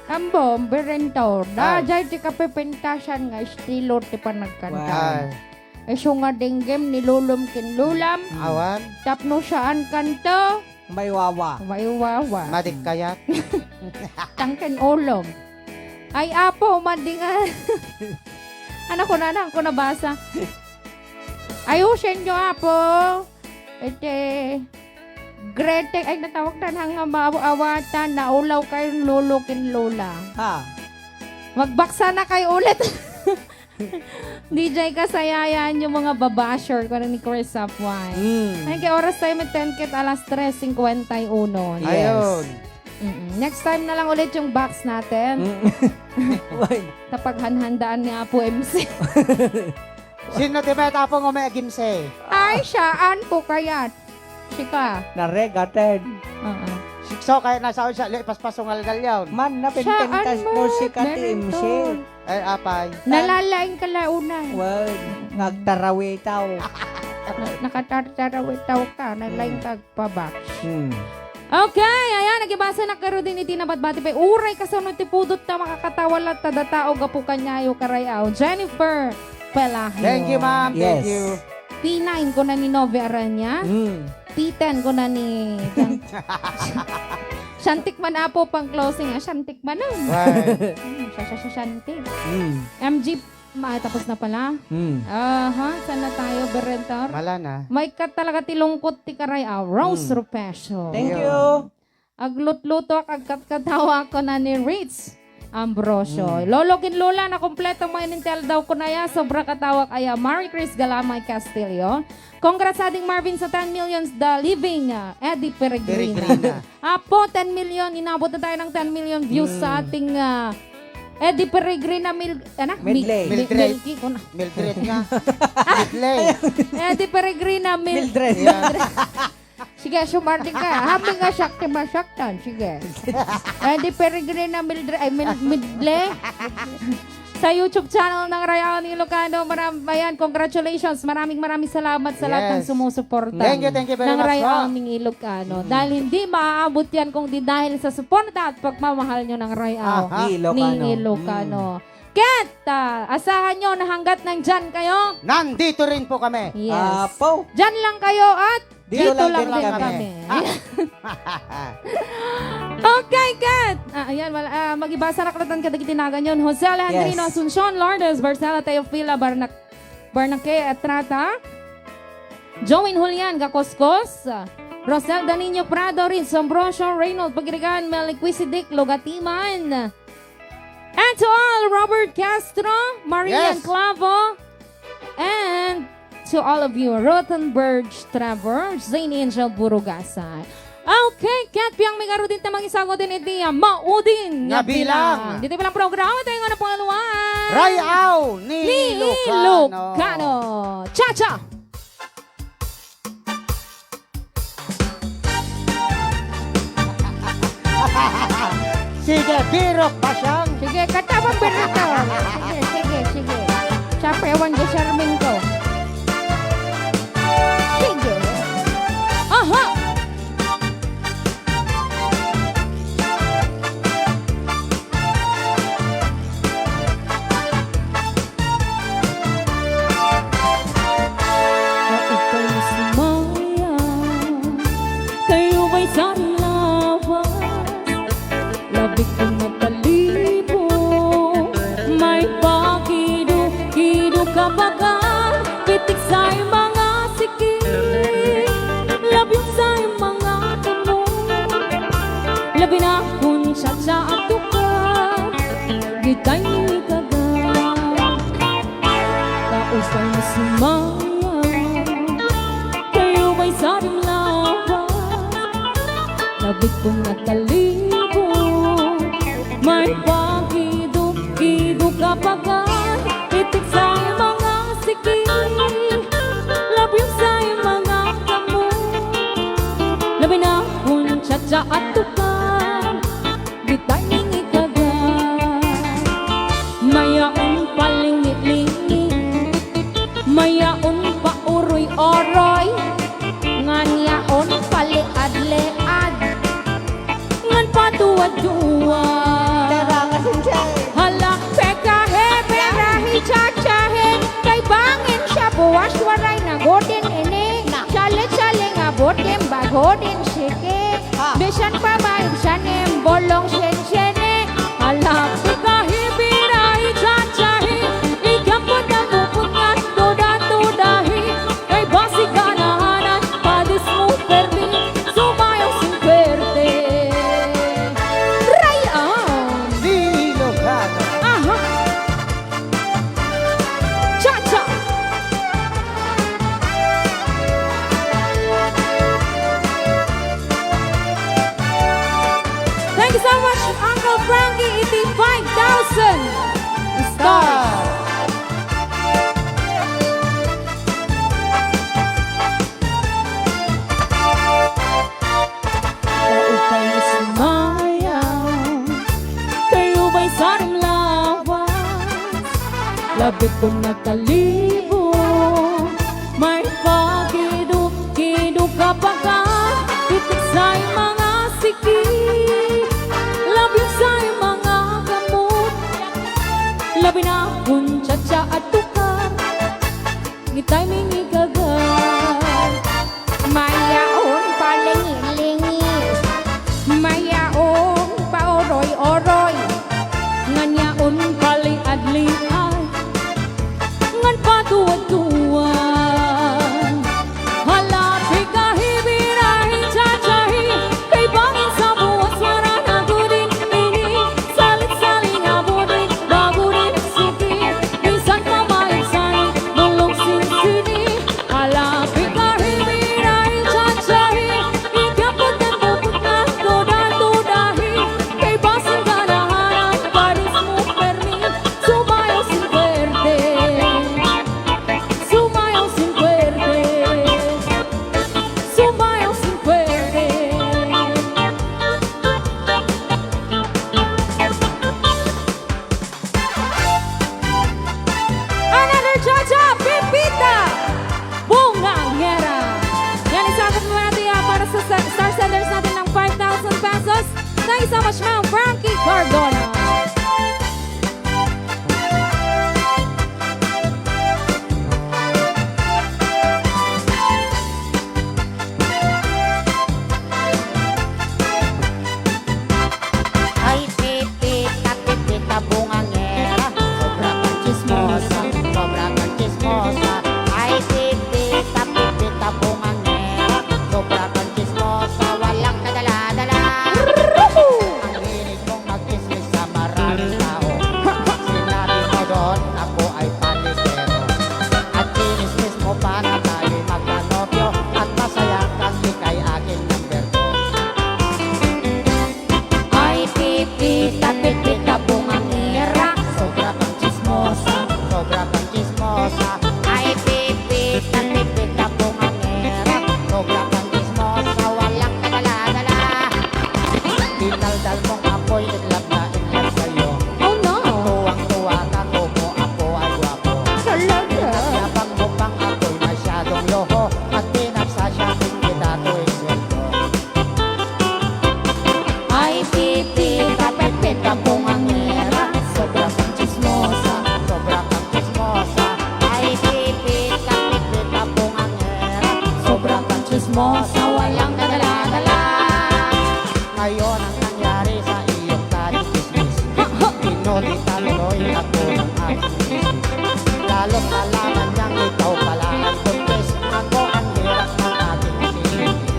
Ammom, birintor. Ay. Dayjay ti kapipintasan nga estilo ti panagkanta. Wow. Ay. Isu nga dinggem ni lulom ken lulam. Awan. Tapno saan kanto. Maiwawa. Maiwawa. Madi kayat. Tangken ulom. Ay, Apo, madi nga. Ano ko na, ano ko nabasa? Ayusin nyo, Apo. Iti, greeting, ay, natawag na nga maawatan, naulaw kayo, lolo ken lola. Ha? Magbaksa na kayo ulit. D J Kasaysayan, yung mga babasher ko na ni Chris Sapway. Mm. Ay, kay oras tayo may ten kit alas tres cincuenta y uno. Yes. Ayun. Mm-mm. Next time na lang ulit yung box natin. Mm. Why? Kapag hanhandaan ni Apo M C. Sino ti met Apo nga may agimse? Ay, siyaan po kayat. Sika. Naregaten. Oo. Sikso kaya nasa siya, li, paspaso ngalgal yaw. Man, napinpintas mo, sika ti M C. Ay, apay. Nalalaing ka launay. Well, nagtarawitaw. Na-, nakatartarawitaw ka, nalaing ka pabak. Hmm. Okay, ayan, nagibasa na karo din iti nabatbati pay. Uray kasano ti pudot ta makakatawa latta data o gapu kanyayo karay aw. Jennifer Pelacio. Thank you, ma'am. Thank you. Yes. P nine ko na ni Nove Aranya. Mm. P ten ko na ni Jan-, Shantik man, Apo, pang closing, ah. Shantik man, ah. Why? Mm, siya, siya, siya, Shantik. Mm. M G, ma-, tapos na pala. Mm. Aha, saan na tayo, Berrentor? Wala na. May kat talaga ti lungkot ti karay, ah. Rose Mm. Rupesio. Thank you. Aglutluto ak, agkatkatawa ako na ni Ritz Ambrosio. Mm. Lolo ken Lola, nakompleto manen ti aldaw ko na ya, sobra katawak aya. Marie Chris Galamay Castillo. Congrats, Ading Marvin, sa ten millions, the living, uh, Eddie Peregrina. Peregrina. Apo, ten million, inabot na tayo ng ten million views sa Mm. ating, uh, Eddie Peregrina Mil-, ano? Mi-, Medley. Mi-, Mildred. Milky, kuna. Mildred nga. Medley. Eddie Peregrina Mil-, Mildred. Yeah. Mildred. Sige, sumarding ka. Happy nga siak ti masaktan. Sige. Eh, di Peregrina Mildred, ay, Mil-, Midley. ta YouTube channel ng Ray-Aw ni Ilocano. Maram-, ayan, congratulations. Maraming, maraming salamat sa lahat ng Yes. sumusuporta Thank you, thank you very ng much, Ray-Aw po. ni Ilocano. Mm. Dahil hindi maaabot yan kung di dahil sa suporta at pagmamahal nyo ng Ray-Aw Aha. Ni Ilocano. ni Ilocano. Mm. Ket, ah, asahan nyo na hanggat nandyan kayo, Nandito rin po kami. Yes. Apo. Diyan lang kayo at Dito dito lang lang din din kami. kami. Ah. Okay, Kat. Ah, ayan, wala, ah, mag-ibasa na kalatan ka dagiti nagan yon. Jose Alejandrino Yes. Asuncion, Lourdes Barcela, Teofila Barnac-, Barnaque Estrada, Join Julian Gacoskos, Rosel Danino Prado, Rinz Ambrosio, Reynold Pagirigan, Melquisedec Lugatiman, and to all, Robert Castro, Marian Yes. Clavo, and to all of you, Rothenberg Trevor, Zane Angel Burugasa. Okay, ket piang may garudin ta mangisago din iti, ah, maudin nga Nga bilang. bilang. Dito palang programa tayo nga napaluan. Ray-Aw ni Ni Ilocano. Ilocano. Cha-cha! Sige, birok, Basyang. Sige, kanta mo, birok. Sige, sige, sige. Siya pa ewan di Charmin ko. Sige. Aha! Kaupay mo si Maya, kayo ba'y sari lawas? Labit kong matalibo, may pakido-kido ka baga, pitik say mga siki, labit say mga kamot, labi na kun cha-cha at tukar, gitay ni kaga. Kaupay mo si Maya, kayo ba'y saring lawas? Labit kong natalibo, may pakido-kido ka baga, pitik say mga siki, labit say mga kamot, labi na kun cha-cha at tukar, gitay ni kaga. Mayaon palingi-lingi, mayaon pauroy-uroy, ngan yaon paliad-liad, ngan paduwa-duwa. Tara, kasinse. Hala, pekahe, perahi, chachahe, kay bangin siya buwas waray nagodin ini. Na. Chale-chale nga butim bagodin siki. Ah. Bisan pa maibsanem, bolong sensiene. Alak ti kahibiray, chachahi. Ikampo da puputngan, toda-todahi. Kay basi ganahanan, padis mo permi. Sumayaw sin puerte. Ray-Aw. Di Ilocano. Aha. Cha-cha! Thank you so much, Uncle Frankie, iti five thousand stars. Kaupay mo si Maya, kayo ba'y saring lawas? Labit kong natalibo, may pakido-kido ka baga, pitik say mga siki, labit say mga kamot, labi na kun cha-cha at tukar. Ngitay mi ni kaga. Mayaon palingi-lingi, mayaon pauroy-uroy, ngan yaon paliad-liad, ngan So much, Ma'am Frankie Cardona. Ay, pipita, pipita, bungangera, sobra kang chismosa, sobra kang chismosa. Ay, pipita, pipita, bungangera, sobra kang chismosa, walang kadala-dala. Ang hilig mong magchismis sa maraming tao. Sinabi mo doon, ako ay paligero. At chinismis mo pa na tayo'y magkanobyo. At masaya kang ika'y aking number two. Ay, pipita, pipita, bungangera. Sobra kang chismosa, sobra kang chismosa. Ay, pipita, pipita, bungangera. Sobra kang chismosa, walang kadala-dala. Dinaldal mong apoy, in love na in love sa'yo. Oh, no. Tuwang-tuwa ka, kuko, ako ay gwapo. Talaga? Pinagyabang mo pang ako'y masyadong loho. At pinagsa-shopping kita tuwing sweldo. Ay, pipita, pipita, bungangera. Sobra kang chismosa, sobra kang chismosa. Ay, pipita, pipita, bungangera. Sobra kang chismosa, walang kadala-dala. Ngayon ang nangyari sa iyong kadichismis. Pinutita tuloy ako ng aking misis. Lalo't nalaman niyang ikaw pala ang buntis. Ako ang hirap ng aking misis.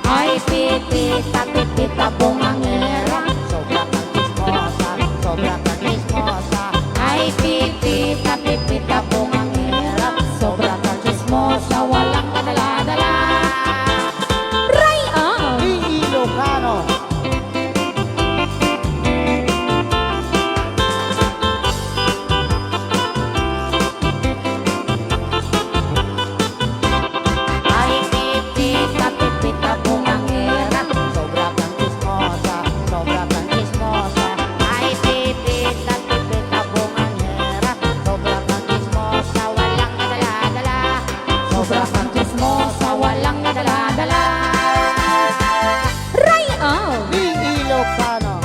Ay, pipita, pipita, bungangera. Sobra kang chismosa, sobra kang chismosa. Ay, pipita, pipita, bungangera. Sobra kang chismosa, walang kadala-dala. Ray, ah! Ray Ilocano. Ay, pipita, pipita, bungangera. Sobra kang chismosa, sobra kang chismosa. Ay, pipita, pipita, bungangera. Sobra kang chismosa, walang kadala-dala. Sobra kang chismosa, walang kadala-dala. Ray, ah! Ray Ilocano.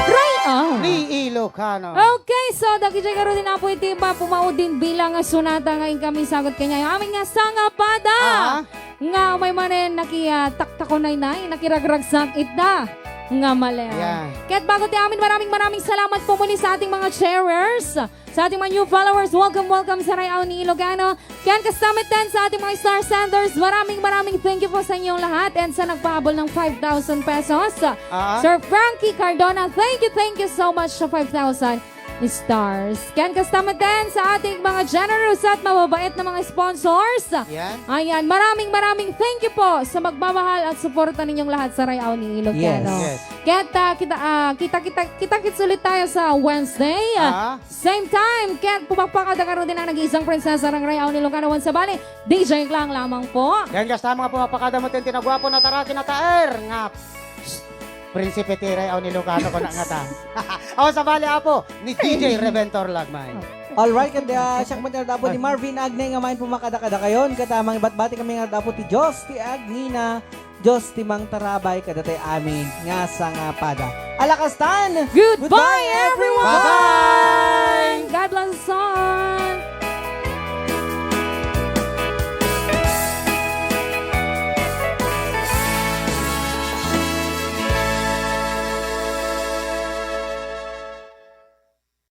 Ray, ah! Ray Ilocano. Okay, so, dagiti garuden, Apo, iti ba pumaudin bilang nga sonata nga inkami sagut kaniayo. Amin nga sangapada. Ah? Nga umay manen naki, ah, taktakonaynay, nakiragragsak ita nga malem. Yeah. Ket bago ti amin, maraming, maraming salamat po muli sa ating mga sharers, sa ating mga new followers. Welcome, welcome sa Ray-aw ni Ilocano. Ken kasta met din sa ating mga star senders. Maraming, maraming thank you po sa inyong lahat. And sa nagpaabol ng five thousand pesos, Ah. Sir Frankie Cardona, thank you, thank you so much sa five thousand stars. Ken kasta met din sa ating mga generous at mababait na mga sponsors. Yan. Ayan, maraming, maraming thank you po sa magmamahal at suporta ninyong lahat sa Ray-aw ni Ilocano. Yes. Yes. Ket, ah, kita, ah, kita, kita, kita-kits ulit tayo sa Wednesday. Ah. Same time, ket pumakpakada garuden ang nag-iisang prinsesa ng Ray-aw ni Ilocano. Wen sabali, D J Klang lamang po. Ken kasta met nga pumakpakada met ti naguapo, natara, kinataer nga Prinsipe ti Ray-aw ni Ilocano, kuna ngata. Awan sabali, Apo, ni D J Reventor Lagmay. Alright, ket, ah, siak met nga ardapo ni Marvin Agne nga main pumakada kadakayon, ket, ah, mangibatbati kami nga ardapo ti Dios ti agnina, Dios ti mangtarabay kadatayo amin nga sangapada. Ala kastan! Goodbye, everyone! Bye-bye! God bless us all!